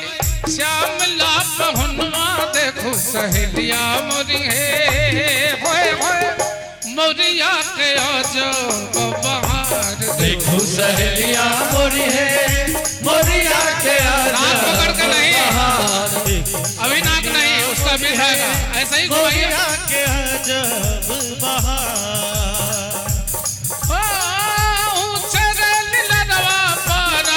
श्यामला पहुनवा देखू सहेलिया मोरी हे होए होए। मोरिया के अजब बहार। देखो सहेलिया मोरी है मोरिया के नाक पकड़ के नहीं, बहार। अभी नाक नहीं, उसका भी आएगा। ऐसा ही घुमाइए। मोरिया के अजब बहार। ऊंचे रे लीलरवा पर,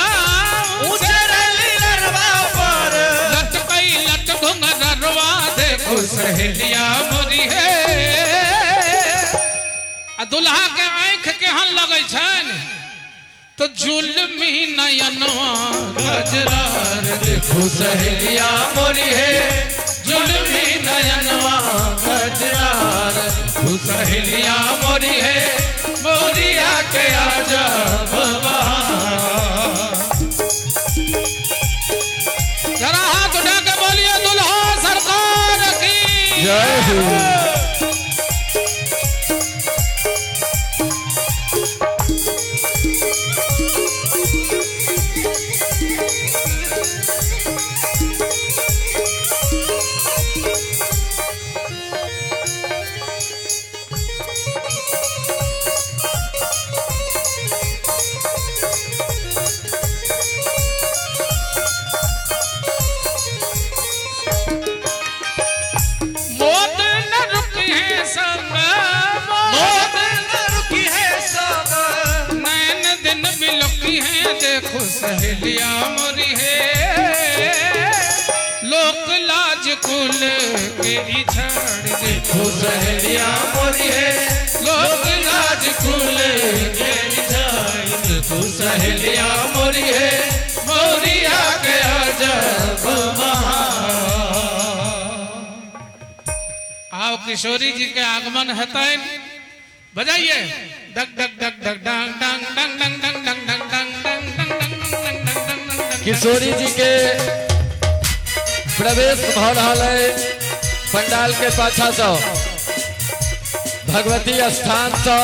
ऊंचे ऊंचे लीलरवा पर, लटकई लट घुंघरवा। देखो सहेलिया मोरी है। आ दुल्हा के आँख केहन लगै छनि तो जुल्मी नयनवा गजरार। देखो सहेलिया मोरी है जुल्मी नयनवा गजरार। देखो सहेलिया मोरी है मोरिया के अजब बहार। जरा हाथ उठा के बोलिए दुल्हा सरकार की जय हो। मौत न रुकी है संग, मौत न रुकी है संग, नैन दिन बिलुकी है। देखो सहेलिया मोरी है। लोक लाज कुल के ई छाड़। देखो सहेलिया मोरी है लोक लाज कुल के जाए। देखो सहेलिया मोरी है मोरिया के अजब बहार। आओ किशोरी जी के आगमन हेतनि, बजाइए डग डग डग डग डंग डंग डंग डंग डंग डंग डंग डंग डंग डंग डंग डंग डंग डंग डंग। किशोरी जी के प्रवेश भ रहल है पंडाल के पाछा से भगवती स्थान से।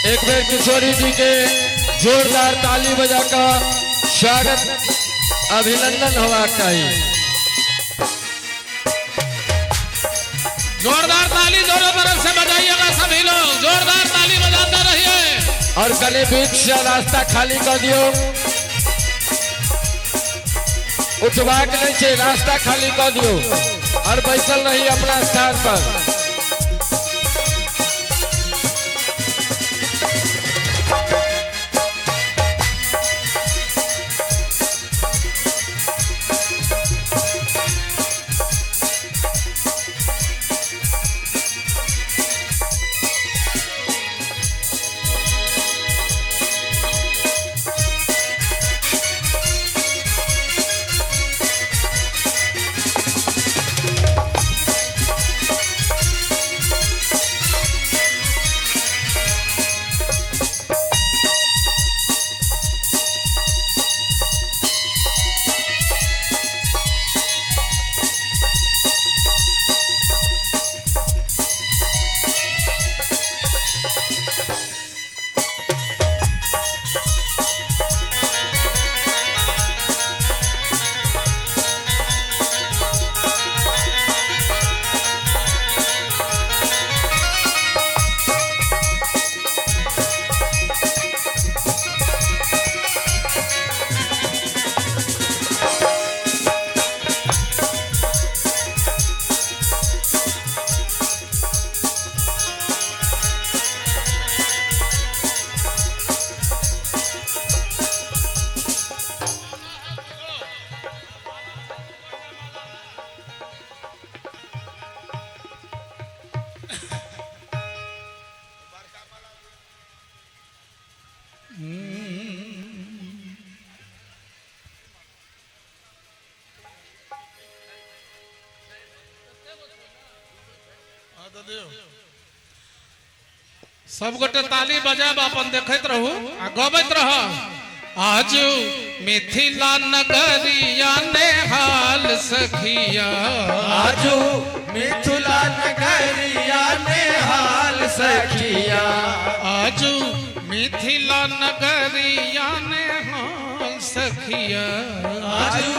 एक बेर किशोरी जी के जोरदार ताली बजाकर स्वागत अभिनंदन होना चाहिए। जोरदार ताली दोनों तरफ से बजाइएगा सभी लोग, जोरदार ताली बजाते रहिए। और कने बीच से रास्ता खाली कर दियो, उठबाक नहीं छे, रास्ता खाली कर दियो और बैसल नहीं अपना स्थान पर। सब गोटे ताली बजाब अपन देखैत रहू आ गबैत रह। आज मिथिला नगरिया नेहाल सखिया, आजू मिथिला नगरिया नेहाल सखिया, आजू मिथिला नगरिया नेहाल सखिया, आजू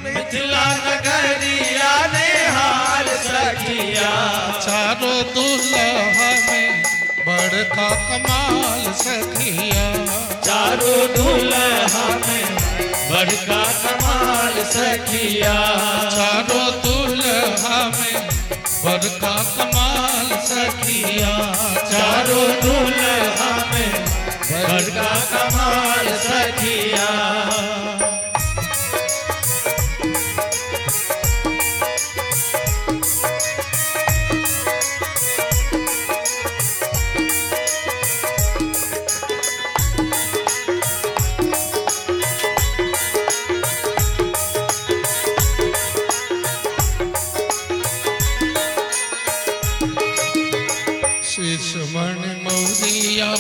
मिथिला नगरिया नेहाल सखिया। चारों दुल्हा में बड़का कमाल सखिया, चारों दुल्हा में बड़का कमाल सखिया, चारों दुल्हा में बड़का कमाल सखिया, चारों दुल्हा में बड़का कमाल सखिया।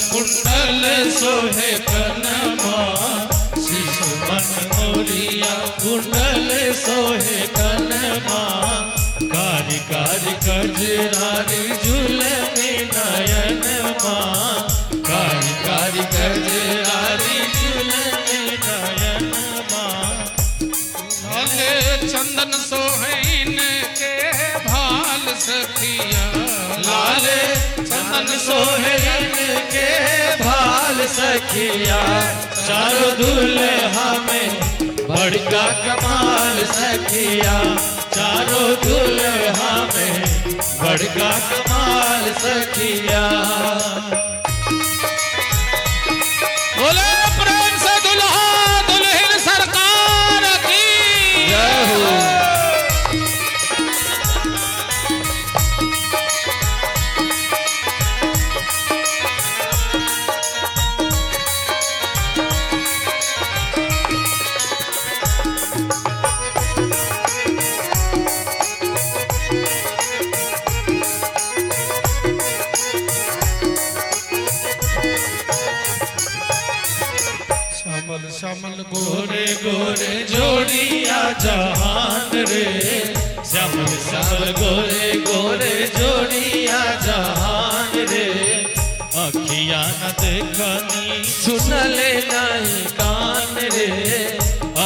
कुंडल सोहे कनमा, शिशुमन मोरिया कुंडल सोहे कनमा, कारी कारी कजरारी झूलने नयनमा, कारी कारी कजरारी झूलने नयनमा। लाले चंदन सोहेन के भाल सखिया, लाले चंदन सोहेन के भाल सखिया, चारों दुल्हा में बड़का कमाल सखिया, चारों दुल्हा में बड़का कमाल सखिया। बोले प्रेम से दुल्हा दुल्हन सरकार की जय हो। श्यामल गोरे गोरे जोड़िया जहान रे, श्यामल श्यामल गोरे गोरे जोड़िया जहान रे, अखिया न देखनी सुनले नहीं कान रे,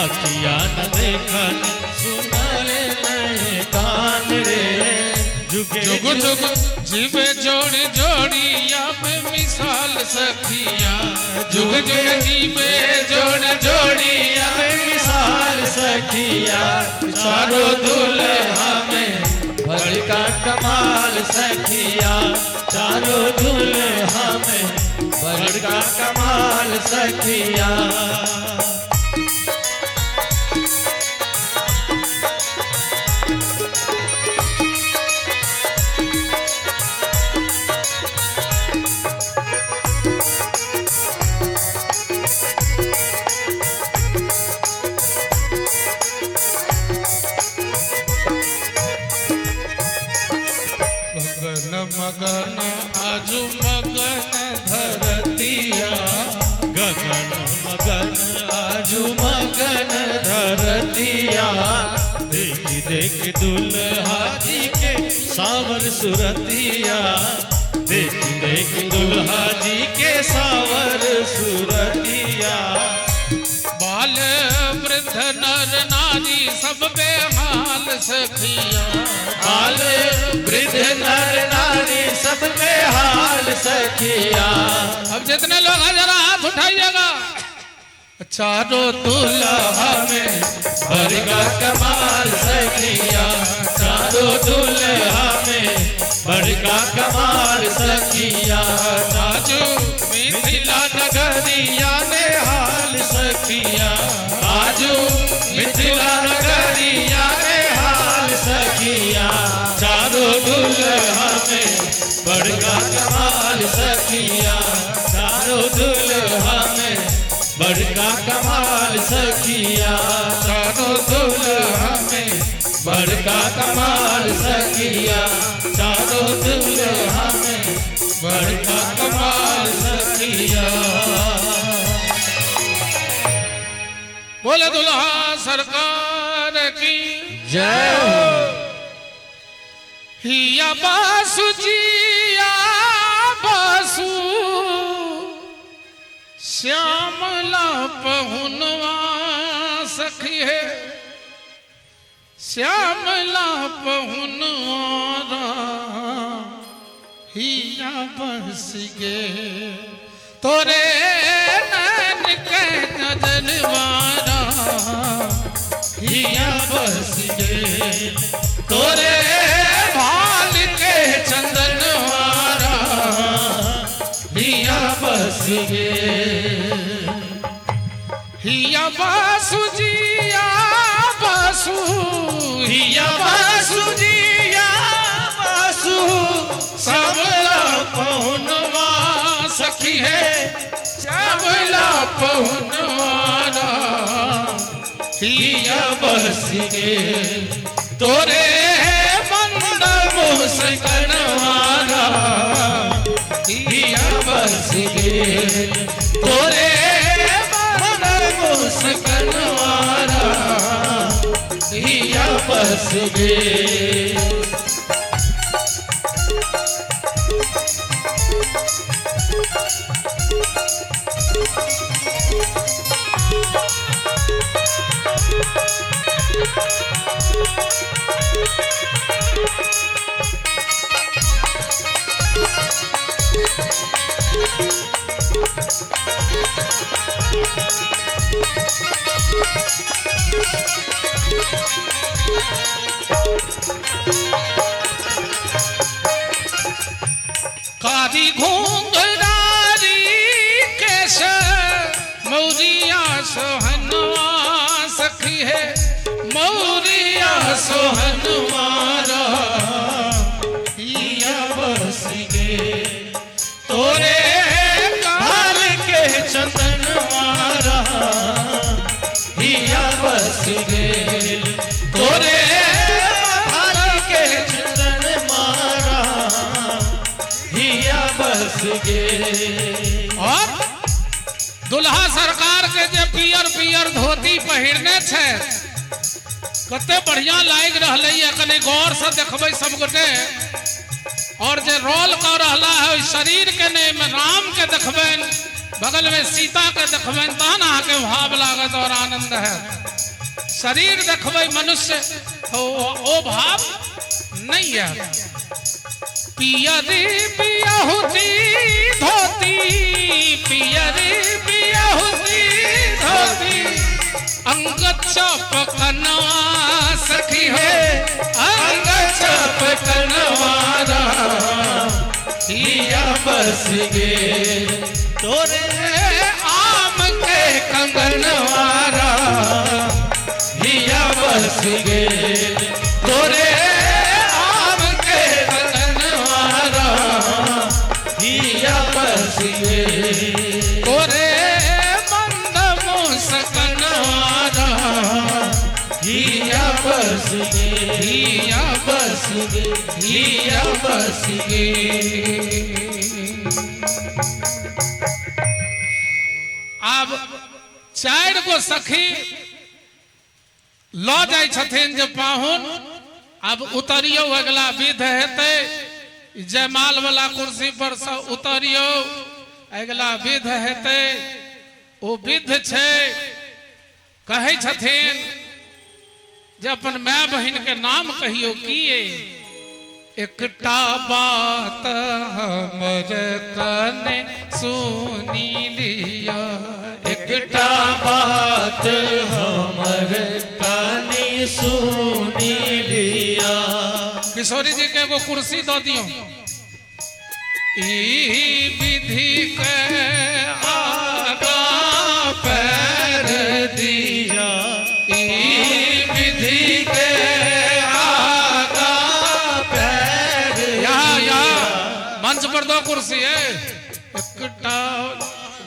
अखिया न देखनी सुनले नहीं कान रे। जुगे जुग जुग जीवे जोड़ी जोड़िया में मिसाल सखिया, जुग जुग जीवे जोड़ जोड़िया में मिसाल सखिया, चारों दुल्हा में बड़का कमाल सखिया, चारों दुल्हा में बड़का कमाल सखिया। मगन आजू मगन धरतिया, गगन मगन आजू मगन धरतिया, देख देख दुल्हा जी के सावर सुरतिया, देख देख दुल्हा जी के सावर सुरतिया। बाल वृद्ध नर नारी सब बेहाल सखिया, बाल वृद्ध नर नारी सब बेहाल सखिया। अब जितने लोग हैं जरा हाथ उठाइएगा। चारों दुल्हा में बड़का कमाल सखिया, चारों दुल्हा में बड़का कमाल सखिया। आजू मिथिला नगरिया नेहाल सखिया, आजू मिथिला नगरिया नेहाल सखिया, चारों दुल्हा में बड़का कमाल सखिया, चारों दुल्हा में बड़का कमाल सखिया, चारों दुल्हा में बड़का कमाल सखिया, चारों दुल्हा में बड़का कमाल। बोले दुल्हा सरकार की जय हो। हिया बासु जिया बासु श्यामला पहुनवा सखी है, श्यामला पहुनवा हिया बस गे तोरे नैन के नजरवारा हिया बस गे तोरे भाल के चंदनवारा हिया बस गे हिया बासु जिया बासु हिया बासु जिया बासु सबला पहुनवा सखी है, सबला पहुनवारा हिया बस गे तोरे मंद मुस्कनवारा हिया बस गे तोरे मंद मुस्कनवारा हिया बस गे। कारी घूंघरारी केश मौरिया सोहनवा सखी है, मौरिया सोहनवारा हिया बस गे तोरे काल के चंदनवारा हिया बस गे तोरे भाल के चंदन मारा हिया बस गे। और दुल्हा सरकार के जे पियर पियर धोती पहिरने छै कते बढ़िया लाग रहलै है, कने गौर से देखबै सब गोटे। और जे रोल कर रहला है ओहि शरीर के ने में राम के देखबनि, बगल में सीता के देखबनि, तहन अहाँके भाव लागत और आनंद है। शरीर देखबै मनुष्य ओ भाव नहीं है। पियरी पियहुती धोती पियरी पियहुती धोती अंग चपकनवा सखी है, अंग चपकनवारा हिया बस गे तोरे आम के कंगनवारा हिया बस गे तोरे आम के कंगनवारा हिया बस गे तोरे मंद मुस्कनवारा हिया बस गे हिया बस गे हिया बस गे। आब चारि गो सखी लऽ जाइ छथिन जे पाहुन आब उतरियौ, अगला विध हेतै, जयमाल वाला कुर्सी पर से उतरियौ, अगला विध हेतै। ओ विध छै कहै छथिन जे अपन my बहिन के नाम कहियौ की एकटा बात हमर कने सुनी लिया, एकटा बात हमर कने सुनी लिया। किशोरी जी के एगो कुर्सी दऽ दियौ। ई विधि के आगाँ पैर दिया, ई विधि के आगाँ पैर। यहाँ यहाँ मंच पर दो कुर्सी है, एकटा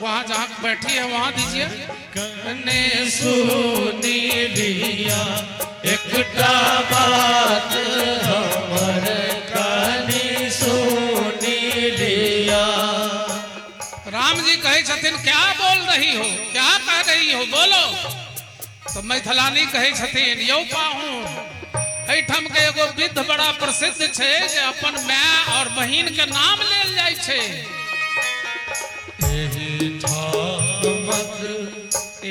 वहाँ जहाँ बैठी है वहाँ दीजिए। कने सुनी लिया एकटा बात हमर कने सुनी लिया। राम जी कहे छथिन क्या बोल रही हो, क्या कह रही हो, बोलो। तो मैथिलानी कहै छथिन यौ पाहुन, एहिठाम के एगो विध बड़ा प्रसिद्ध छै जे अपन my और बहिन के नाम लेल जाइ छै।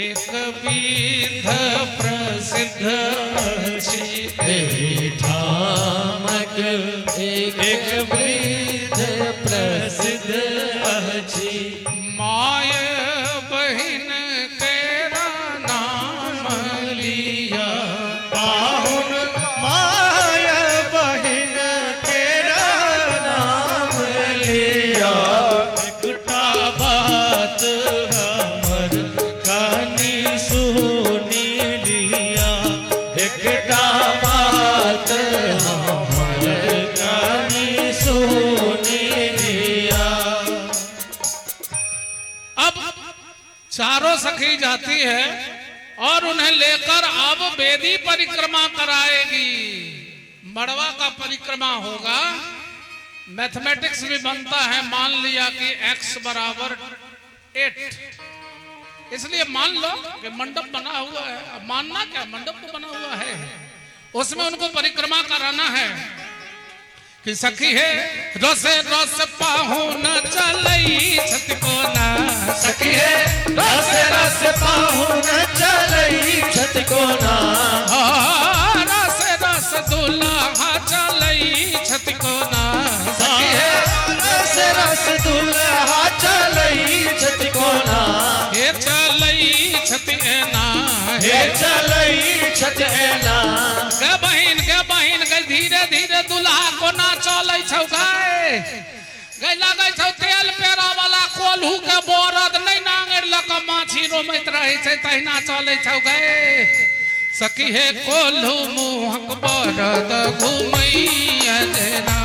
एक विध प्रसिद्ध अछि, एहिठामक एक वृद्ध प्रसिद्ध अछि, my बहिन केरा नाम लिया। पाहुन my बहिन केरा नाम लिया। एकटा बात हमर कनी सुनी लिया, एकटा बात हमर कनी सुनी लिया। अब चारों सखी जाती है और उन्हें लेकर अब वेदी परिक्रमा कराएगी। मड़वा का परिक्रमा होगा। मैथमेटिक्स भी बनता है, मान लिया कि x बराबर 8, इसलिए मान लो कि मंडप बना हुआ है। अब मानना क्या, मंडप तो बना हुआ है, उसमें उनको परिक्रमा कराना है कि सखी है रस रस पाहुन चलई छत कोना। सखी है रस रस पाहुन चलई छत कोना। रस रस दुल्हा चलई छत कोना। सखी है रस रस दुल्हा चलई छत कोना। हे चलई छत एना, हे चलई छत एना। गे बहिन, गे बहिन, गे धीरे धीरे दुल्हा कोना चलै छौ गाय। गे लगै छौ तेल पेरा वाला कोल्हू के बरद नहि नांगरि लऽ कऽ माछी रोमैत रहै छै तहिना चलै छौ गे। सखी हे कोल्हू मुँहक बरद घुमैया जेना।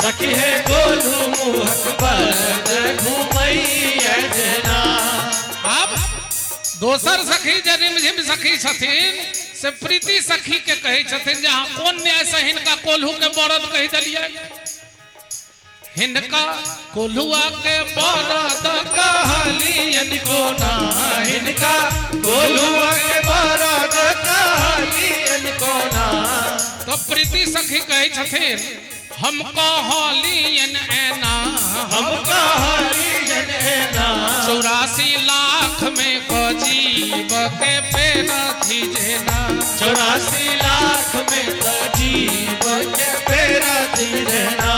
सखी हे कोल्हू मुँहक बरद घुमैया जेना। आब दोसर सखी जे रिमझिम सखी छथिन से प्रीति सखी के कहै छथिन जे अहाँ कोन न्याय से हिनका कोल्हू के बरद कहि देलियै। हिनका कोल्हुआ के बरद कहलियन कोना। हिनका कोल्हुआ के बरद कहलियन कोना। तो प्रीति सखी कहै छथिन हम कहलियन एना, हम कहलियन एना। 84 लाख में जीव के पेरथी जेना। 84 लाख में जीव के पेरथी जेना।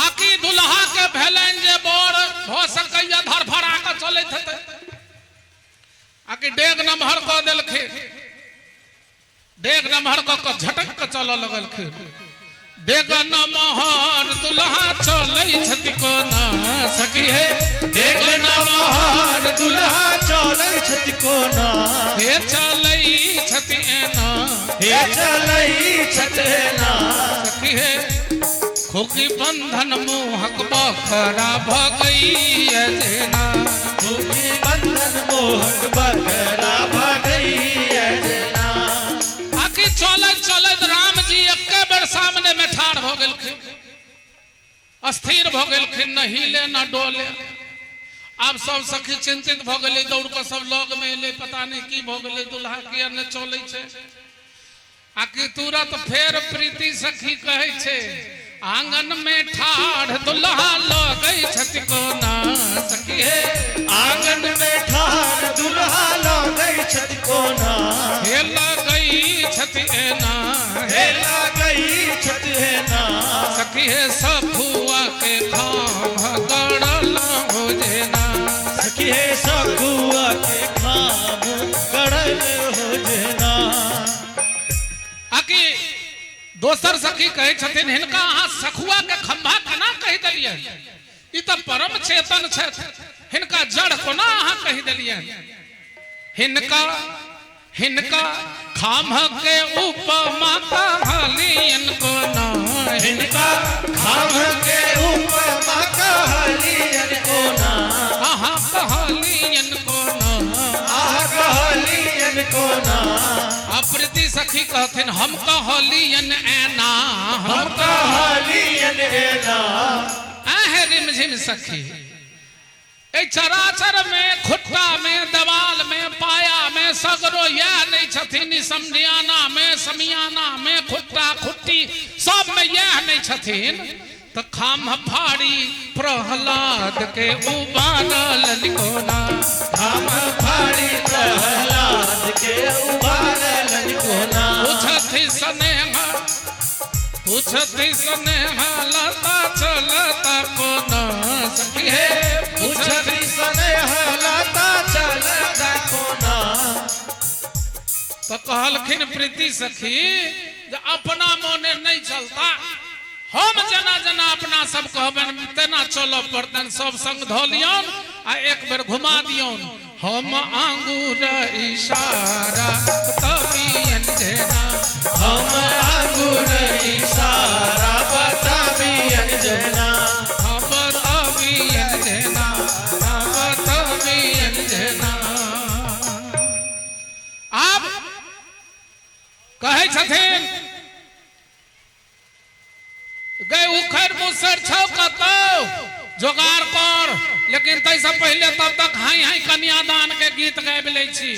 आकी दुल्हा के भेलनि जे बर भऽ सकैया धरफड़ा कऽ चलैत हेतै, आकि डेग नमहर कऽ देलखिन, डेग नमहर कऽ कऽ झटक कऽ चलऽ लगलखिन। डेग नमहर दुल्हा चलै छथि कोना। सखी हे डेग नमहर दुल्हा चलै छथि कोना। हे चलै छथि एना, हे चलै छथि एना। सखी हे खोकी बंधन मोहक बखरा भगैया जेना। खोकी बंधन मोहक बखरा भगैया जेना। आकि चलैत चलैत राम जी एके बेर सामने में ठाढ़ भऽ गेलखिन, अस्थिर भऽ गेलखिन, न हिले न डोले। आब सब सखी चिंतित भऽ गेलै, दौड़ कऽ सब लग में एलै, पता नहि की भऽ गेलै, दुल्हा किया नहि चलै छै। आकि तुरत फेर प्रीति सखी कहै छै आंगन में ठाढ़ दुल्हा लगै छथि कोना। सखी हे आंगन में ठाढ़ दुल्हा लगै छथि कोना। हे लगै छथि एना, हे लगै छथि एना। सखी हे सखुआ के खाम्ह गड़ल हो जेना। सखी हे सखुआ के खाम्ह गड़ल हो जेना। आकि दोसर सखी कहै छथिन हिनका अहाँ सखुआ के खंभा केना कहि देलियै, ई तऽ परम चेतन छथि, हिनका जड़ कोना अहाँ कहि देलियै। हिनका हिनका खाम्ह के उपमा कहलियन कोना। हिनका खाम्ह के उपमा कहलियन कोना। अहाँ कहलियन कोना, अहाँ कहलियन कोना। अप्रीति सखी कहथिन हम कहलियन एना, हम कहलियन एना। आहे रिमझिम सखी, एहि चराचर में, खुट्टा में, देवाल में, पाया में सगरो यह नहीं छथिन। समधियाना में, समियाना में, खुट्टा खुट्टी सब में यह नहीं छथिन। तो खाम फाड़ी प्रहलाद के उबारल कोना, खाम फाड़ी प्रहलाद के उबारल कोना। पूछथि स्नेह, पूछथि स्नेह लता चलता कोना सखी हे, पूछथि स्नेह लता चलता कोना। तो कहलखिन प्रीति सखी जे अपना मोने नहीं चलता, हम जना जना अपना सब कहबनि तेना चलऽ पड़तनि। सब संग धऽ लियौन आ एक बेर घुमा दियौन। हम आंगुर इशारा बताबियन जेना, हम आंगुर इशारा बताबियन जेना, हम बताबियन जेना, हम बताबियन जेना। आब कहै छथिन गए उखड़ मुसर छौ कतौ जोगार कर, लेकिन तैसे पहले तब तक हाई हाई कन्यादान के गीत गाबि लै छी।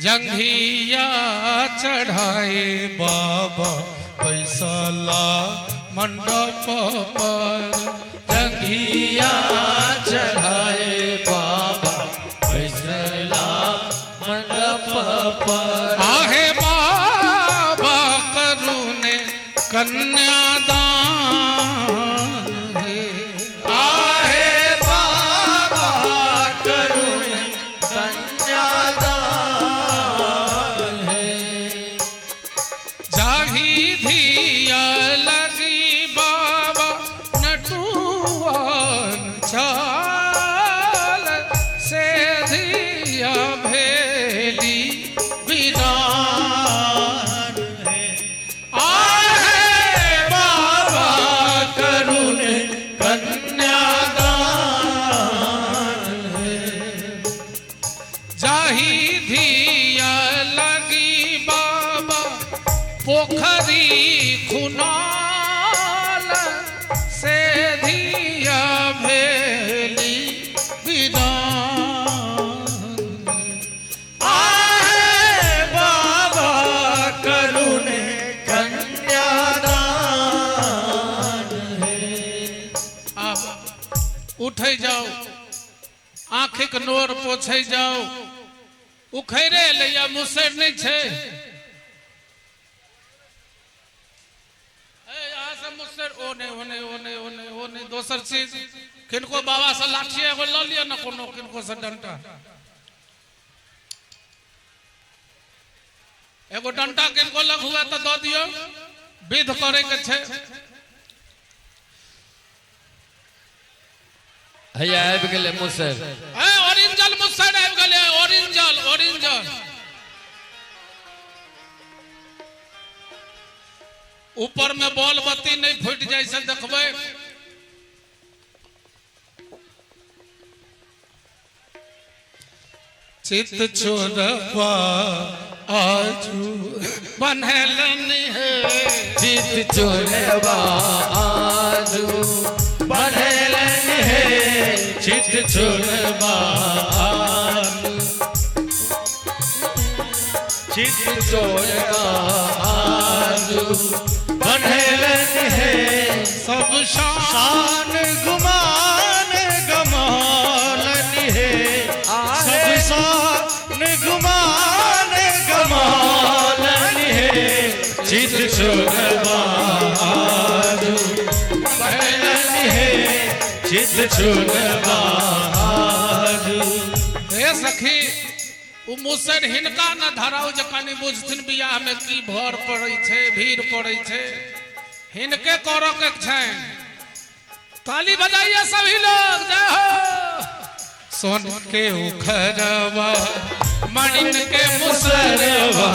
जंघिया चढ़ाए बाबा पैसला मंडप पर, जंघिया चढ़ाए बाबा पैसला मंडप पर। आहे बाबा करुणे कन्यादान हे, आहे बाबा करुणे कन्यादान हे। जाही धिया लगी बाबा नटुआन चाल से धिया भेली विरान हे। आहे बाबा करुणे कन्यादान हे। जाही धिया लगी बाबा पोखरी खुनाल से धिया भेली विदान। आहे बाबा करुणे कन्यादान हे। आब उठै जाओ, आँखिक नोर पोछै जाओ। उखैरे लैया मुसर नहीं छै। ए, अहाँ सब मुसर ओ नहीं ओ नहीं ओ नहीं ओ नहीं ओ नहीं दोसर चीज किनको बाबा से लाठी एगो लऽ लिअ ने, कोनो किनको से डंटा, एगो डंटा किनको लग हुआ तऽ दऽ दियौ, विध करे के छै। हैया आबि गेलै मुसर। ए ओरिंजल मुसर आबि गेलै, ओरिंजल ओरिंजल। ऊपर में बॉल बत्ती नहीं फूटि जाइ से देखबै। चित चोरबा आजू बन्हलन हे, चित चोरबा आजू बन्हलन हे, चित चोरबा आजू, चित चोरबा आजू बन्हलन हे। सब शान शान गुमान गमौलन हे, सब शान गुमान गमौलन हे, चित चोरबा आजू बन्हलन हे, चित चोरबा आजू। हे सखी, ओ मुसर हिनका न धराउ जे कनि बुझथिन बियाह में की भर पड़ै छै, भीड़ पड़ै छै, हिनके करऽ के छनि। ताली बजाइए सभी लोग, जय हो। सोन के उखरवा मणिन के मुसरवा,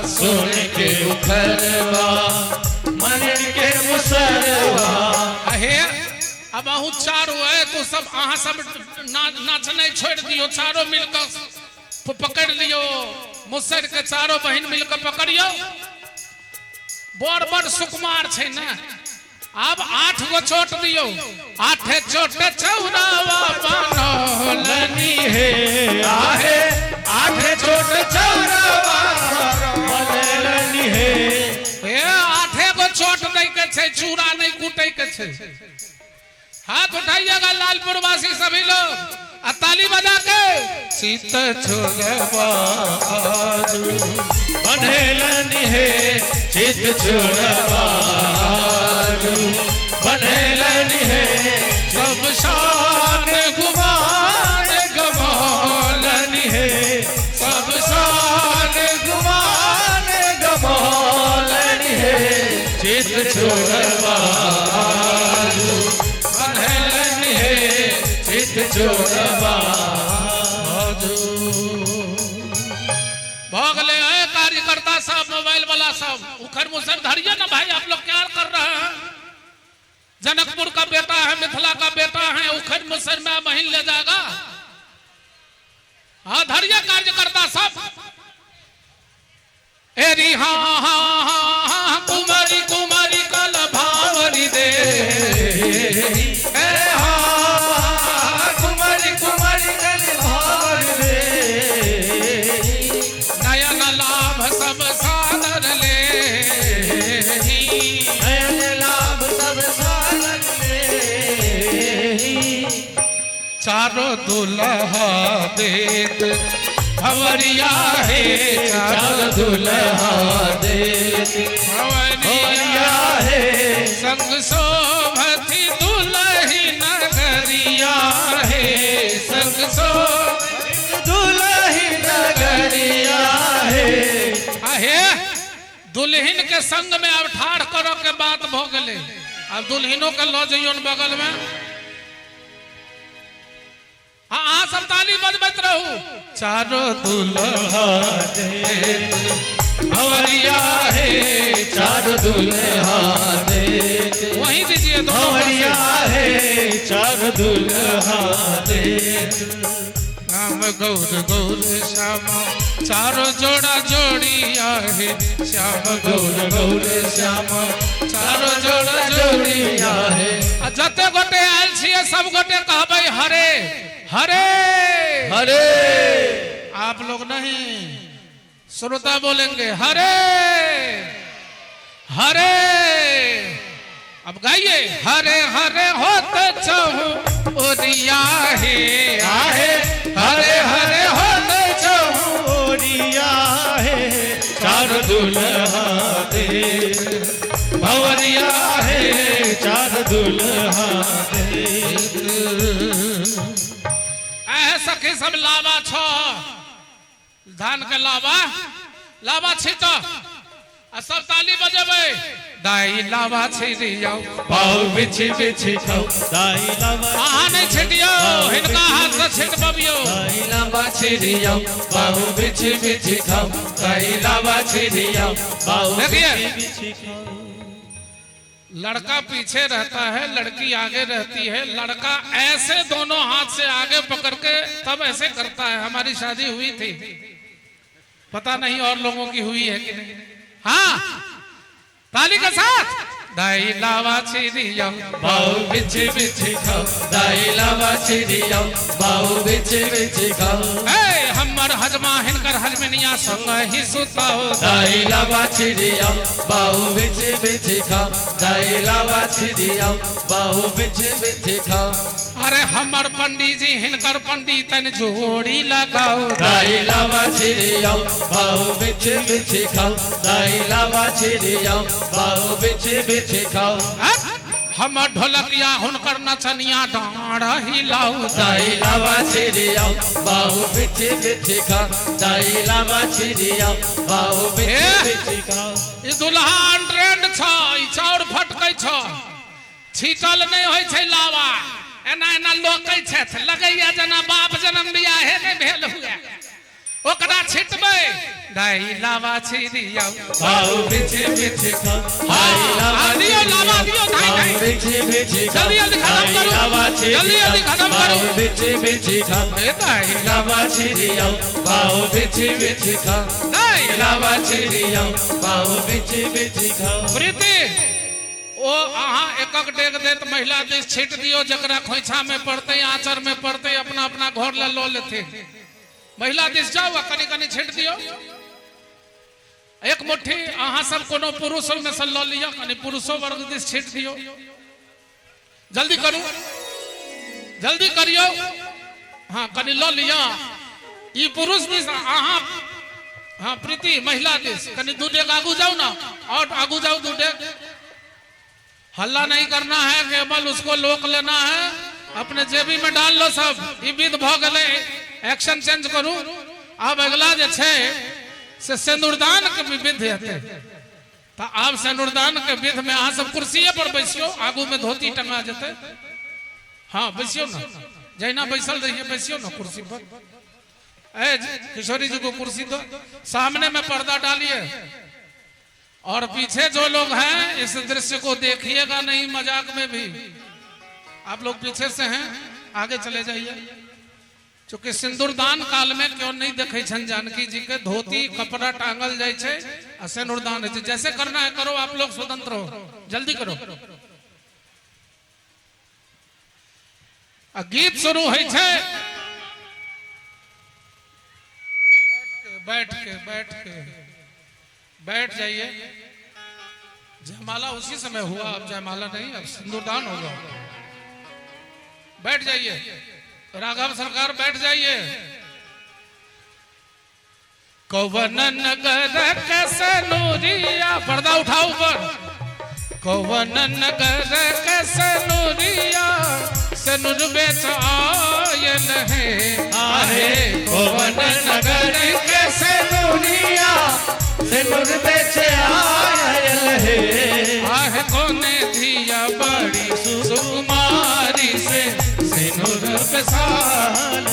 सोन के उखरवा मणिन के मुसरवा। अहे अब अहूँ चारू है तो सब अहाँ सब नाचनाइ छोड़ि दियौ, चारो मिलकर पकड़ लियो मुसर के, चारो बहिन मिलकर पकड़ियो। बड़ बड़ सुकुमार छै ने। अब 8 गो चोट दियो, 8 चोट चौरावा बनो चूड़ा नहीं कूटे के छै। हाथ उठाइएगा लालपुर वासी सभी लोग आ ताली बजा के सीत छोड़बा बन्हेलनि हे चित छोड़बा बन्हेलनि हे सब शान गुमान गमौलनि हे सब शान गुमान गमौलनि हे चित छोड़बा बन्हेलनि हे चित छोड़बा भऽ गेलै। ए कार्यकर्ता सब, मोबाइल वाला सब, उखड़ मुसर धरिए ना भाई, आप लोग क्या कर रहे हैं? जनकपुर का बेटा है, मिथिला का बेटा है, उखड़ मुसर में महीन ले जाएगा। हाँ धरिए कार्यकर्ता सब। एरी हाँ हाँ हाँ हाँ कुमारी कुमारी कल भावरी दे। ए हाँ कुमारी कुमारी कल भार दे। नयन लाभ सब सादर ले। नयन लाभ सब साधन ले। चारों दुल्हा देत भंवरिया है, चार दुल्हा देत भंवरिया है संग शोभती दुल्ही नगरिया है, संग शोभ दुलही नगरिया है। आहे दुल्हन के संग में अब ठाढ़ करो के बात भ गेलै। अब दुल्हनों के लऽ जइयौन बगल में। हाँ अहाँ सब ताली बजबैत रहू। चारो दुल्हा देत भंवरिया है चार दुल्हा देत वहीं दीजिए दोनों भंवरिया पासे। है चार दुल्हा देत राम गौर गौर श्याम चारो जोड़ा जोड़िया है, श्याम गौर गौर श्याम चारो जोड़ा जोड़िया है। आ जते गोटे आयल छियै सब गोटे कहबै हरे हरे हरे। आप लोग नहीं, श्रोता बोलेंगे हरे हरे। अब गाइए हरे हरे होत चहु ओरिया हे आहे हरे हरे होत चहु ओरिया है चार दुल्हा देत भंवरिया है चार दुल्हा देत। ऐ सखी सब लावा छो धान के लावा लावा छीट आ सब ताली बजेबै। दाई लावा छिड़ियौ पाँव बिछि बिछि खाओ दाई लावा अहाँ नहीं छिटियौ, हिनका हाथ से छिटबबियौ। दाई लावा छिड़ियौ बाहु बिछि बिछि खाओ, दाई लावा छिड़ियौ बाहु देखिए बिछि खाओ। लड़का पीछे रहता है, लड़की आगे रहती है। लड़का ऐसे दोनों हाथ से आगे पकड़ के तब ऐसे करता है। हमारी शादी हुई थी, पता नहीं और लोगों की हुई है कि नहीं। हाँ ताली के साथ दाई लावा छिड़ियौ बाहु बिछि बिछि खाओ, दाई लावा छिड़ियौ बाहु बिछि बिछि खाओ। ए हमर हजमा हिनकर हजमनिया संग ही सुताओ। दाई लावा छिड़ियौ बाहु बिछि बिछि खाओ, दाई लावा छिड़ियौ बाहु बिछि बिछि खाओ। अरे हमर पंडित जी हिनकर पंडितन जोड़ी लगाओ। दाई लावा छिड़ियौ बाहु बिछि बिछि खाओ, दाई लावा छिड़ियौ बाहु बिछि बिछि खाओ। हमर ढोलकिया हुनकर नचनिया डाँड़ हिलाओ। दाई लावा छिड़ियौ बाहु बिछि बिछि खाओ, दाई लावा छिड़ियौ बाहु बिछि बिछि खाओ। ई दुल्हा अनट्रेंड छ, ई चाउर फटकै छ, छीटल नहि होइ छै लावा, एना एना लोकै छथि, लगैया जेना बाप जनम बियाहे नहि भेल हुए। ओकरा छिटबै दाई लावा छिड़ियौ बाहु बिछि बिछि खाओ दाई लावा दियौ लावा दियौ धाइ धाइ बिछि बिछि खाओ, जल्दी जल्दी खत्म दाई करू, लावा जल्दी जल्दी खत्म करू। बाहु बिछि बिछि खाओ, ए दाई लावा छिड़ियौ बाहु बिछि बिछि खाओ, दाई लावा छिड़ियौ बाहु बिछि बिछि खाओ। प्रीति ओ अहाँ एकक डेग देत महिला दिस छीट दियौ, जकरा खोइछा में पड़तै आंचर में पड़तै अपना अपना घर लऽ लेथिन। महिला दिस जाओ आ कनि कनि छीट दियौ। एक मुट्ठी अहाँ सब कोनो पुरुष में से लऽ लिअ, कनि पुरुषो वर्ग दिस छीट दियौ। जल्दी करू, जल्दी करियौ। हाँ कनि लऽ लिअ ई पुरुष दिस अहाँ। हाँ प्रीति महिला दिस कनि दू डेग आगू जाओ ना, और आगू जाओ दू डेग। हल्ला नहीं करना है, केवल उसको लोक लेना है, अपने जेबी में डाल लो सब। ई विध भ गेलै, एक्शन चेंज करू। आब अगला जे छै से सिंदूरदान के विध हेतै। तऽ आब सिंदूरदान के विध में अहाँ सब कुर्सिए पर बैसियो, आगू में धोती टंगा जेतै। हाँ बैसियो ना, जहिना बैसल रहिए बैसियो ना कुर्सी पर। ए किशोरी जी को कुर्सी दो, सामने में पर्दा डालिए और पीछे जो लोग हैं इस दृश्य को देखिएगा नहीं मजाक में भी। आप लोग पीछे से हैं, आगे चले जाइए। चूंकि सिंदूरदान काल में क्यों नहीं देखे छन जानकी जी के धोती कपड़ा टांगल जाय छै आ सिंदूरदान होइ छै। जैसे करना है करो, आप लोग स्वतंत्र हो, जल्दी करो। आ गीत शुरू होइ छै। बैठ के बैठ के बैठ जाइए। जयमाला उसी समय हुआ, अब जयमाला नहीं, अब सिंदूरदान होगा। बैठ जाइए राघव सरकार, बैठ जाइए। कौवन नगर कैसे नूरिया, पर्दा उठाओ ऊपर। कौवन नगर कैसे नूरिया, सिनुर बेच आयल है। आहे कौवन नगर कैसे नूरिया, सिनुर बेच आयल है। आहे कोने धिया बड़ी सुकुमारी से सिनुर बेसाल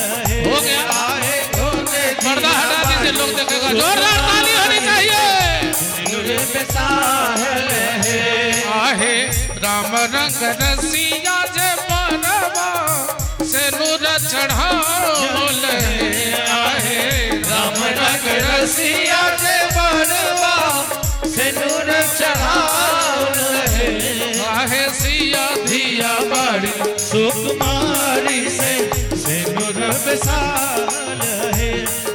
हो गया। आहे कोने पर्दा हटा दीजिए, लोग देखेगा। जोरदार ताली होनी चाहिए। सिनुर बेसाल है। आहे राम रंग रसिया जे परवा, सिनुर चढ़ाओल है। आहे राम रंग रसिया जे परवा, सिनुर चढ़ाओल है। आहे सिया धिया बड़ी सुकुमारी से सिनुर बेसाल है।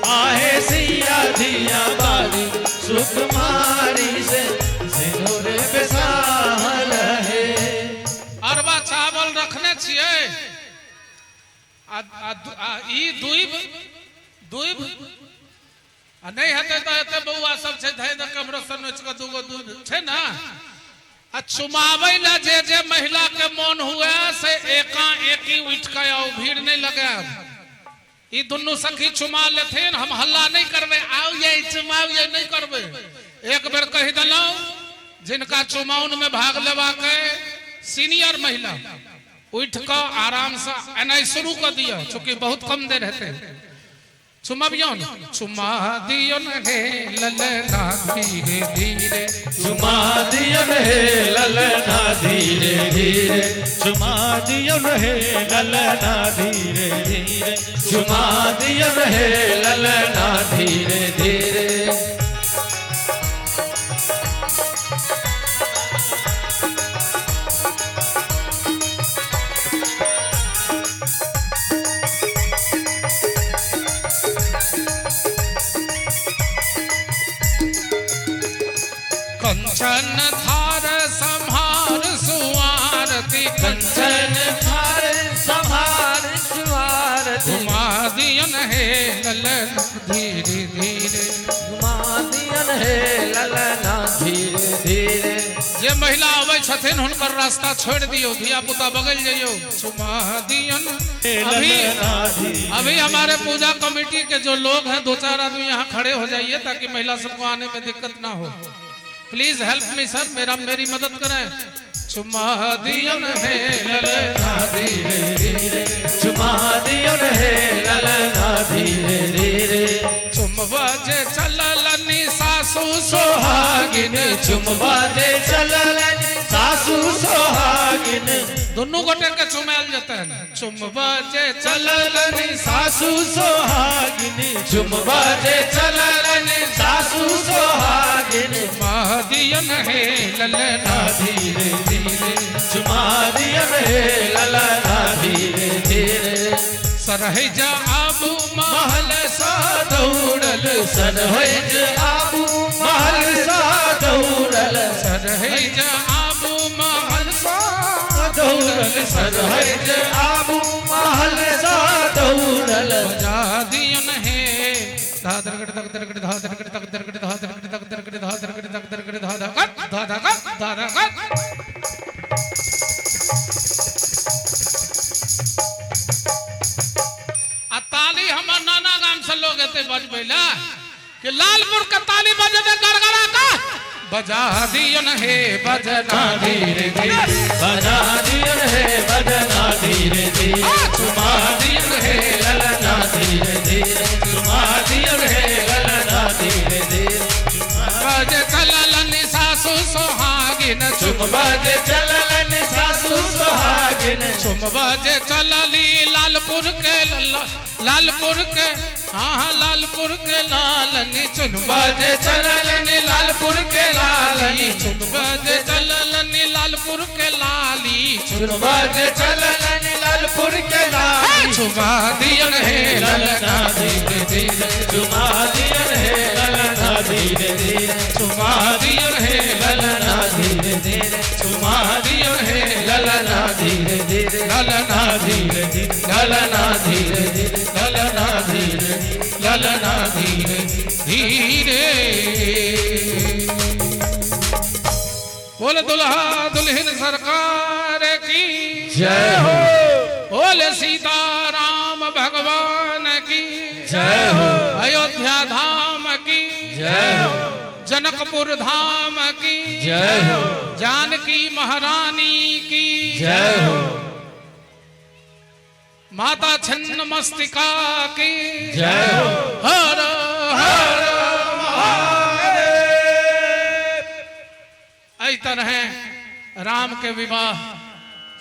आहे सिया धिया बड़ी सुकुमारी से सिनुर बेसाल है। अरबा चावल रखने छियै ई दुइब दुइब आ नहीं हेतै तऽ एते बौआ सब छै धै दऽ कमरो से नोचि कऽ दूगो दूध छै ना। आ चुमाबै लए जे जे महिला के मोन हुए से एका एकी उठि कऽ आउ, भीड़ नहीं लगायब। ई दुनू सखी चुमा लेथिन, हम हल्ला नहीं करबै, आउ ये चुमाउ ये नहीं करबै। एक बेर कहि देलहुँ, जिनका चुमाउन में भाग लेबाक सीनियर महिला उठि कऽ आराम से एनाइ शुरू कऽ दिअ, चूँकि बहुत कम देर हेतै। चुमबियौन, चुमा दियौन हे ललना धीरे धीरे, चुमा दियौन हे ललना धीरे धीरे, चुमा दियौन हे ललना धीरे धीरे, चुमा दियौन हे ललना धीरे धीरे। कंचन थार संहार सुआरती, कंचन थार संहार सुआरती, घुमा दियन हे ललना धीरे धीरे, घुमा दियन हे ललना धीरे धीरे। जे महिला आबै छथिन हुनकर रास्ता छोड़ दियौ, धिया पुता बगल जइयौ। चुमा दियन। अभी अभी हमारे पूजा कमेटी के जो लोग हैं, दो चार आदमी यहाँ खड़े हो जाइए ताकि महिला सबको आने में दिक्कत ना हो। प्लीज हेल्प मी सर, मेरा मेरी मदद करें। चुमा दियन हे ललना धीरे धीरे, चुमा दियन हे ललना धीरे धीरे, चुमवा जे चललनी सासू सोहागिन, चुमवा जे चललनी सासू सोहागिन, दुनू गोटे के चुमायल जेतनि। चुमवा जे चललनी सासू सोहागिन, चुमवा जे चललनी सासू सोहागिन, चुमा दियन हे ललना धीरे धीरे, चुमा दियन हे ललना धीरे धीरे। सरहज आबू महल सा दौड़ल, सरहज आबू महल सा दौड़ल, सरहज आबू महल सा दौड़ल, सरहज आबू महल सा दौड़ल। बजा दियन हे धा दरगड़ तक दरगड़ धा दरगड़ तक दरगड़ धा दरगड़ तक दरगड़ धा दरगड़ तक दरगड़ धा धा कट धा धा कट धा धा कट। आ ताली हमर नाना गाम से लोग एते बजबै ला कि लालपुर के ताली बजे दे गड़गड़ा का बजा दियन हे बजना धीरे धीरे, बजा दियन हे बजना धीरे धीरे, चुमा दियन हे ललना धीरे धीरे, चुमा दियन हे ललना धीरे धीरे। बजे चललन सासु सोहागिन, चुम बजे चललन सासु सोहागिन, चुम बजे चलली लालपुर के लालपुर के, हाँ हाँ लालपुर के लालनी, चुन बजे चललन लालपुर के लालनी, चुन बजे चललन लालपुर के लाली, चुन बजे चललन लालपुर के लाली, चुमा दियन हे ललना धीरे धीरे, चुमा दियन हे ललना धीरे धीरे, चुमा दियन हे ललना धीरे धीरे, चुमा दियन हे ललना धीरे धीरे, ललना धीरे धीरे, ललना धीरे धीरे, ललना धीरे, ललना धीरे धीरे। बोले दुल्हा दुल्हन सरकार की जय हो, बोले सीताराम भगवान की जय हो, अयोध्या धाम की जय हो, जनकपुर धाम की जय हो, जानकी महारानी की जय हो, माता छिन्न मस्तिका की जय हो। हर हर महादेव। एहि तरह राम के विवाह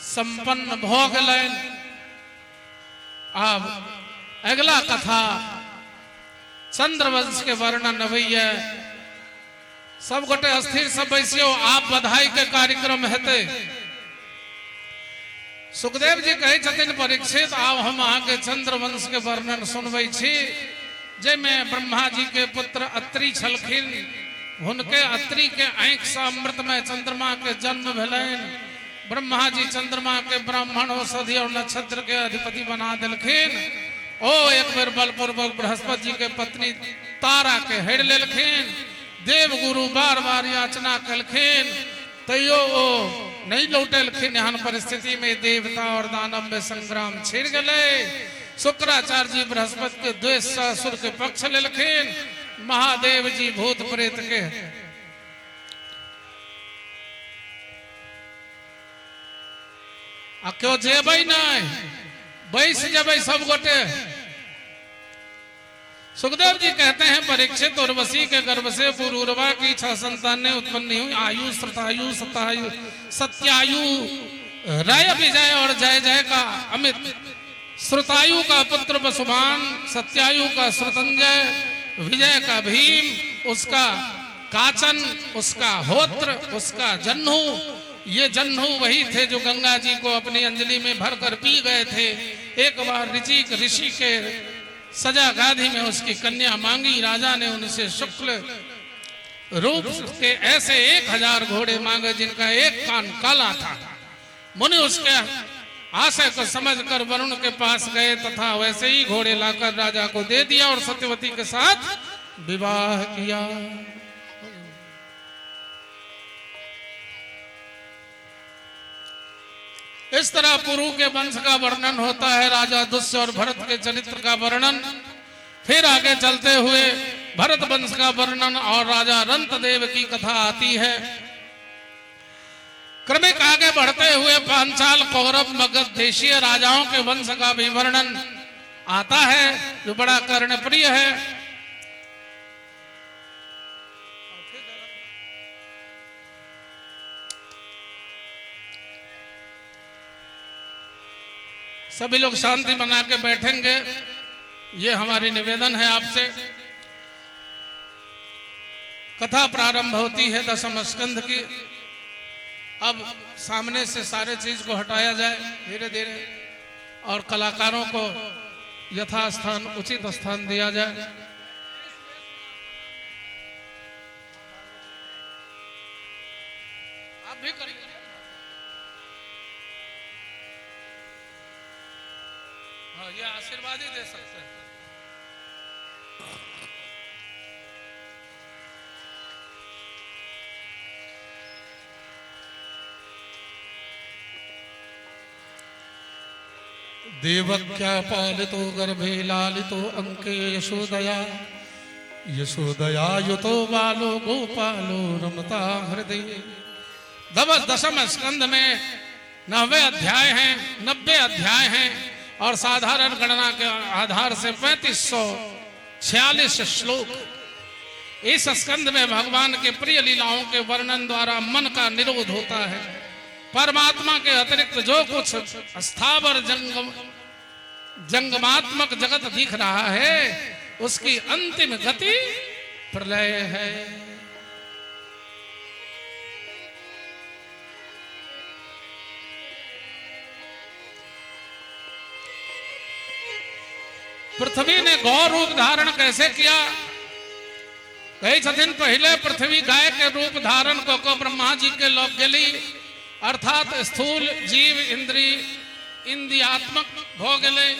संपन्न भ गेलनि। आब अगला कथा चंद्रवंश के वर्णन अबैया। सब गोटे स्थिर से बैसियो, आप बधाई के कार्यक्रम हेतै। सुखदेव जी कहै छथिन परीक्षित, आब हम अहाँके चंद्रवंश के वर्णन सुनबै छी, जाहिमे ब्रह्मा जी के पुत्र अत्रि छलखिन। हुनके अत्रि के आँखि से अमृतमय चंद्रमा के जन्म भेलनि। ब्रह्मा जी चंद्रमा के ब्राह्मण औषधि और नक्षत्र के अधिपति बना देलखिन। ओ एक बेर बलपूर्वक बृहस्पति जी के पत्नी तारा के हेर लेलखिन। देवगुरु बार बार याचना कलखिन, तैयो ओ नहीं लौटेलखिन। एहन परिस्थिति में देवता और दानव में संग्राम छिड़ गेलै। शुक्राचार्य जी बृहस्पति के द्वेष से असुर के पक्ष लेलखिन। महादेव जी भूत प्रेत के आ क्यों जेबै नहीं, बैस जेबै सब गोटे। सुखदेव जी कहते हैं परीक्षित, उर्वशी के गर्भ से पुरूरवा की 6 संतानें उत्पन्न हुई। आयु, श्रुतायु, सतायु, सत्यायु, राय विजय और जय जय का अमित। श्रुतायु का पुत्र वसुमान, सत्यायु का श्रुतंजय, विजय का भीम, उसका काचन, उसका होत्र, उसका जन्हु। ये जन्हु वही थे जो गंगा जी को अपनी अंजलि में भरकर पी गए थे। एक बार ऋषि के सजा गाधी में उसकी कन्या मांगी। राजा ने उनसे शुक्ल रूप के ऐसे 1000 घोड़े मांगे जिनका एक कान काला था। मुनि उसके आशय को समझकर वरुण के पास गए तथा वैसे ही घोड़े लाकर राजा को दे दिया और सत्यवती के साथ विवाह किया। इस तरह पुरु के वंश का वर्णन होता है, राजा दुष्य और भरत के चरित्र का वर्णन। फिर आगे चलते हुए भरत वंश का वर्णन और राजा रंतदेव की कथा आती है। क्रमिक आगे बढ़ते हुए पांचाल, कौरव, मगध देशीय राजाओं के वंश का भी वर्णन आता है, जो बड़ा कर्णप्रिय है। सभी लोग शांति बना के बैठेंगे, ये हमारी निवेदन है आपसे। कथा प्रारंभ होती है दशम स्कंध की। अब सामने से सारे चीज को हटाया जाए धीरे धीरे और कलाकारों को यथास्थान उचित स्थान दिया जाए। आप भी करिए। हाँ, ये आशीर्वाद ही दे सकते हैं। देवक्या पालितो गर्भे लालितो अंके यशोदया यशोदया युतो बालो गोपालो रमता हृदय। दशम स्कंद में 90 अध्याय हैं, 90 अध्याय हैं और साधारण गणना के आधार से 3546 श्लोक। इस स्कंद में भगवान के प्रिय लीलाओं के वर्णन द्वारा मन का निरोध होता है। परमात्मा के अतिरिक्त जो कुछ स्थावर जंगमात्मक जगत दिख रहा है उसकी अंतिम गति प्रलय है। पृथ्वी ने गौ रूप धारण कैसे किया? कही छथिन पहले पृथ्वी गाय के रूप धारण क क ब्रह्मा जी के लग गेली, अर्थात स्थूल जीव इंद्री इंद्रियात्मक भ गेलै।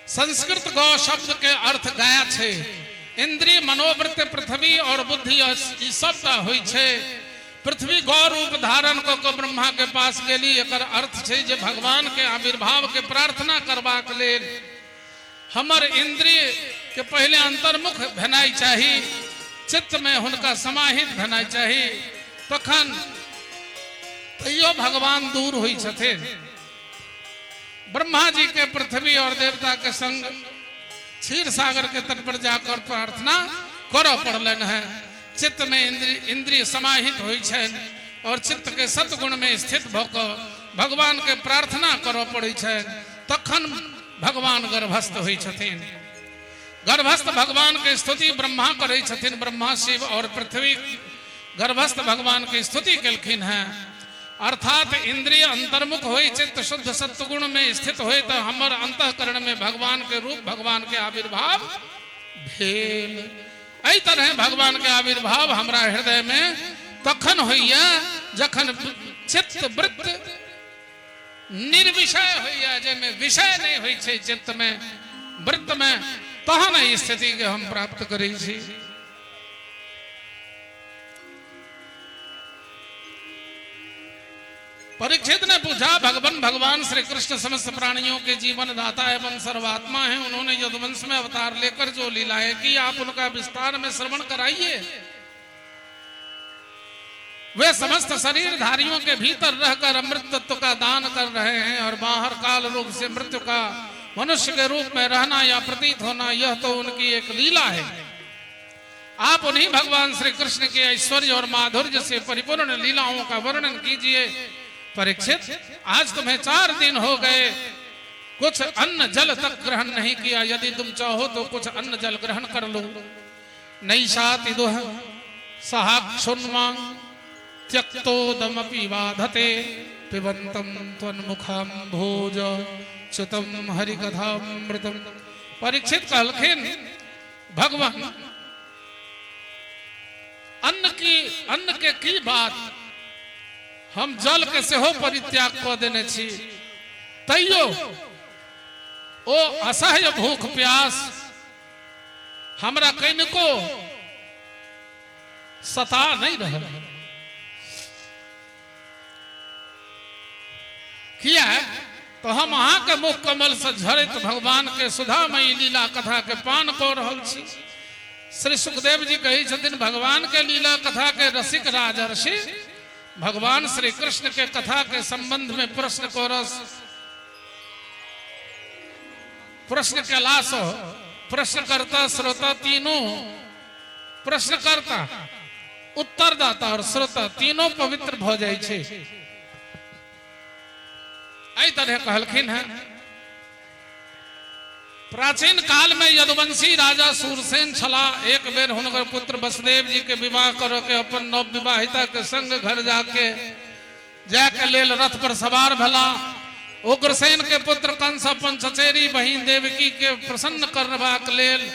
संस्कृत गौ शब्द के अर्थ गाय छै। इंद्रिय मनोवृत्ति पृथ्वी और बुद्धि ई सबटा होइ छै। पृथ्वी गौ रूप धारण क क ब्रह्मा के पास गेली, एकर अर्थ छै जे भगवान के आविर्भाव के प्रार्थना करबाक लेल हमर इंद्रिय के पहले अंतर्मुख भेनाइ चाही, चित्त में हुनका समाहित भेनाइ चाही, तखन तैयो भगवान दूर होइ छथिन। ब्रह्मा जी के पृथ्वी और देवता के संग क्षीर सागर के तट पर जाकर प्रार्थना करऽ पड़लनि है। चित्त में इंद्रिय समाहित होइ छनि और चित्त के सतगुण में स्थित भऽ कऽ भगवान के प्रार्थना करऽ पड़ै छनि, तखन भगवान गर्भस्थ होइ छथिन। गर्भस्थ भगवान के स्तुति ब्रह्मा करै छथिन। ब्रह्मा शिव और पृथ्वी गर्भस्थ भगवान के स्तुति केलखिन हैं। अर्थात इंद्रिय अंतर्मुख होई चित्त शुद्ध सत्वगुण में स्थित होय तो हमर अंतःकरण में भगवान के रूप भगवान के आविर्भाव भेल। एहि तरह भगवान के आविर्भाव हमरा हृदय में तखन होइया जखन चित्त वृत्त निर्विषय होइया, जाहिमे विषय नहीं होइ छै चित्त में वृत्त में, तहन एहि स्थिति के हम प्राप्त करै छी। परीक्षित ने पूछा, भगवान भगवान श्री कृष्ण समस्त प्राणियों के जीवन दाता एवं सर्वात्मा हैं, उन्होंने यदुवंश में अवतार लेकर जो लीलाएं की आप उनका विस्तार में श्रवण कराइए। वे समस्त शरीरधारियों के भीतर रहकर अमृत तत्व का दान कर रहे हैं और बाहर काल रूप से मृत्यु का मनुष्य के रूप में रहना या प्रतीत होना यह तो उनकी एक लीला है। आप उन्हीं भगवान श्री कृष्ण के ऐश्वर्य और माधुर्य से परिपूर्ण लीलाओं का वर्णन कीजिए। परीक्षित, आज तुम्हें 4 दिन हो गए कुछ अन्न जल तक ग्रहण नहीं किया, यदि तुम चाहो तो कुछ अन्न जल ग्रहण कर लो। नैषाति दुह सहाक्षुन्मां त्यक्तोदमपि बाधते पिबन्तं त्वन्मुखां भोज च्युतं हरिकथामृतम। परीक्षित कहलखिन, भगवान अन्न के की बात, हम जल के सेहो परित्याग कऽ देने छी, तैयो ओ असह्य भूख प्यास हमरा कनिको सता नहीं रहल। किया तो हम अहाँ के मुख कमल से झरैत भगवान के सुधामयी लीला कथा के पान कऽ रहल छी। श्री सुखदेव जी कहै छथिन, भगवान के लीला कथा के रसिक राजर्षि भगवान श्री कृष्ण के कथा के संबंध में प्रश्न करस, प्रश्न केलास प्रश्नकर्ता श्रोता तीनों, प्रश्नकर्ता उत्तरदाता और श्रोता तीनों पवित्र भ जाइ छै। एहि तरह कहलखिन हैं। प्राचीन काल में यदुवंशी राजा सूरसेन छला। एक बेर हुनकर पुत्र वसुदेव जी के विवाह कर के अपन नव विवाहिता के संग घर जाके जाके लेल रथ पर सवार भेला। उग्रसेन के पुत्र कंस अपन चचेरी बहिन देवकी के प्रसन्न करबाक लेल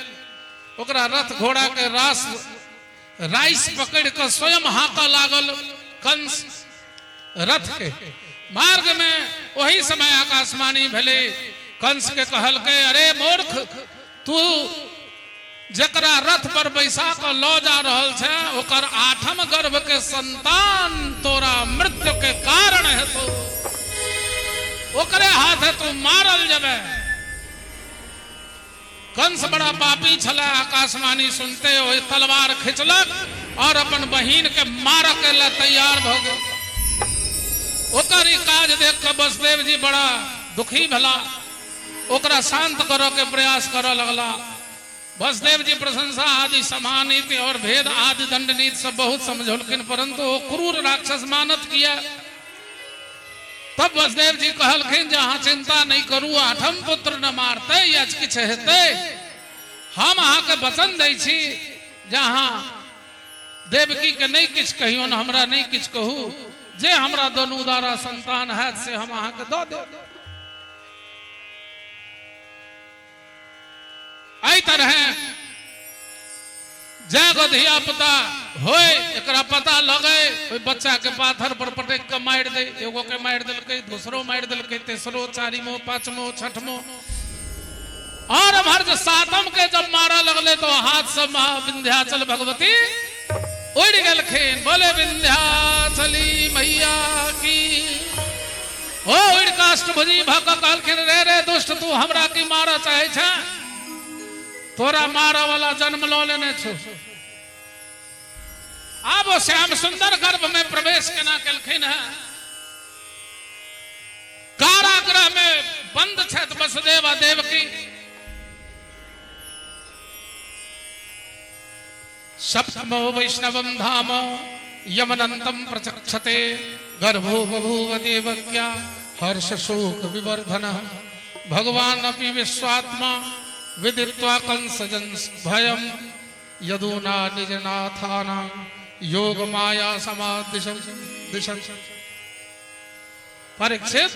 ओकरा रथ घोड़ा के रास राइस पकड़ के स्वयं हाँका लागल कंस रथ के मार्ग में। वही समय आकाशवाणी भेलै, कंस के कहलकै, अरे मूर्ख, तू जकरा रथ पर बैसा के लऽ जा रहल छै ओकर आठम गर्भ के संतान तोरा मृत्यु के कारण हेतौ, ओकरे हाथे तू मारल जेबे। कंस बड़ा पापी छला, आकाशवाणी सुनते ओहि तलवार खिंचलक और अपन बहिन के मारऽ के लिए तैयार भऽ गेल। ओकर ई काज देख के वसुदेव जी बड़ा दुखी भेला, ओकरा शांत करऽ के प्रयास करऽ लगला। वसुदेव जी प्रशंसा आदि समानीति और भेद आदि दंडनीति सब बहुत समझौलखिन, परंतु ओ क्रूर राक्षस मानत किया। तब वसुदेव जी कहलखिन जे अहाँ चिंता नहीं करू, आठम पुत्र न मारतै या किछु हेतै, हम अहाँके वचन दै छी जे अहाँ देवकी के नहीं किछु कहियौन, हमरा नहीं किछु कहू, जे हमरा दुनू द्वारा संतान हैत से हम अहाँके दऽ देब। एहि तरह जय गो धिया पुता होय, एकरा पता लगे ओहि बच्चा के पाथर पर पटक के मारि दे, एगो के मारि देलकै, दोसरो मारि देलकै, तेसरो, चारिमो, पांचमो, छठमो, और एम्हर जे सातम के जब मारऽ लगले तो हाथ से विंध्याचल भगवती उड़ि गेलखिन। बोले विंध्याचली मैया की। ओ उड़ि कऽ अष्टभुजी भऽ कऽ कहलखिन, रे रे दुष्ट, तू हमरा की मारऽ चाहै छे? तोरा मारऽ वाला जन्म लऽ लेने छौ। आब ओ श्याम सुंदर गर्भ में प्रवेश केना केलखिन है? कारागृह में बंद छथि वसुदेव आ देवकी। सप्तमो वैष्णवम धाम यमनंतम प्रचक्षते गर्भो बभूव देवक्या हर्ष शोक विवर्धन। भगवान अपि विश्वात्मा विदित्वा कंसजन भयम यदुना निजनाथानां योग माया समादिशं दिशं। परीक्षित,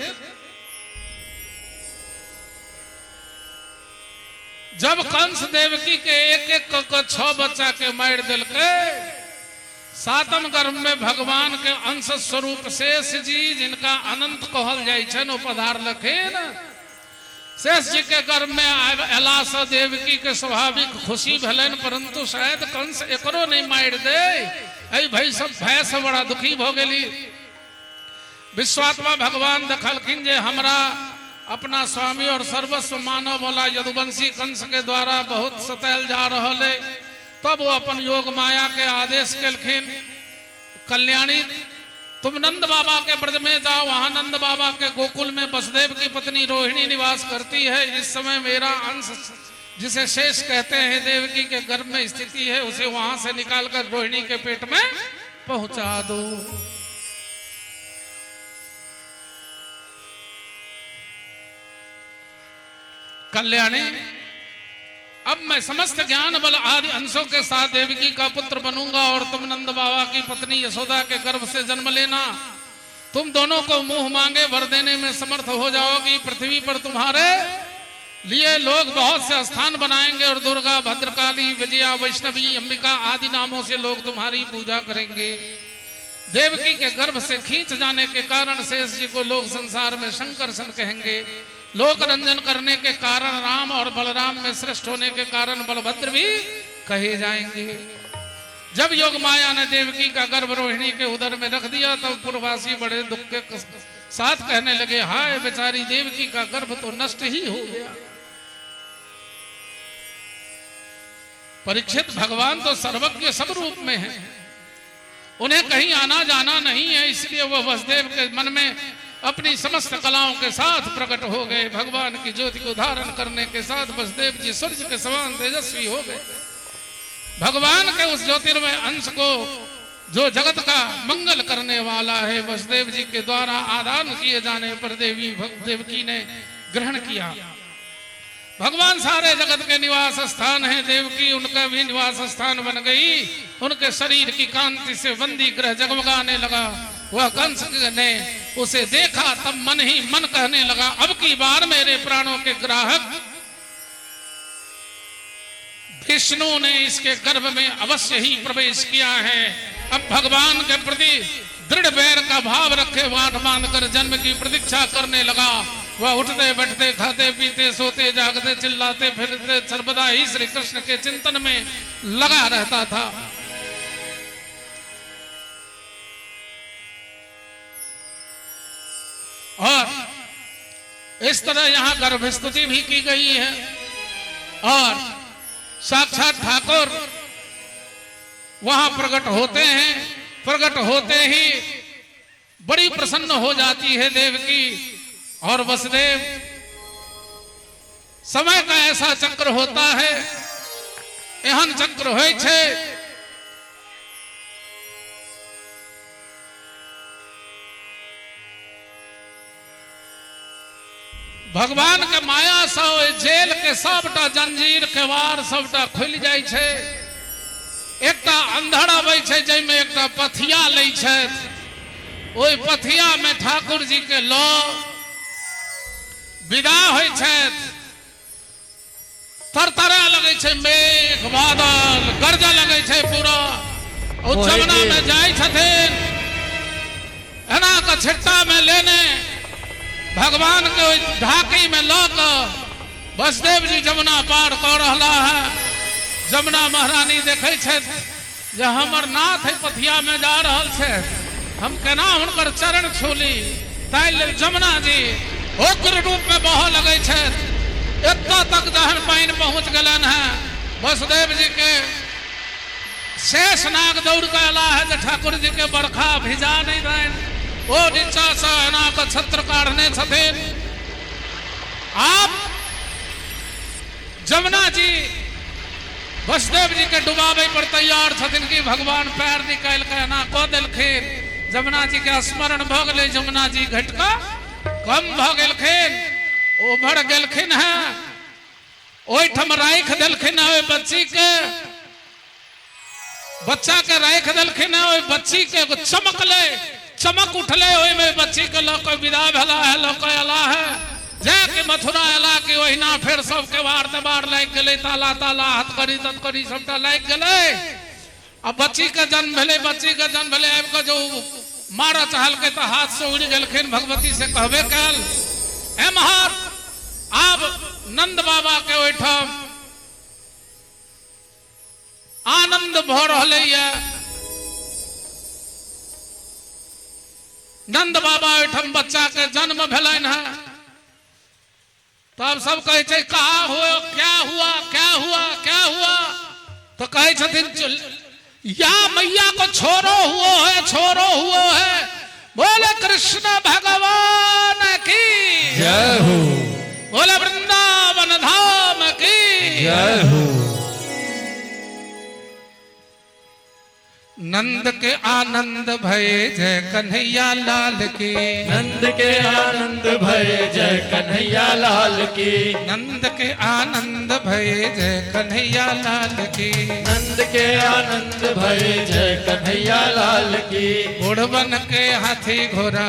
जब कंस देवकी के एक एक क 6 बच्चा के मारि देलकै, सातम गर्भ में भगवान के अंश स्वरूप शेष जी, जिनका अनंत कहल जाइ छनि, ओ पधारलखिन। शेष जी के गर्भ में अयला से देवकी के स्वाभाविक खुशी भेलनि, परंतु शायद कंस एकरो नहीं मारि दे, एहि भय सब भय से बड़ा दुखी भऽ गेली। विश्वात्मा भगवान देखलखिन जे हमरा अपना स्वामी और सर्वस्व मानव वाला यदुवंशी कंस के द्वारा बहुत सतायल जा रहल है। तब वो अपन योग माया के आदेश केलखिन, कल्याणी तुम नंद बाबा के ब्रज में जाओ, वहां नंद बाबा के गोकुल में वसुदेव की पत्नी रोहिणी निवास करती है। इस समय मेरा अंश जिसे शेष कहते हैं देवकी के गर्भ में स्थिति है, उसे वहां से निकालकर रोहिणी के पेट में पहुंचा दो। कल्याणी, अब मैं समस्त ज्ञान बल आदि अंशों के साथ देवकी का पुत्र बनूंगा और तुम नंद बाबा की पत्नी यशोदा के गर्भ से जन्म लेना। तुम दोनों को मुंह मांगे वर देने में समर्थ हो जाओगी। पृथ्वी पर तुम्हारे लिए लोग बहुत से स्थान बनाएंगे और दुर्गा, भद्रकाली, विजया, वैष्णवी, अंबिका आदि नामों से लोग तुम्हारी पूजा करेंगे। देवकी के गर्भ से खींच जाने के कारण शेष जी को लोग संसार में शंकर सन कहेंगे। लोक रंजन करने के कारण राम और बलराम में श्रेष्ठ होने के कारण बलभद्र भी कहे जाएंगे। जब योग माया ने देवकी का गर्भ रोहिणी के उदर में रख दिया, तब पूर्ववासी बड़े दुख के साथ कहने लगे, हाय बेचारी देवकी का गर्भ तो नष्ट ही हो गया। परीक्षित, भगवान तो सर्वज्ञ सब रूप में है, उन्हें कहीं आना जाना नहीं है, इसलिए वह वसुदेव के मन में अपनी समस्त कलाओं के साथ प्रकट हो गए। भगवान की ज्योति को धारण करने के साथ वसुदेव जी सूर्य के समान तेजस्वी हो गए। भगवान के उस ज्योतिर्मय अंश को जो जगत का मंगल करने वाला है, वसुदेव जी के द्वारा आदान किए जाने पर देवी देवकी ने ग्रहण किया। भगवान सारे जगत के निवास स्थान है, देवकी उनका भी निवास स्थान बन गई। उनके शरीर की कांति से बंदी ग्रह जगमगाने लगा। वह कंस ने उसे देखा तब मन ही मन कहने लगा, अब की बार मेरे प्राणों के ग्राहक विष्णु ने इसके गर्भ में अवश्य ही प्रवेश किया है। अब भगवान के प्रति दृढ़ बैर का भाव रखे वाट बांध कर जन्म की प्रतीक्षा करने लगा। वह उठते बैठते खाते पीते सोते जागते चिल्लाते फिरते सर्वदा ही श्री कृष्ण के चिंतन में लगा रहता था। और इस तरह यहाँ गर्भ स्तुति भी की गई है और साक्षात ठाकुर वहां प्रकट होते हैं। प्रकट होते ही बड़ी प्रसन्न हो जाती है देवकी और वसुदेव। समय का ऐसा चक्र होता है, एहन चक्र होइ छै भगवान के माया से ओहि जेल के सबटा जंजीर केवाड़ सबटा खुलि जाइ छै। एकटा अंधड़ अबै छै जाहिमे एकटा पथिया लै छथि, ओहि पथिया में ठाकुर जी के लऽ विदा होइ छथि। तरतरा लगै छै, मेघ बादल गरजऽ लगै छै पूरा। ओ जमुना में जाइ छथिन, एना कऽ छिट्टा में लेने भगवान के ओहि ढाकी में लऽ कऽ वसुदेव जी जमुना पार कऽ रहला है। जमुना महारानी देखै छथि जे हमर नाथ एहि पथिया में जा रहल छथि, हम केना हुनकर चरण छूली। ताहि लेल जमुना जी उग्र रूप में बहऽ लगै छथि। एतऽ तक जहन पानि पहुँच गेलनि हेँ, वसुदेव जी के शेष नाग दौड़ कऽ अयला है जे ठाकुर जी के बरखा भिजा नहीं दैन। ओ नीचा से एना कऽ छत्र काढ़ने छथिन। आप जमुना जी वसुदेव जी के डुबाबै पर तैयार छथिन कि भगवान पैर निकालि कऽ एना कऽ देलखिन। जमुना जी के स्मरण भऽ गेलै, जमुना जी घटि कऽ कम भऽ गेलखिन, उभर गेलखिन हेँ, ओहिठाम राखि देलखिन हेँ ओहि बच्ची के, बच्चा के राखि देलखिन हेँ। ओहि बच्ची के एगो चमकलै, चमक उठलै, ओहिमे बच्ची के लऽ कऽ विदा भेला है, लऽ कऽ अयला है। जाके मथुरा अयला कि ओहिना फेर सब केवाड़ तेवाड़ लागि गेलै, ताला ताला हथकड़ी तथकड़ी सबटा लागि गेलै। आ बच्ची के जन्म भेलै, बच्ची के जन्म भेलै, आबि कऽ जो मारऽ चाहलकै तऽ हाथ से उड़ि गेलखिन, भगवती से कहबे कयल। एम्हर आब नंद बाबा के ओहिठाम आनंद भऽ रहलैए। नंद बाबा ओहिठाम बच्चा के जन्म भेलनि हेँ। तब सब कहै छै कहा हुआ, क्या हुआ, क्या हुआ, क्या हुआ। तो कहै छथिन या मैया को छोड़ो हुओ है, छोड़ो हुओ है। बोले कृष्ण भगवान की जय हो, बोले वृंदावन धाम की जय हो। नंद के आनंद भये जय कन्हैया लाल की, नंद के आनंद भये जय कन्हैया लाल की, नंद के आनंद भये जय कन्हैया लाल की, नंद के आनंद भये जय कन्हैया लाल की। बुढ़वन के हाथी घोड़ा,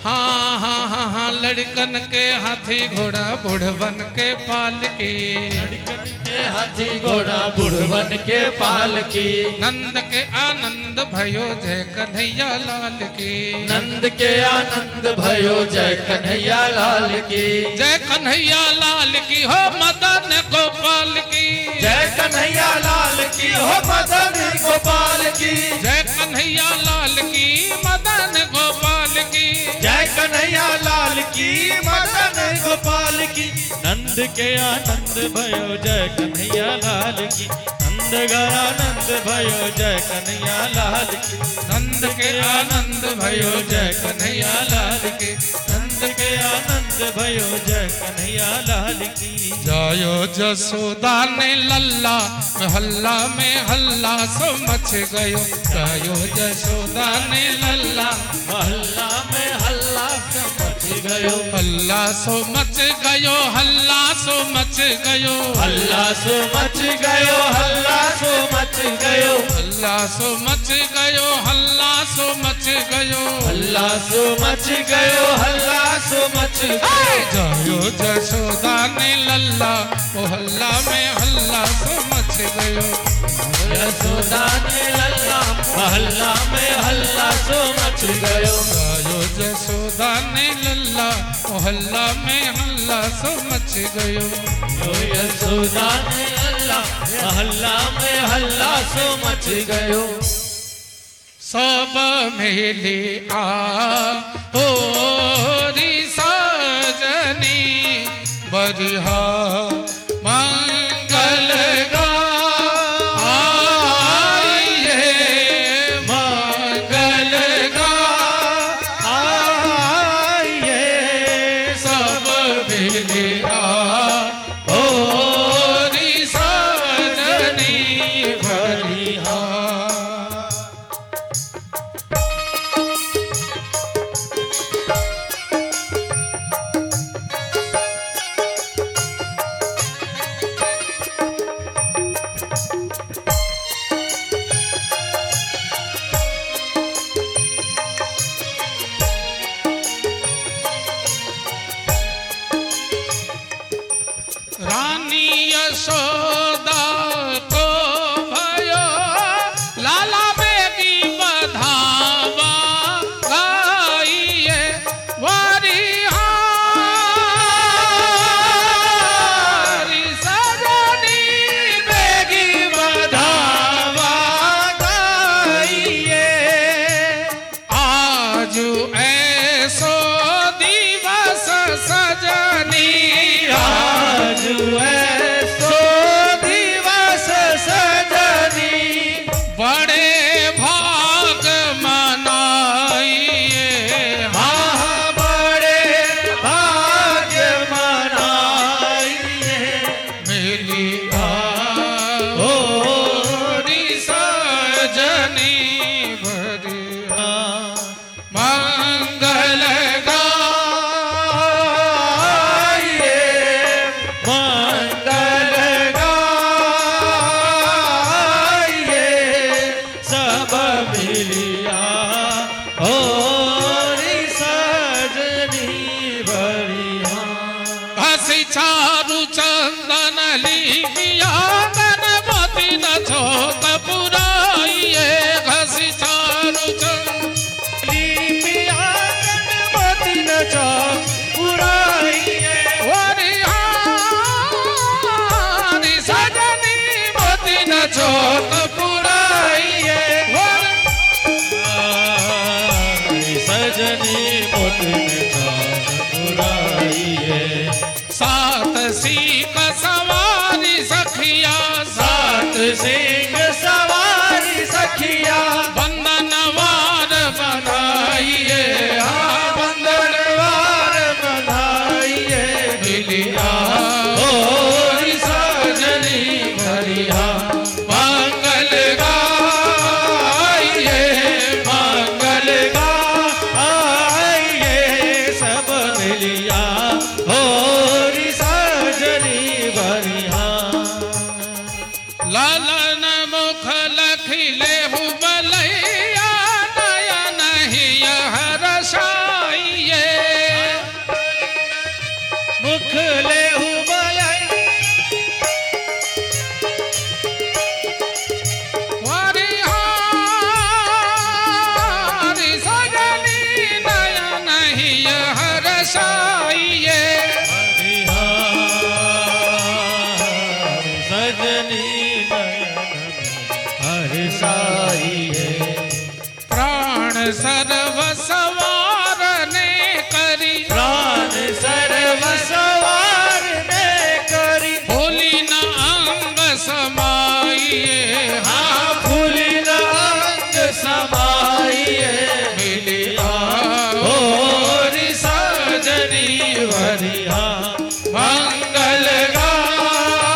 हाँ हाँ हाँ हाँ, लड़कन के हाथी घोड़ा बुढ़वन के पाल की, लड़कन के हाथी घोड़ा बुढ़वन के पाल की। नंद के आनंद भयो जय कन्हैया लाल की, नंद के आनंद भयो जय कन्हैया लाल की, जय कन्हैया लाल की हो मदन गोपाल की, जय कन्हैया लाल की हो मदन गोपाल की, जय कन्हैया लाल की मदन गोपाल की, जय कन्हैया लाल की मदन गोपाल की। नंद के आनंद भयो जय कन्हैया लाल की, नंद का आनंद भयो जय कन्हैया लाल की, नंद के आनंद भयो जय कन्हैया लाल की, नंद के आनंद भयो जय कन्हैया लाल की। जायो जसोदा ने लल्ला में हल्ला सो मच गयो, जायो जसोदा ने लल्ला मोहल्ला में हल्ला सो मच मच गयो। हल्ला सो मच गयो, हल्ला सो मच गयो, हल्ला सो मच गयो, हल्ला सो मच गयो, हल्ला सो मच गयो, हल्ला सो मच गयो, हल्ला सो मच गयो, हल्ला सो मच गयो। जायो जशोदा ने लल्ला मोहल्ला में हल्ला सो मच गयो। यशोदा ने लल्ला मोहल्ला में हल्ला सो मच गयो। जायो जशोदा ने लल्ला मोहल्ला में हल्ला सो मच गयो। यशोदा ने लल्ला मोहल्ला में हल्ला सो मच गयो। सब मिली आ होरी सजनी बरिहा मंगल गाइए, मंगल गाइए। सब मिली आ होरी सजनी बरिहा। रानी यशोदा को भयो लाला बेगी बधावा गाइए, वारी हारी सजनी बेगी बधावा गाइए। आज ऐसो दिवस सजनी, आज ऐसो दिवस सजनी, बड़े भाग मनाइए, हाँ बड़े भाग मनाइए। मिली होरी सजनी भरिया मंगल गाइए, मंगल गाइए। सब मिलिया होरी सजनी बरिया। हसी चारु चंदन लिपिया गन मोती न छोक पुराइए, हसी चारु चंदन लिपिया गन मोती न चौक पुराइए। हरी हारी सजनी मोती न छोक पुराइए। सजनी मोती न चौक पुराइए। सात सीख सवारी सखिया, सात सिंह सवारी सखिया, बंधनवार बनाइए, हाँ बंधनवार बनाइए। मिलिया होरी सजनी भरिया मंगल गाइए, मंगल गाइए। सब मिलिया होरी सजनी बरिया। लालन मुख लखिले बलैया, नयन ही हरसाइए, मुख लेहु बलैया, हरि हारी सजनी नयन ही हरसाइए। सजनी नयन हरसाइए। प्राण सर्व सवार ने करी, प्राण सर्व सवार ने करी, होली न अंग समाइए, हाँ फूली न अंग समाइए। मिलिया होरी सजनी वरिया मंगल गाइए,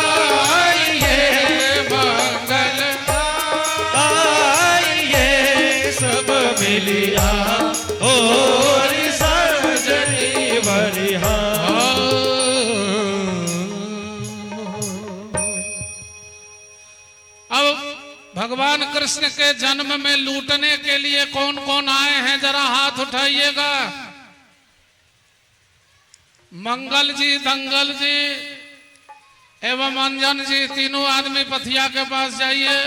मंगल गाइए। सब मिलिया भगवान कृष्ण के जन्म में लूटने के लिए कौन कौन आए हैं, जरा हाथ उठाइएगा। मंगल जी, दंगल जी एवं अंजन जी, तीनों आदमी पथिया के पास जाइए।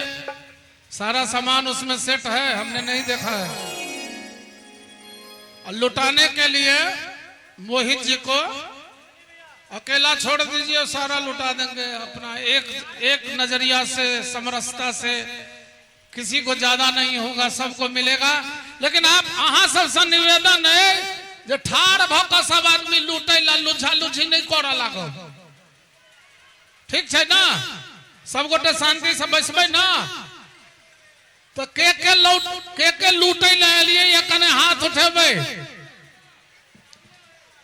सारा सामान उसमें सेट है, हमने नहीं देखा है। और लुटाने के लिए मोहित जी को अकेला छोड़ दीजिए, सारा लुटा देंगे। अपना एक एक नजरिया से, समरसता से, किसी को ज्यादा नहीं होगा, सबको मिलेगा। लेकिन आप अहाँ सबसे निवेदन है जे ठाड़ भ के सब आदमी लूटे ला लुझा लुझी नहीं करऽ लागब, ठीक छै ना? सब गोटे शांति से बैसबै ना? तो के के लौट के लूटे ला एलियै या कने हाथ उठेबै?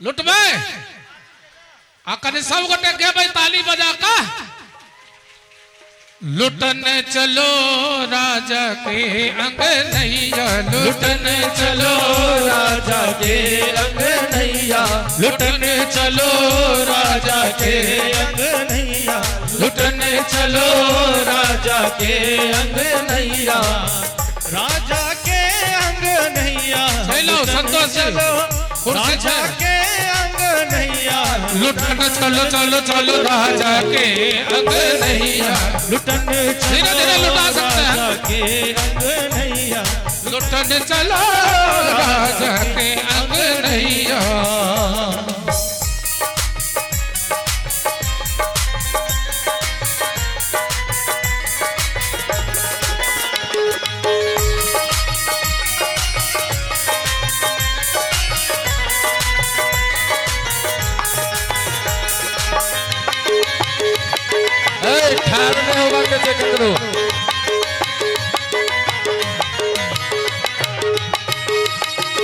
लुटबै आ कने सब गोटे गेबै ताली बजा के। लुटन चलो राजा के अंग नैया, लुटन चलो राजा के अंग नैया, लुटन चलो राजा के अंग नैया, लुटन चलो राजा के अंग नैया, राजा के अंग नैया। चलो संतोष जी, कुर्सी राजा के अंग नैया, लुटन चलो चलो चलो राजा के अंग नैया, लुटन धीरे धीरे लुटा सकते हैं। राजा के अंग नैया, लुटन चलो राजा के अंग नैया। ठाड़ नहीं होगा के चेक करो।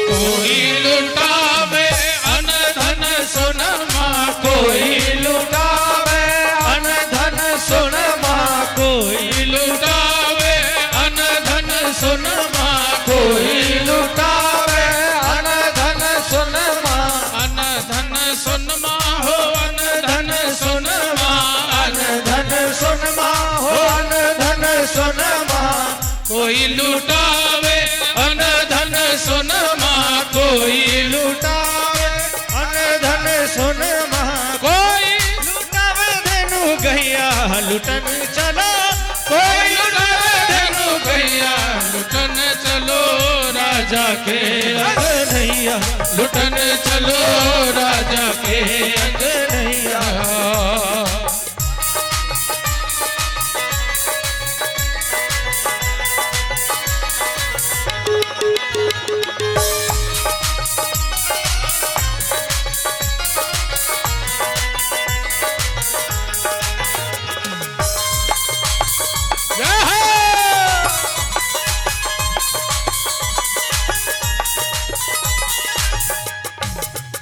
कोई लुटावे अन धन सोनमा, कोई लुटावे अन धन सोनमा, कोई लुटावे अन धन सोनमा, कोई लुटावे अन धन सोनमा, अन धन सोनमा हो अन धन सोनमा, अन धन सोनमा हो अन धन सोनमा, कोई लुटावे अन धन सोनमा, कोई लुटावे अन धन सोनमा, कोई लुटावे धेनु गैया लुटन चलो, कोई लुटावे धेनु गैया लुटन चलो राजा के अंग नैया, लुटन चलो राजा के अंग नैया। जय हो।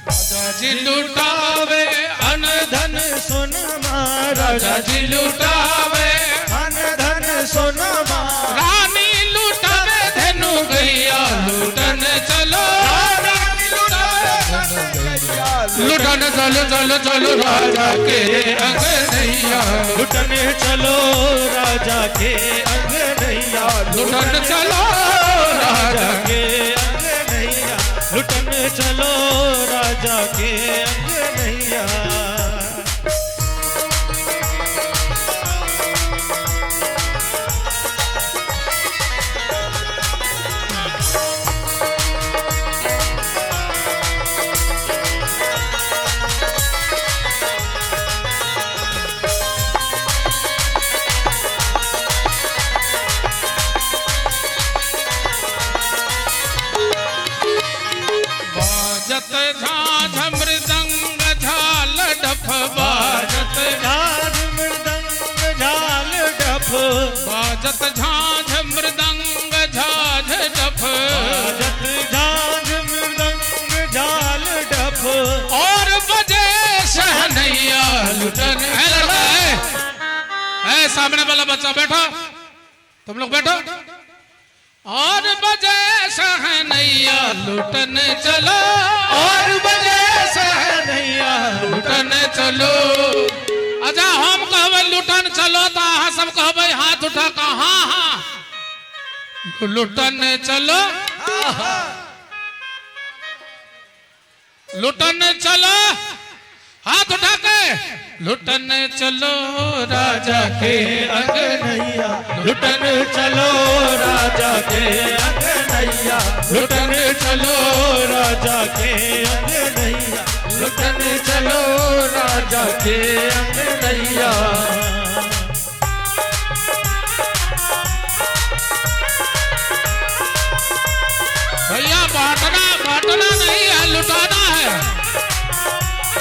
राजा जी लुटावे अन धन सोनमा, राजा जी लुटावे अन धन सोनमा, रानी लुटावे धेनु गैया लुटन चलो, लुटन चलो चलो चलो राजा के अंग नैया, लुटन चलो राजा के अंग नैया, लुटन चलो राजा के अंग नैया, लुटन चलो राजा के अंग नैया। बाजत झांझ मृदंग झाल डफ, बाजत झाल मृदंग झाल डफ, बाजत झांझ मृदंग झाझ डफ, बाजत झांझ मृदंग झाल डफ, और बजे शहनैया लुटन। है लड़का है, सामने वाला बच्चा बैठो, तुम लोग बैठो। और बजे शहनैया लुटन चलो, और बजे शहनैया लुटन चलो। अच्छा हम कहबै लुटन चलो तो अहाँ सब कहबै हाथ उठा के हाँ हाँ। लुटन चलो, लुटन चलो, हाथ उठा के लुटन चलो राजा के अंगनैया, लुटन चलो राजा के अंगनैया, लुटन चलो राजा के अंगनैया, लुटन चलो राजा के अंगनैया। भैया बांटना बांटना नहीं है, लुटाना है।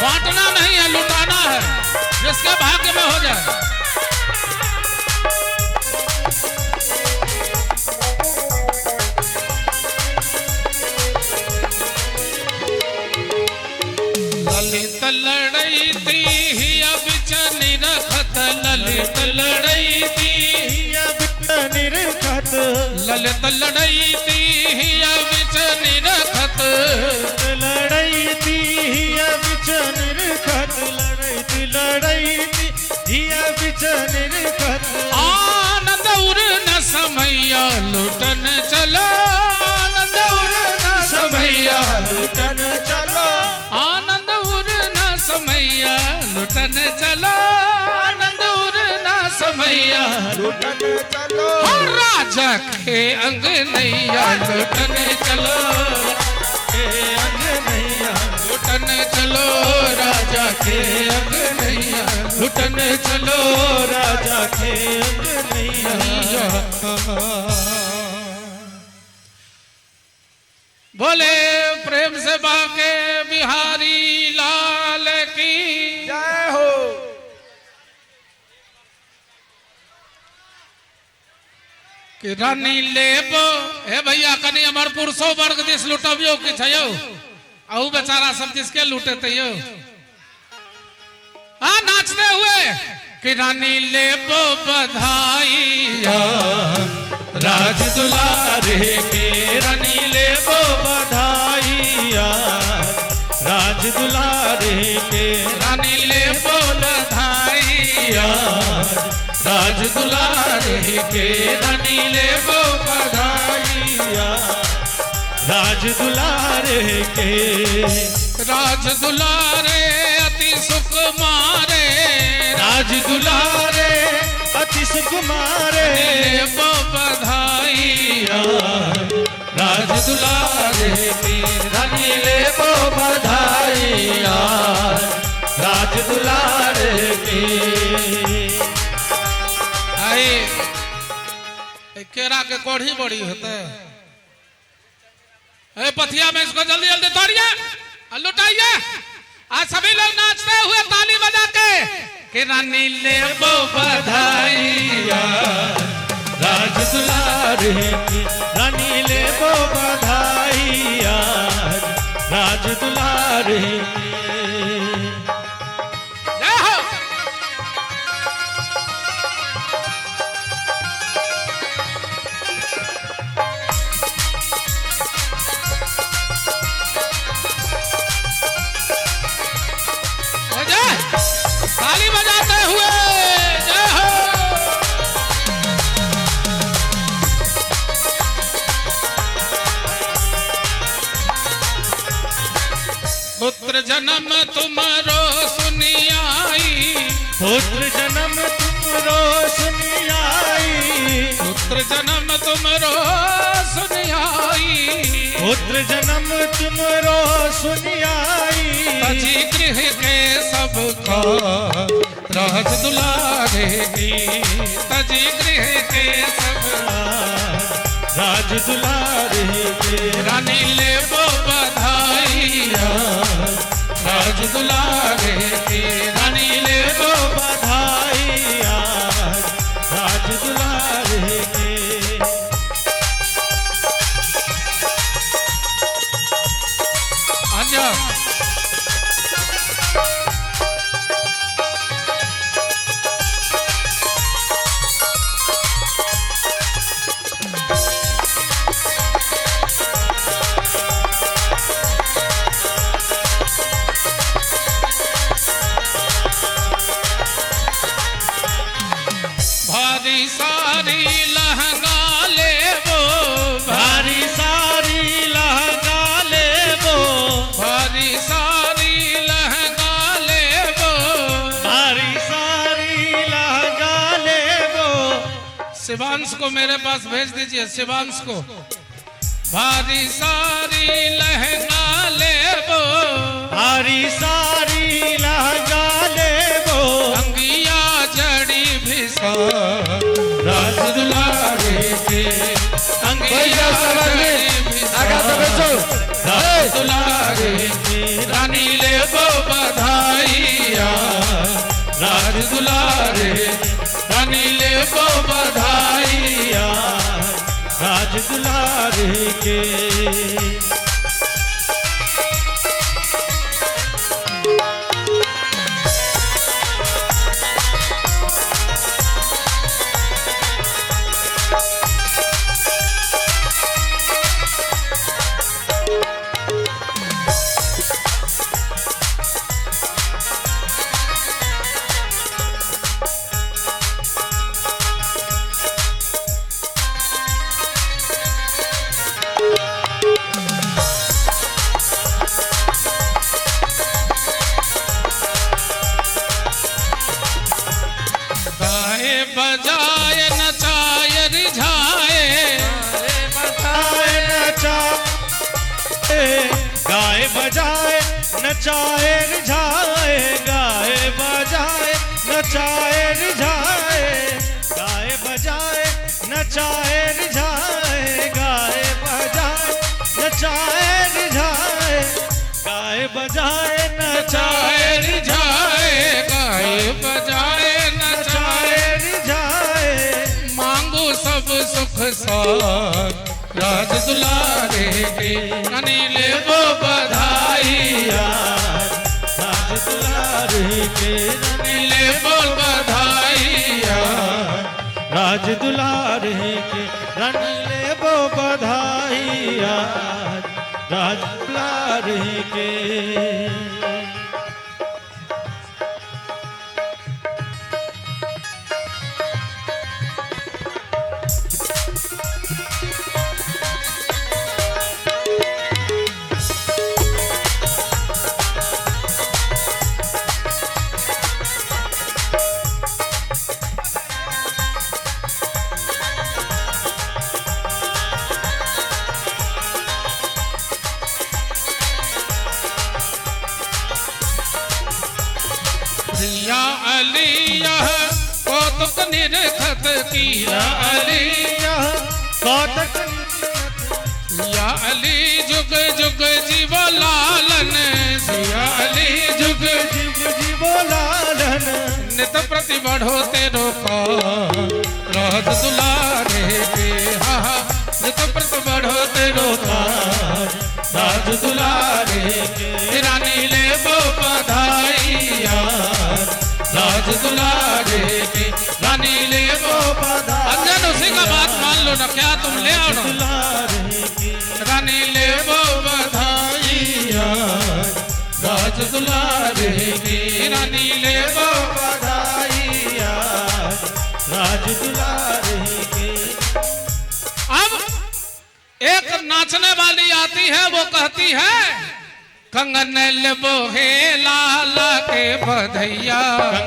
बांटना नहीं है, लुटाना है, जिसके भाग्य में हो जाए। ललित लड़ई थी अब निरखत, ललित लड़ई थी निरखत, ललित लड़ई थी अब निरखत, लड़ई थी अब निरखत, लड़ई लड़ई थी अब निरखत। आनंद उर न समैया लुटन चलो, आनंद उर न समैया लुटन चलो, आनंद उर न समैया लुटन चलो, आनंद उर न समैया लुटन चलो, राजा के अंग नैया लुटन चलो, के अंग नैया लुटन चलो, राजा के अंग नैया लुटन चलो, राजा के अंग नैया। बोले प्रेम से बाके बिहारी लाल की जय हो। कि रानी लेबो हे भैया कनी हमार पुरुषो वर्ग this लुटबियो कि छयो, अहू बेचारा सब जिसके लूटे तयो। हाँ नाचते हुए कि रानी लेबो बधाई राज दुलारे के, रानी लेबो बधाई राज दुलारे के, रानी लेबो बधाई राज दुलारे के, रानी लेबो बधाई राज दुलारे के। राज दुलारे अति सुख मारे, राज दुलारे अति सुख मारे, लेबो बधाई राज दुलारे के, रानी लेबो बधाई राज दुलारे के। आई केरा के कोढ़ी बड़ी होते है पथिया में, इसको जल्दी जल्दी तोड़िए और लुटाइए। आज सभी लोग नाचते हुए ताली बजा के कि रानी लेबो बधाई राज दुलारे की, रानी लेबो बधाई राज दुलारे की। जय हो। ताली बजाते हुए जय हो। पुत्र जन्म तुमरो सुनियाई, पुत्र जन्म तुमरो सुनियाई, पुत्र जन्म तुमरो सुनियाई, पुत्र जन्म तुमरो सुनियाई। तजी गृह के सबका राज दुलारे की, तजी गृह के सब राज दुलारे के, रानी लेबो बधाई राज दुलारे की, रानी लेबो बधाई राज दुलारे के। आजा भारी सारी लहंगा लेबो, शिवांश को मेरे पास भेज दीजिए, शिवांश को। भारी सारी लहंगा लेबो, भारी सारी लहंगा लेबो, अंगिया जड़ी भिसा राज दुलारे के, अंगिया जड़ी भिसा राज दुलारे के, रानी लेबो बधाइया राज दुलारे, रानी लेबो बधाइया राज दुलारे के। बजाए नचाए रिझाए, बजाए नचाए, गाए बजाए नचाए रिझाए, गाए बजाए नचाए रिझाए, गाए बजाए नचाए रिझाए, गाए बजाए नचाए रिझाए, गाए बजाए नचाए रिझाए, गाए बजाए नचाए रिझाए, मांगो सब सुख सार राज दुलारे के, रानी लेबो बधाइया राज दुलारे के, रानी लेबो बधाइया राज दुलारे के, रानी लेबो बधाइया राज दुलारे के। या अली यह कौतुक निरखत की, या अली यह कौतुक, या अली जुग जुग जीवो लालन, या अली जुग जुग जीवो लालन, नित प्रति बढ़ो तेरो का राज दुलारे के, हा हा, नित प्रति बढ़ो तेरो का राज दुलारे के, रानी लेबो बधाइया राज दुलारे के, रानी लेबो बधाई। अंजन उसी का बात मान लो ना, क्या तुम ले आओ ना, रानी लेबो बधाइया राज दुलारे के, रानी लेबो बधाइया राज दुलारे के। अब एक नाचने वाली आती है, वो कहती है कंगन लेबो हे लाला के बधैया,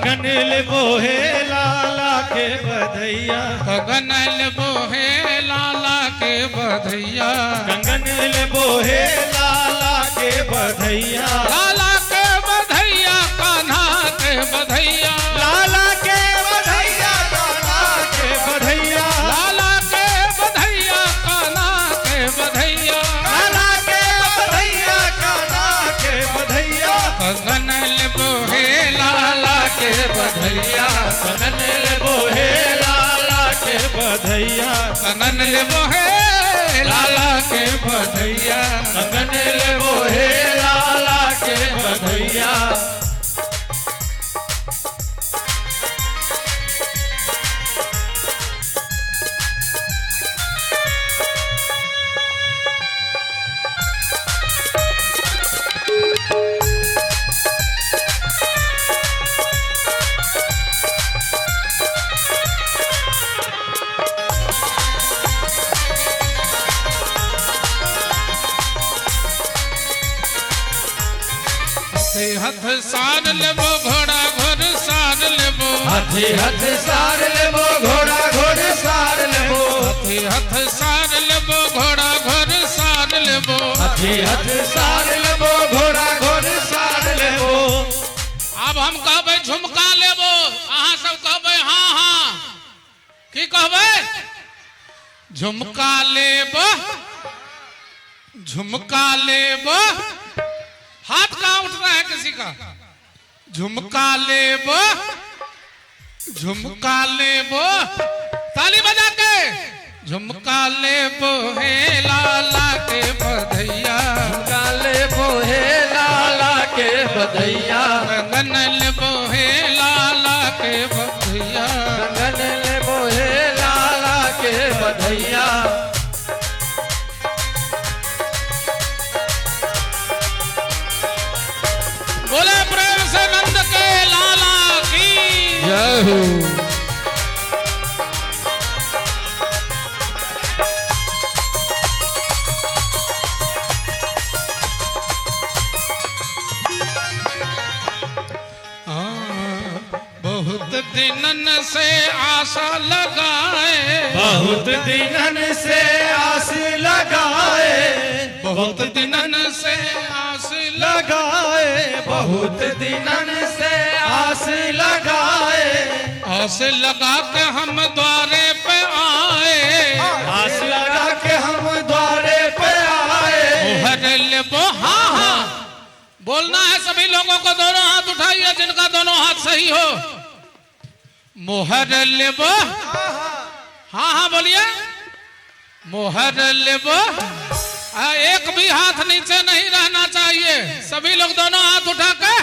कंगन लेबो हे लाला के बधैया, कंगन लेबो हे लाला के बधैया, कंगन लेबो हे लाला के बधैया, लाला के बधैया कान्हा के बधैया, लाला के बधैया कान्हा के बधैया, लाला के बधैया कान्हा के बधैया, लाला के बधैया कान्हा के बधैया, कंगन लेबो हे लाला के बधैया, कंगन लेबो हे लाला के बधैया, कंगन लेबो हे लाला के बधैया, कंगन लेबो हे लाला के बधैया। हथ सार लेबो घोड़ा घोड़ सार लेबो, हाथी हथ सार लेबो घोड़ा घोड़ सार झुमका लेबो, अहाँ सब कहबै हाँ हाँ। की कहबै? झुमका लेबो, झुमका लेबो। हाथ कहाँ उठ रहा है किसी का? झुमका लेबो, झुमका लेबो, ताली बजा के। झुमका लेबो हे लाला के बधैया, झुमका लेबो हे लाला के बधैया, कंगन लेबो हे लाला के बधैया, कंगन लेबो हे लाला के बधैया। बोले प्रेम से नंद के लाला की जय हो। बहुत दिनन से आशा लगाए, बहुत दिनन से आस लगाए, बहुत दिनन से आस लगाए, बहुत दिनन से आस लगाए, आस लगा के हम द्वारे पे आए, आस लगा के हम द्वारे पे आए। मोहर लेबो, हाँ हाँ बोलना है सभी लोगों को, दोनों हाथ उठाइए जिनका दोनों हाथ सही हो। मोहर लेबो, हाँ हाँ बोलिए, मोहर लेबो। एक भी हाथ नीचे नहीं रहना चाहिए, सभी लोग दोनों हाथ उठा के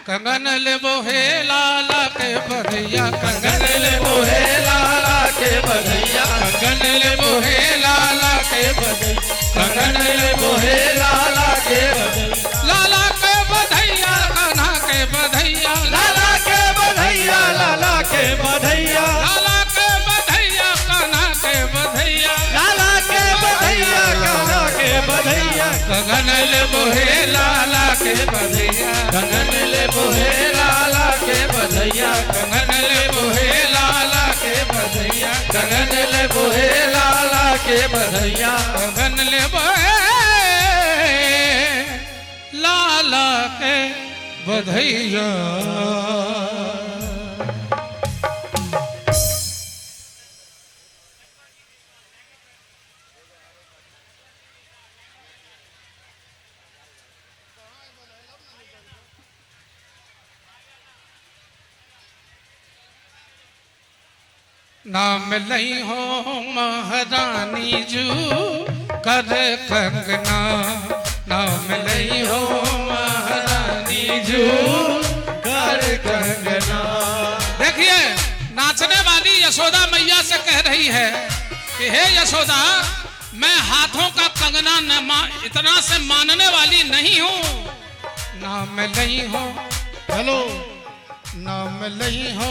कंगन लेबो हे लाला के बधैया, कंगन लेबो हे लाला के बधैया, कंगन लेबो हे लाला के बधैया, कंगन लेबो हे लाला के बधैया, लाला के बधैया, कान्हा के बधैया, लाला के बधैया, लाला के बधैया, लाला के बधैया, कान्हा के बधैया, लाला के बधैया, कान्हा के बधैया, कंगन लेबो हे लाला के बधैया, कंगन लेबो हे लाला के बधैया, कंगन लेबो हे लाला के बधैया, कंगन लेबो हे लाला के बधैया, कंगन लेबो हे लाला के बधैया। नाम लई हो महारानी जू कर कंगना, नाम लई हो महारानी जू कर कंगना। देखिए नाचने वाली यशोदा मैया से कह रही है कि हे यशोदा, मैं हाथों का कंगना न इतना से मानने वाली नहीं हूँ। नाम लई हो, हेलो, नाम लई हो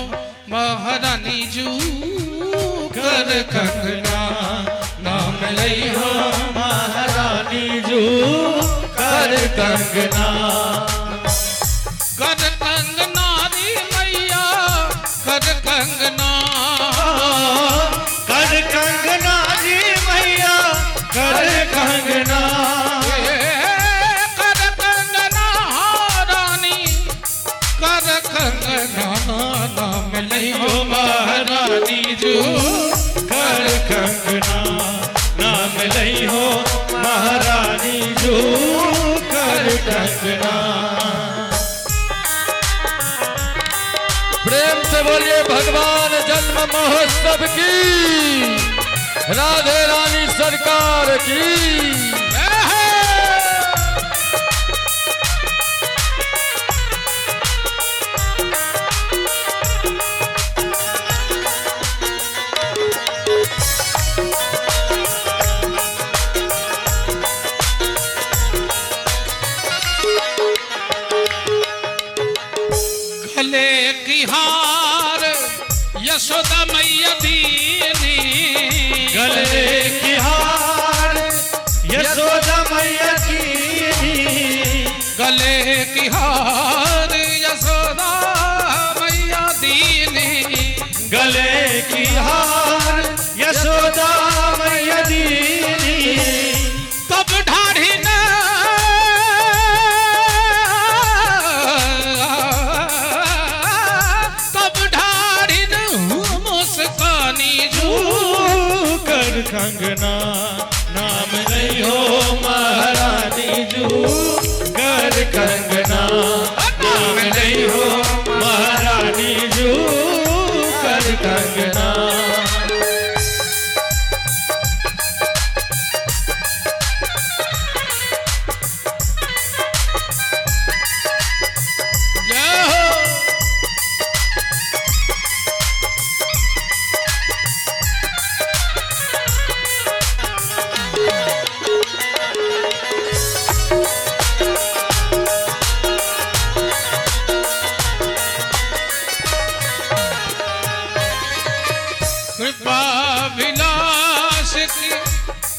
महारानी जू कर कंगना, नाम लई हो महारानी जू कर कंगना, कर कंगना री मैया, कर कंगना, कर कंगना जी मैया, कर कंगना, कर कंगना रानी, कर कंगना, नाम लई हो महारानी जू कर कंगना, नाम लई हो महारानी जू कर कंगना। प्रेम से बोलिए भगवान जन्म महोत्सव की, राधे रानी सरकार की। गले की हार यशोदा मैया दीनी, गले की हार यशोदा मैया दीनी, गले की हार यशोदा मैया दीनी, गले की हार यशोदा मैया दीनी, तब ढाढ़ी न कंगना, नाम नहीं हो महारानी जू कर कंगना, नाम नहीं हो महारानी जू कर कंगना। जय हो। कृपा विलास की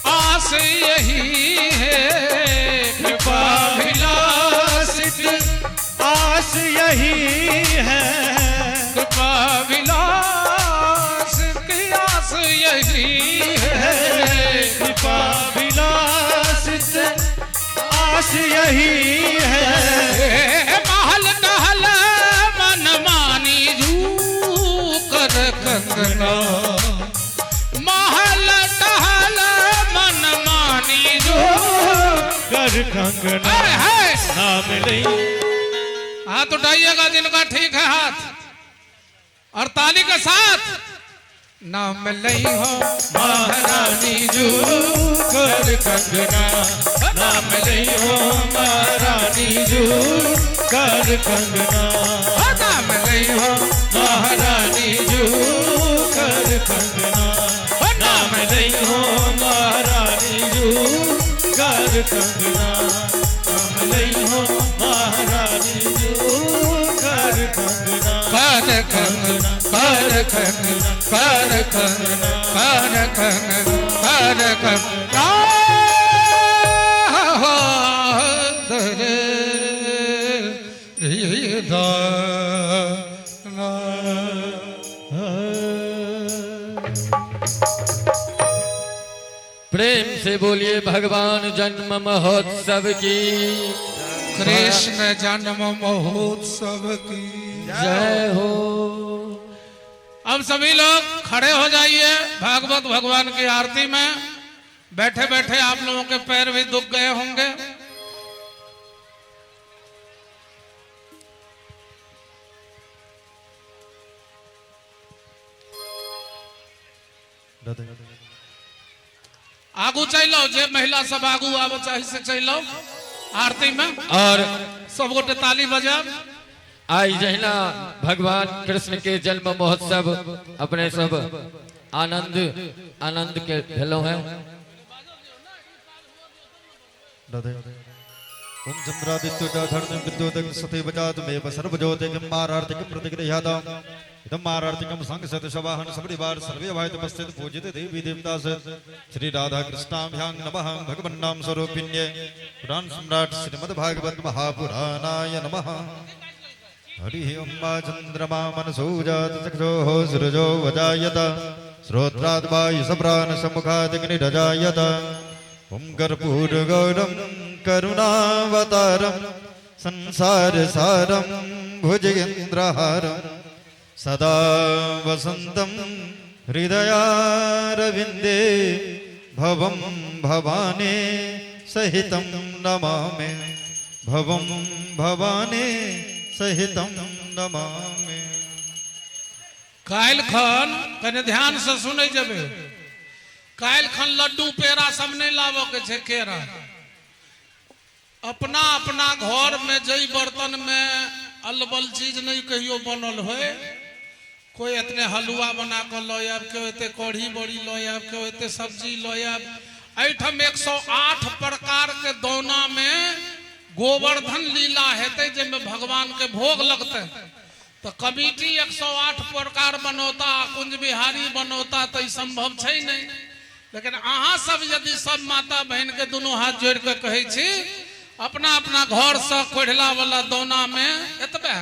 आस यही है, कृपा विलास की आस यही है, कृपा विलास की आस यही है, कृपा विलास आस यही है। महल टहल मन मानी जू कर कंगना, महल टहल मन मानी जू कर कंगना, है। नाम नहीं। हाथ उठाइएगा जिनका ठीक है हाथ, और ताली के साथ नाम लई हो महारानी जू कर कंगना, नाम नहीं हो महारानी जू कर कंगना, नाम लई हो महारानी जू कर कंगना, नाम नहीं हो महारानी जू कर कंगना, नाम नहीं हो महारानी जू कर कंगना, कर कंगना, कर कंगना, कर कंगना, कर कंगना, कर कंगना। प्रेम से बोलिए भगवान जन्म महोत्सव की, कृष्ण जन्म महोत्सव की जय हो। अब सभी लोग खड़े हो जाइए भागवत भगवान की आरती में। बैठे बैठे आप लोगों के पैर भी दुख गए होंगे। आगू चल आओ, जे महिला सब आगू आबो चाहे से चल आओ आरती में, और सब गोटे ताली बजाब। आई जहिना भगवान कृष्ण के जन्म महोत्सव अपने सब आनंद आनंद के भेलो हैं। ओम चंद्रादित्य धर्म विद्युत सते बजातमेव सर्वज्योतिकं मारार्तिकं प्रतिगृह्याताम् इदं मारार्तिकं संसत शवाहन सपरिवार सर्वे वायुत उपस्थित पूजित देवी देवता श्री राधा कृष्णाभ्यां नमः। भगवन्नाम स्वरूपिण्ये पुराण सम्राट श्रीमद्भागवत महापुराणाय नमः। हरि ओम चंद्रमा मनसो जात चक्षुः सूरजो वजायत श्रोत्राद् वायु सप्राण समुखादग्निरजायत। ओम कर्पूरगौरं करुणावतारं संसारसारं भुजगेन्द्रहारं सदा वसन्तं हृदयारविन्दे भवं भवानी सहितं नमामि, भवं भवानी सहितं नमामि। काल्हि खन कने ध्यान से सुनै जेबै, काल्हि खन लड्डू पेड़ा सब नहीं लाबऽ के छै। केरा अपना अपना घर में जई बर्तन में अलबल चीज नहीं कहियो बनल होय। कोई एतने हलुआ बना कऽ लऽ आयब, केओ एते कढ़ी बड़ी लऽ आयब, केओ एते सब्जी लऽ आयब। एहिठाम 108 प्रकार के दौना में गोवर्धन लीला हेतै जाहिमे भगवान के भोग लगतै। तो कमिटी 108 प्रकार बनौता, कुंज बिहारी बनौता, तो ई संभव छै नहीं। लेकिन अहाँ सब यदि सब माता बहन के दुनू हाथ जोड़ के कहै छी, अपना अपना घर से कोढ़ला वाला दौना में एतबे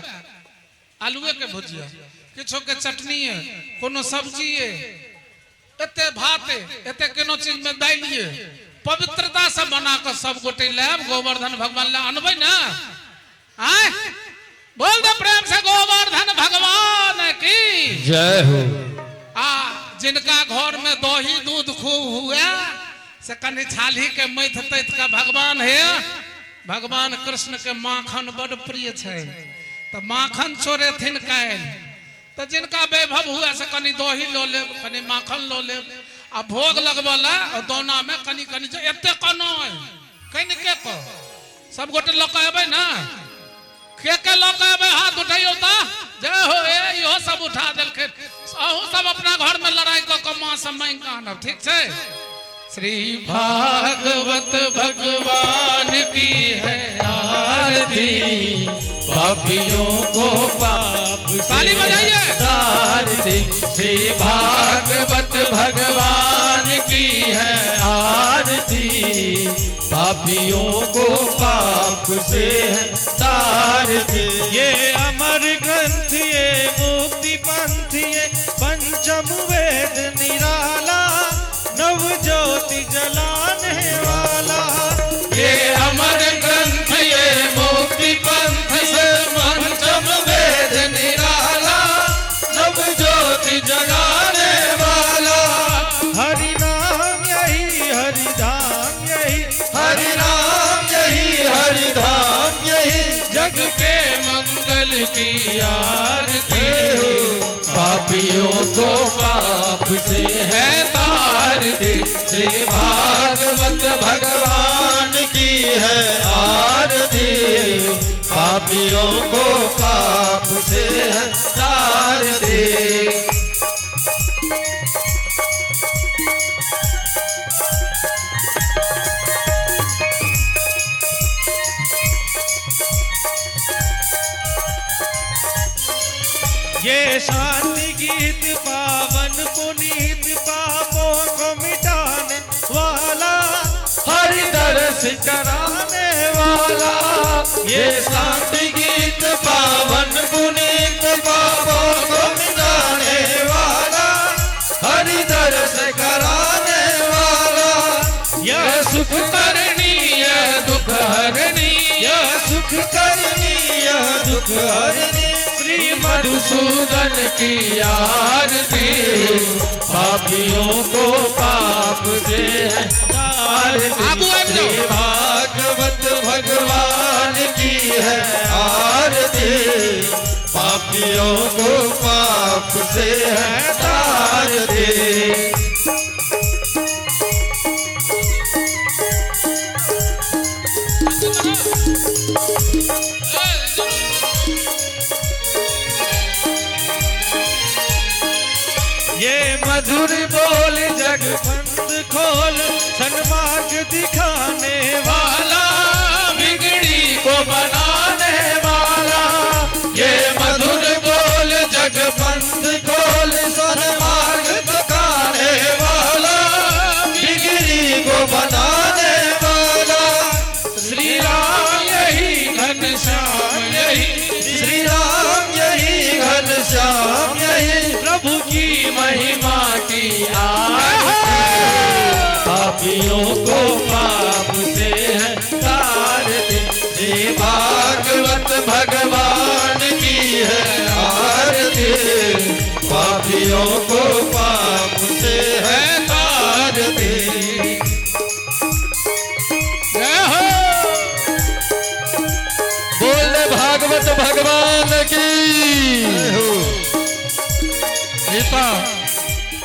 आलुए के भुजिया, किछो के चटनी है, कोनो सब्जी है, एते भात है, एते कोनो चीज में दालि है, पवित्रता से बना के सब गोटे लायब गोवर्धन भगवान ला अनबै ना। आय बोल दे प्रेम से गोवर्धन भगवान की जय हो। आ जिनका घर में दही दूध खूब हुए से कनि छाली के मैथ तैथ का भगवान है। भगवान कृष्ण के माखन बड़ प्रिय छै, तो माखन चोरेथिन काल्हि, तो जिनका वैभव हुए से कनि दही लऽ लेब, कनि माखन लऽ लेब, आ भोग लगबऽ लए दौना में कनि कनि एते कनो कनिके कह सब गोटे लऽ कऽ एबै ने, के लऽ कऽ एबै? हाथ उठैयौ तऽ जय हो। ए इहो सब उठा देलखिन। अहूँ सब अपना घर में लड़ाई कऽ कऽ माँ से मांगि कऽ आनब, ठीक छै? श्री भागवत भगवान की है आरती, पापियों को पाप से ताली बजाइए। आरती, श्री भागवत भगवान की है आरती, पापियों को पाप से है तारती। ये अमर ग्रंथ ये मुक्ति पंथ ये पंचम वेद निराला, नव ज्योति जलाने वाला। ये अमर ग्रंथ ये मुक्ति पंथ से पंचम वेद निराला, नव ज्योति जगाने वाला। हरि नाम यही हरि धाम यही, हरि नाम यही हरि धाम यही, जग के मंगल की आरती, पापियों को पाप से है तारती। श्री भागवत भगवान की है आरती, पापियों को पाप से है तारती। ये शांति गीत पावन पुनीत पापों को मिटाने वाला, हरि दर्श कराने वाला। ये शांति गीत पावन पुनीत पापों को मिटाने वाला, हरि दर्श कराने वाला। यह सुख करनी यह दुख हरनी, यह सुख करनी यह दुख हरनी, श्री मधुसूदन की आरती, पापियों को पाप से है तारती। श्री भागवत भगवान की है आरती, पापियों को पाप से है तारती। ये मधुर बोल जग बंद खोल सन्मार्ग दिखाने वाला, बिगड़ी को बनाने वाला। ये मधुर बोल जग बंद खोल सन्मार्ग दिखाने वाला, बिगड़ी को बनाने वाला। श्री राम यही घनश्याम यही, श्री राम यही घनश्याम यही, प्रभु की महिमा की आरती, पापियों को पाप से है तारती। श्री भागवत भगवान की है आरती, पापियों को पाप से है तारती। बोल भागवत भगवान की।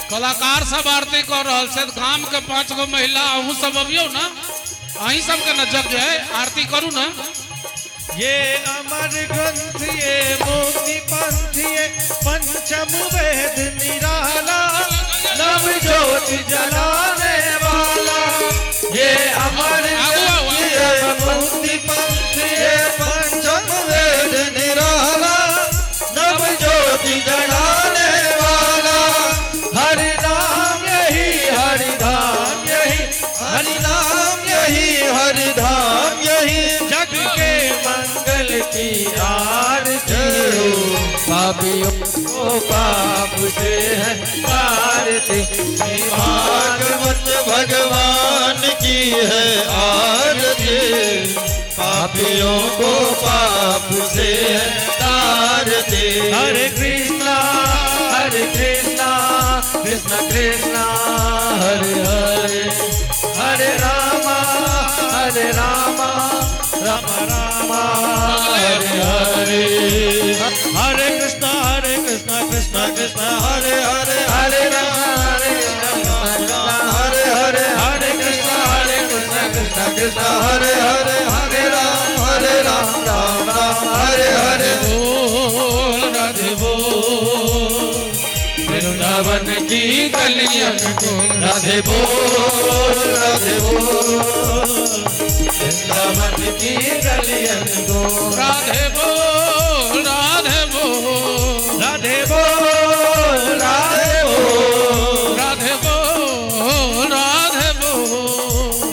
कलाकार सब आरती कर रहल छै, गाम के 5 गो महिला अहूँ सब अबियौ ना, अहीं सबके न यज्ञ है, आरती करू ना। ये अमर ग्रंथ ये मुक्ति पंथ ये पंचम वेद निराला, नव ज्योति जलाने वाला। ये अमर ग्रंथ ये मुक्ति पंथ ये पंचम वेद निराला, नव ज्योति जलाने वाला। हरि नाम यही हरि धाम यही, हरि नाम यही हरि धाम यही, जग के मंगल की आरती, पापियों को पाप से है तारती। भागवत भगवान की है आरती, पापियों को पाप से है तारती। हरे कृष्णा हरे कृष्णा कृष्ण कृष्ण हरे हरे, हरे राम हरे राम राम राम हरे हरे, हरे कृष्ण कृष्ण कृष्ण हरे हरे, हरे राम हरे राम राम हरे हरे, हरे कृष्ण कृष्ण कृष्ण हरे हरे, हरे राम राम राम हरे हरे। बोल राधे बोल वृंदावन की गलियन को, राधे बोल वृंदावन की गलियन को, राधे बोल राधे बोल राधे बोल राधे बोल राधे बोल राधे बोल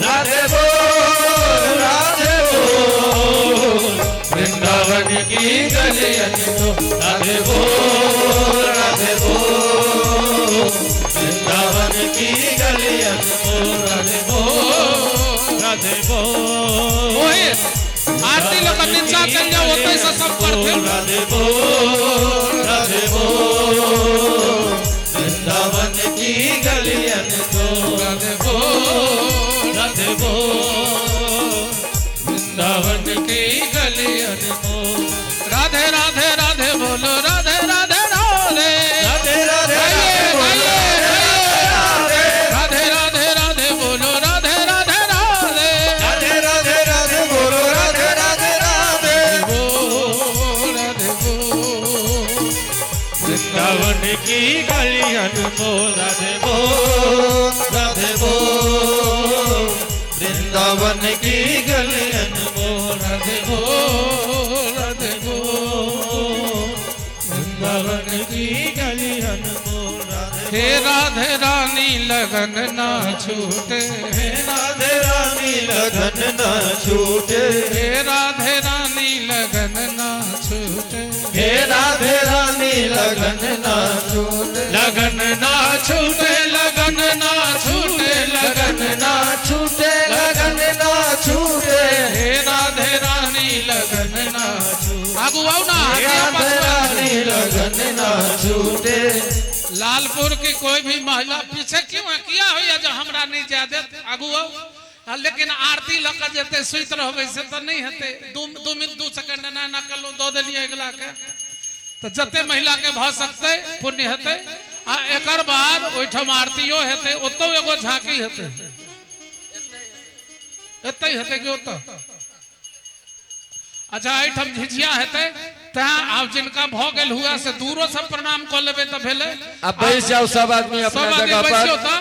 राधे बोल राधे बोल वृंदावन की गलियन को, राधे बोल वृंदावन की गलियन को, राधे बोल राधे बोल। ओए आरती लोग नीचा चल जाओ होते से सब करते। राधे बोल वृंदावन की गलियन को, राधे बोल वृंदावन की गलियन को, राधे राधे राधे बोलो राधे राधे राधे राधे राधे राधे राधे राधे बोलो राधे राधे राधे राधे राधे राधे बोलो राधे राधे राधे बोल राधे बोल वृंदावन की गलियन को, राधे बोल वृंदावन की गलियन को, राधे बोल राधे बोल वृंदावन की गलियन को, राधे हे राधे रानी लगन ना छूटे, हे राधे रानी लगन ना छूटे, हे राधे रानी लगन ना छूटे, हे राधे रानी लगन ना छूटे, लगन ना छूटे, लगन ना छूटे, लगन ना छूटे, लगन ना छूटे, हे राधे रानी लगन ना छूटे। आगू आओ ना, राधे रानी लगन ना छूटे। लालपुर की कोई भी महिला पीछे क्यों है, किया होइया जो हमरा नहीं जाय देत, आगू आओ। लेकिन आरती लऽ के जेते सुति रहबै से तऽ नहीं हेतै, दू मिनट 2 सेकंड ना ना कलहुँ दऽ देलियै अगिला के, तऽ जते महिला के भऽ सकतै पुण्य हेतै। आ एकर बाद ओहिठाम आरतियो हेतै, ओतौ एगो झांकी हेतै, एतै हेतै कि ओतऽ? अच्छा एहिठाम झिझिया हेतै, तैं आब जिनका भऽ गेल हुआ से दूरो से प्रणाम कऽ लेबै तऽ भेलै। अब बैस जाओ सब आदमी अपना सब आदमी जगह पर। बैसियो तऽ।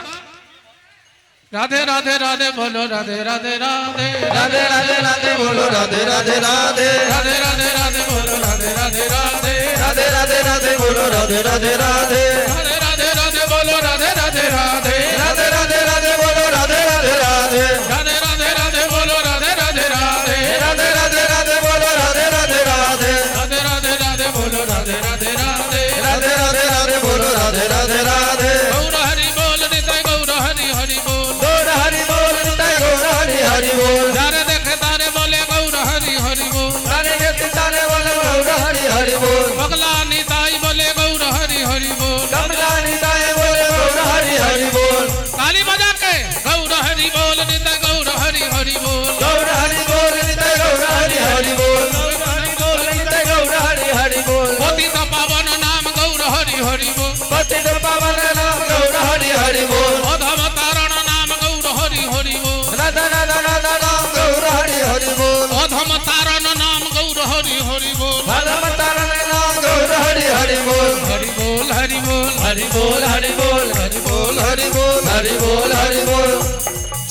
राधे राधे राधे बोलो राधे राधे राधे राधे राधे राधे बोलो राधे राधे राधे राधे राधे राधे बोलो राधे राधे राधे राधे राधे राधे बोलो राधे राधे राधे राधे राधे राधे बोलो राधे राधे राधे राधे राधे राधे बोलो राधे राधे राधे राधे राधे राधे बोलो राधे राधे राधे राधे राधे राधे बोलो राधे राधे राधे राधे राधे राधे बोलो राधे राधे राधे राधे राधे राधे बोलो राधे राधे राधे। गौर हरि बोल निताई गौर हरि हरि बोल, गौर हरि बोल निताई गौर हरि हरि बोल, जारे देखे तारे बोले गौर हरि हरि बोल, तारे देखे तारे बोले गौर हरि हरि बोल, बगला निताई बोले गौर हरि हरि बोल, कमला निताई बोले गौर हरि हरि बोल, ताली बजा के गौर हरि बोल निताई गौर हरि हरि बोल, गौर हरि बोल निताई गौर हरि हरि बोल, गौर हरि बोल निताई गौर हरि हरि बोल, पतित पावन नाम गौर हरि हरि बोल, पतित पावन नाम गौर हरि हरि बोल, अधम तारण नाम गौर हरि हरि बोल, राधा राधा राधा नाम गौर हरि हरि बोल, अधम तारण नाम गौर हरि हरि बोल, अधम तारण नाम गौर हरि हरि बोल, हरि बोल हरि बोल हरि बोल हरि बोल हरि बोल हरि बोल हरि बोल हरि बोल।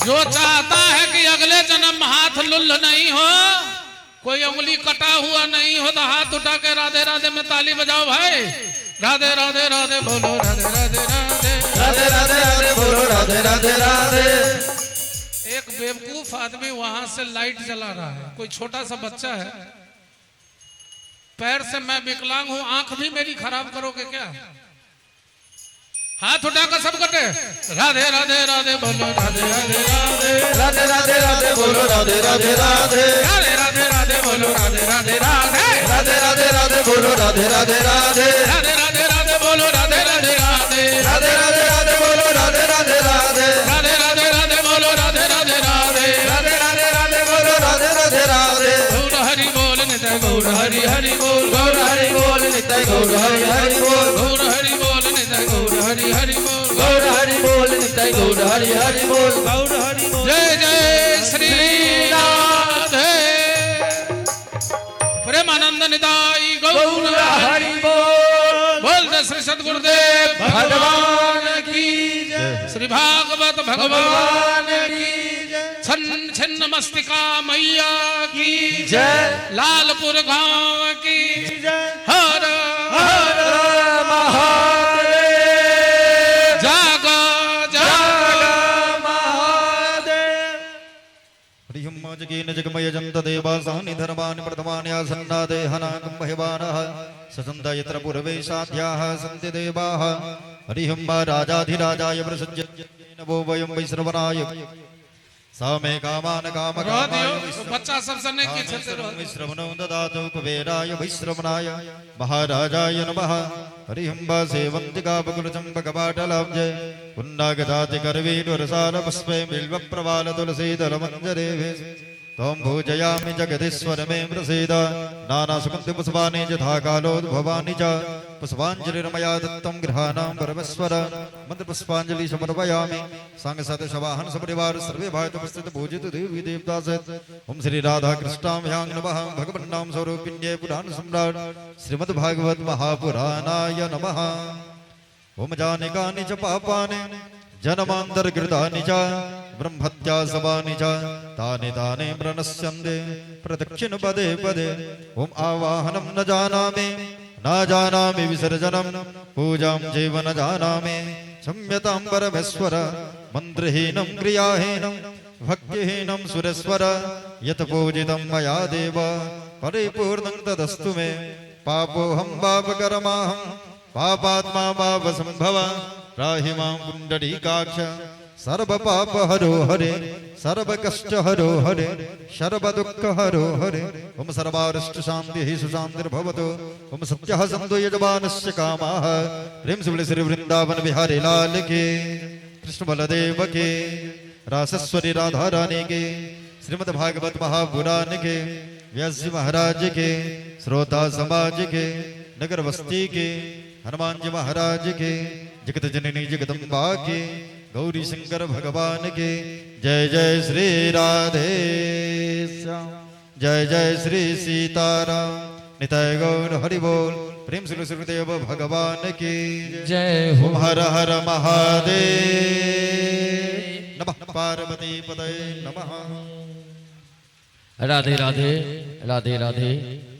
जो चाहता है कि अगले जन्म हाथ लुल्ल नहीं हो, कोई उंगली कटा हुआ नहीं हो, तो हाथ उठा के राधे राधे में ताली बजाओ भाई। राधे राधे राधे बोलो राधे राधे राधे राधे राधे राधे बोलो राधे राधे राधे। एक बेवकूफ आदमी वहां से लाइट जला रहा है, कोई छोटा सा बच्चा है, पैर से मैं विकलांग हूं, आंख भी मेरी खराब करोगे क्या? हाथ उठाकर सब कटे राधे राधे राधे बोलो राधे राधे राधे राधे राधे राधे बोलो राधे राधे राधे राधे राधे राधे बोलो राधे राधे राधे राधे राधे राधे बोलो राधे राधे राधे राधे राधे राधे बोलो राधे राधे राधे राधे राधे। निताई गौर हरि हरि बोल। गौर हरि बोल। जय जय श्री राधे। प्रेमानंद निताई गौर गौर हरि बोल। बोल दे श्री सदगुरुदेव भगवान की जय। श्री भागवत भगवान भगवान की छन्न छिन्न मस्तिका मैया की जय। लालपुर गांव की जय। हर हर महादेव। जागा जागा महादेव। हरिहं जगेन जगमय जन्त देवासानि धर्मानि प्रथमानि आसन्ना देहनाकं महिवानः ससन्त यत्र पूर्वे साध्याः सन्ति देवाः। हरिहं राजाधिराजाय प्रसज्य नमो वयं वैश्रवणाय सा मे कामान काम रह कामाय दियो बच्चा सबसे नहीं किछ हेतै, रह दियौ। वैश्रवणं ददातु कुबेराय वैश्रवणाय महाराजाय नमः। हरिहं सेवन्तिकापकुलचम्पकपाटलाब्जय पुन्नागजाति करवीरसालपुष्पे बिल्वप्रवालतुलसीदलमञ्जरेभे त्वं पूजयामि जगदीश्वर मे प्रसीद। नानासुगन्धिपुष्पाणि यथा कालोद्भवानि च पुष्पाञ्जलिर्मया दत्तं गृहाणां परमेश्वर। मन्त्रपुष्पाञ्जलि समर्पयामि। सांगसत शवाहन सपरिवार सर्वे भागवत पूजित देवी देवता सहित ओम श्री राधा कृष्णाभ्यां नमः। भगवन्नाम स्वरूपिण्ये पुराण सम्राट श्रीमद्भागवत महापुराणाय नमः। ओम जानिकानि च पापानि जन्मान्तर्कृतानि च ब्रह्मत्या सवानि च तानि तानि प्रणश्यन्ते प्रदक्षिण पदे पदे। ओम आवाहनं न जानामि न जानामि विसर्जनं पूजां चैव न जानामि क्षम्यतां परमेश्वर। मन्त्रहीनं क्रियाहीनं भक्तिहीनं सुरेश्वर यत् पूजितं मया देव परिपूर्णं तदस्तु मे। पापोऽहं पापकर्माहं पापात्मा पापसंभव त्राहि मां पुण्डरीकाक्ष। सर्वपाप हरो हरे सर्वकष्ट हरो हरे सर्वदुःख हरो हरे। ओम सर्वारिष्ट शांति सुशांतिर्भवतु। ओम सत्यः सन्तु यजमानस्य कामाः। प्रेम से बोले श्री वृंदावन बिहारी लाल के, कृष्ण बलदेव के, रासेश्वरी राधा रानी के, श्रीमद् भागवत महापुराण के, व्यास जी महाराज के, श्रोता समाज के, नगर बस्ती के, हनुमान जी महाराज के, जगत जननी जगदम्बा के, गौरी शंकर भगवान के जय जय श्री राधे श्याम, जय जय श्री सीताराम। निताय गौर हरि बोल। प्रेम श्री सुखदेव भगवान की जय हो। ओम हर हर महादेव नमः। पार्वती पतये नमः। राधे राधे राधे राधे।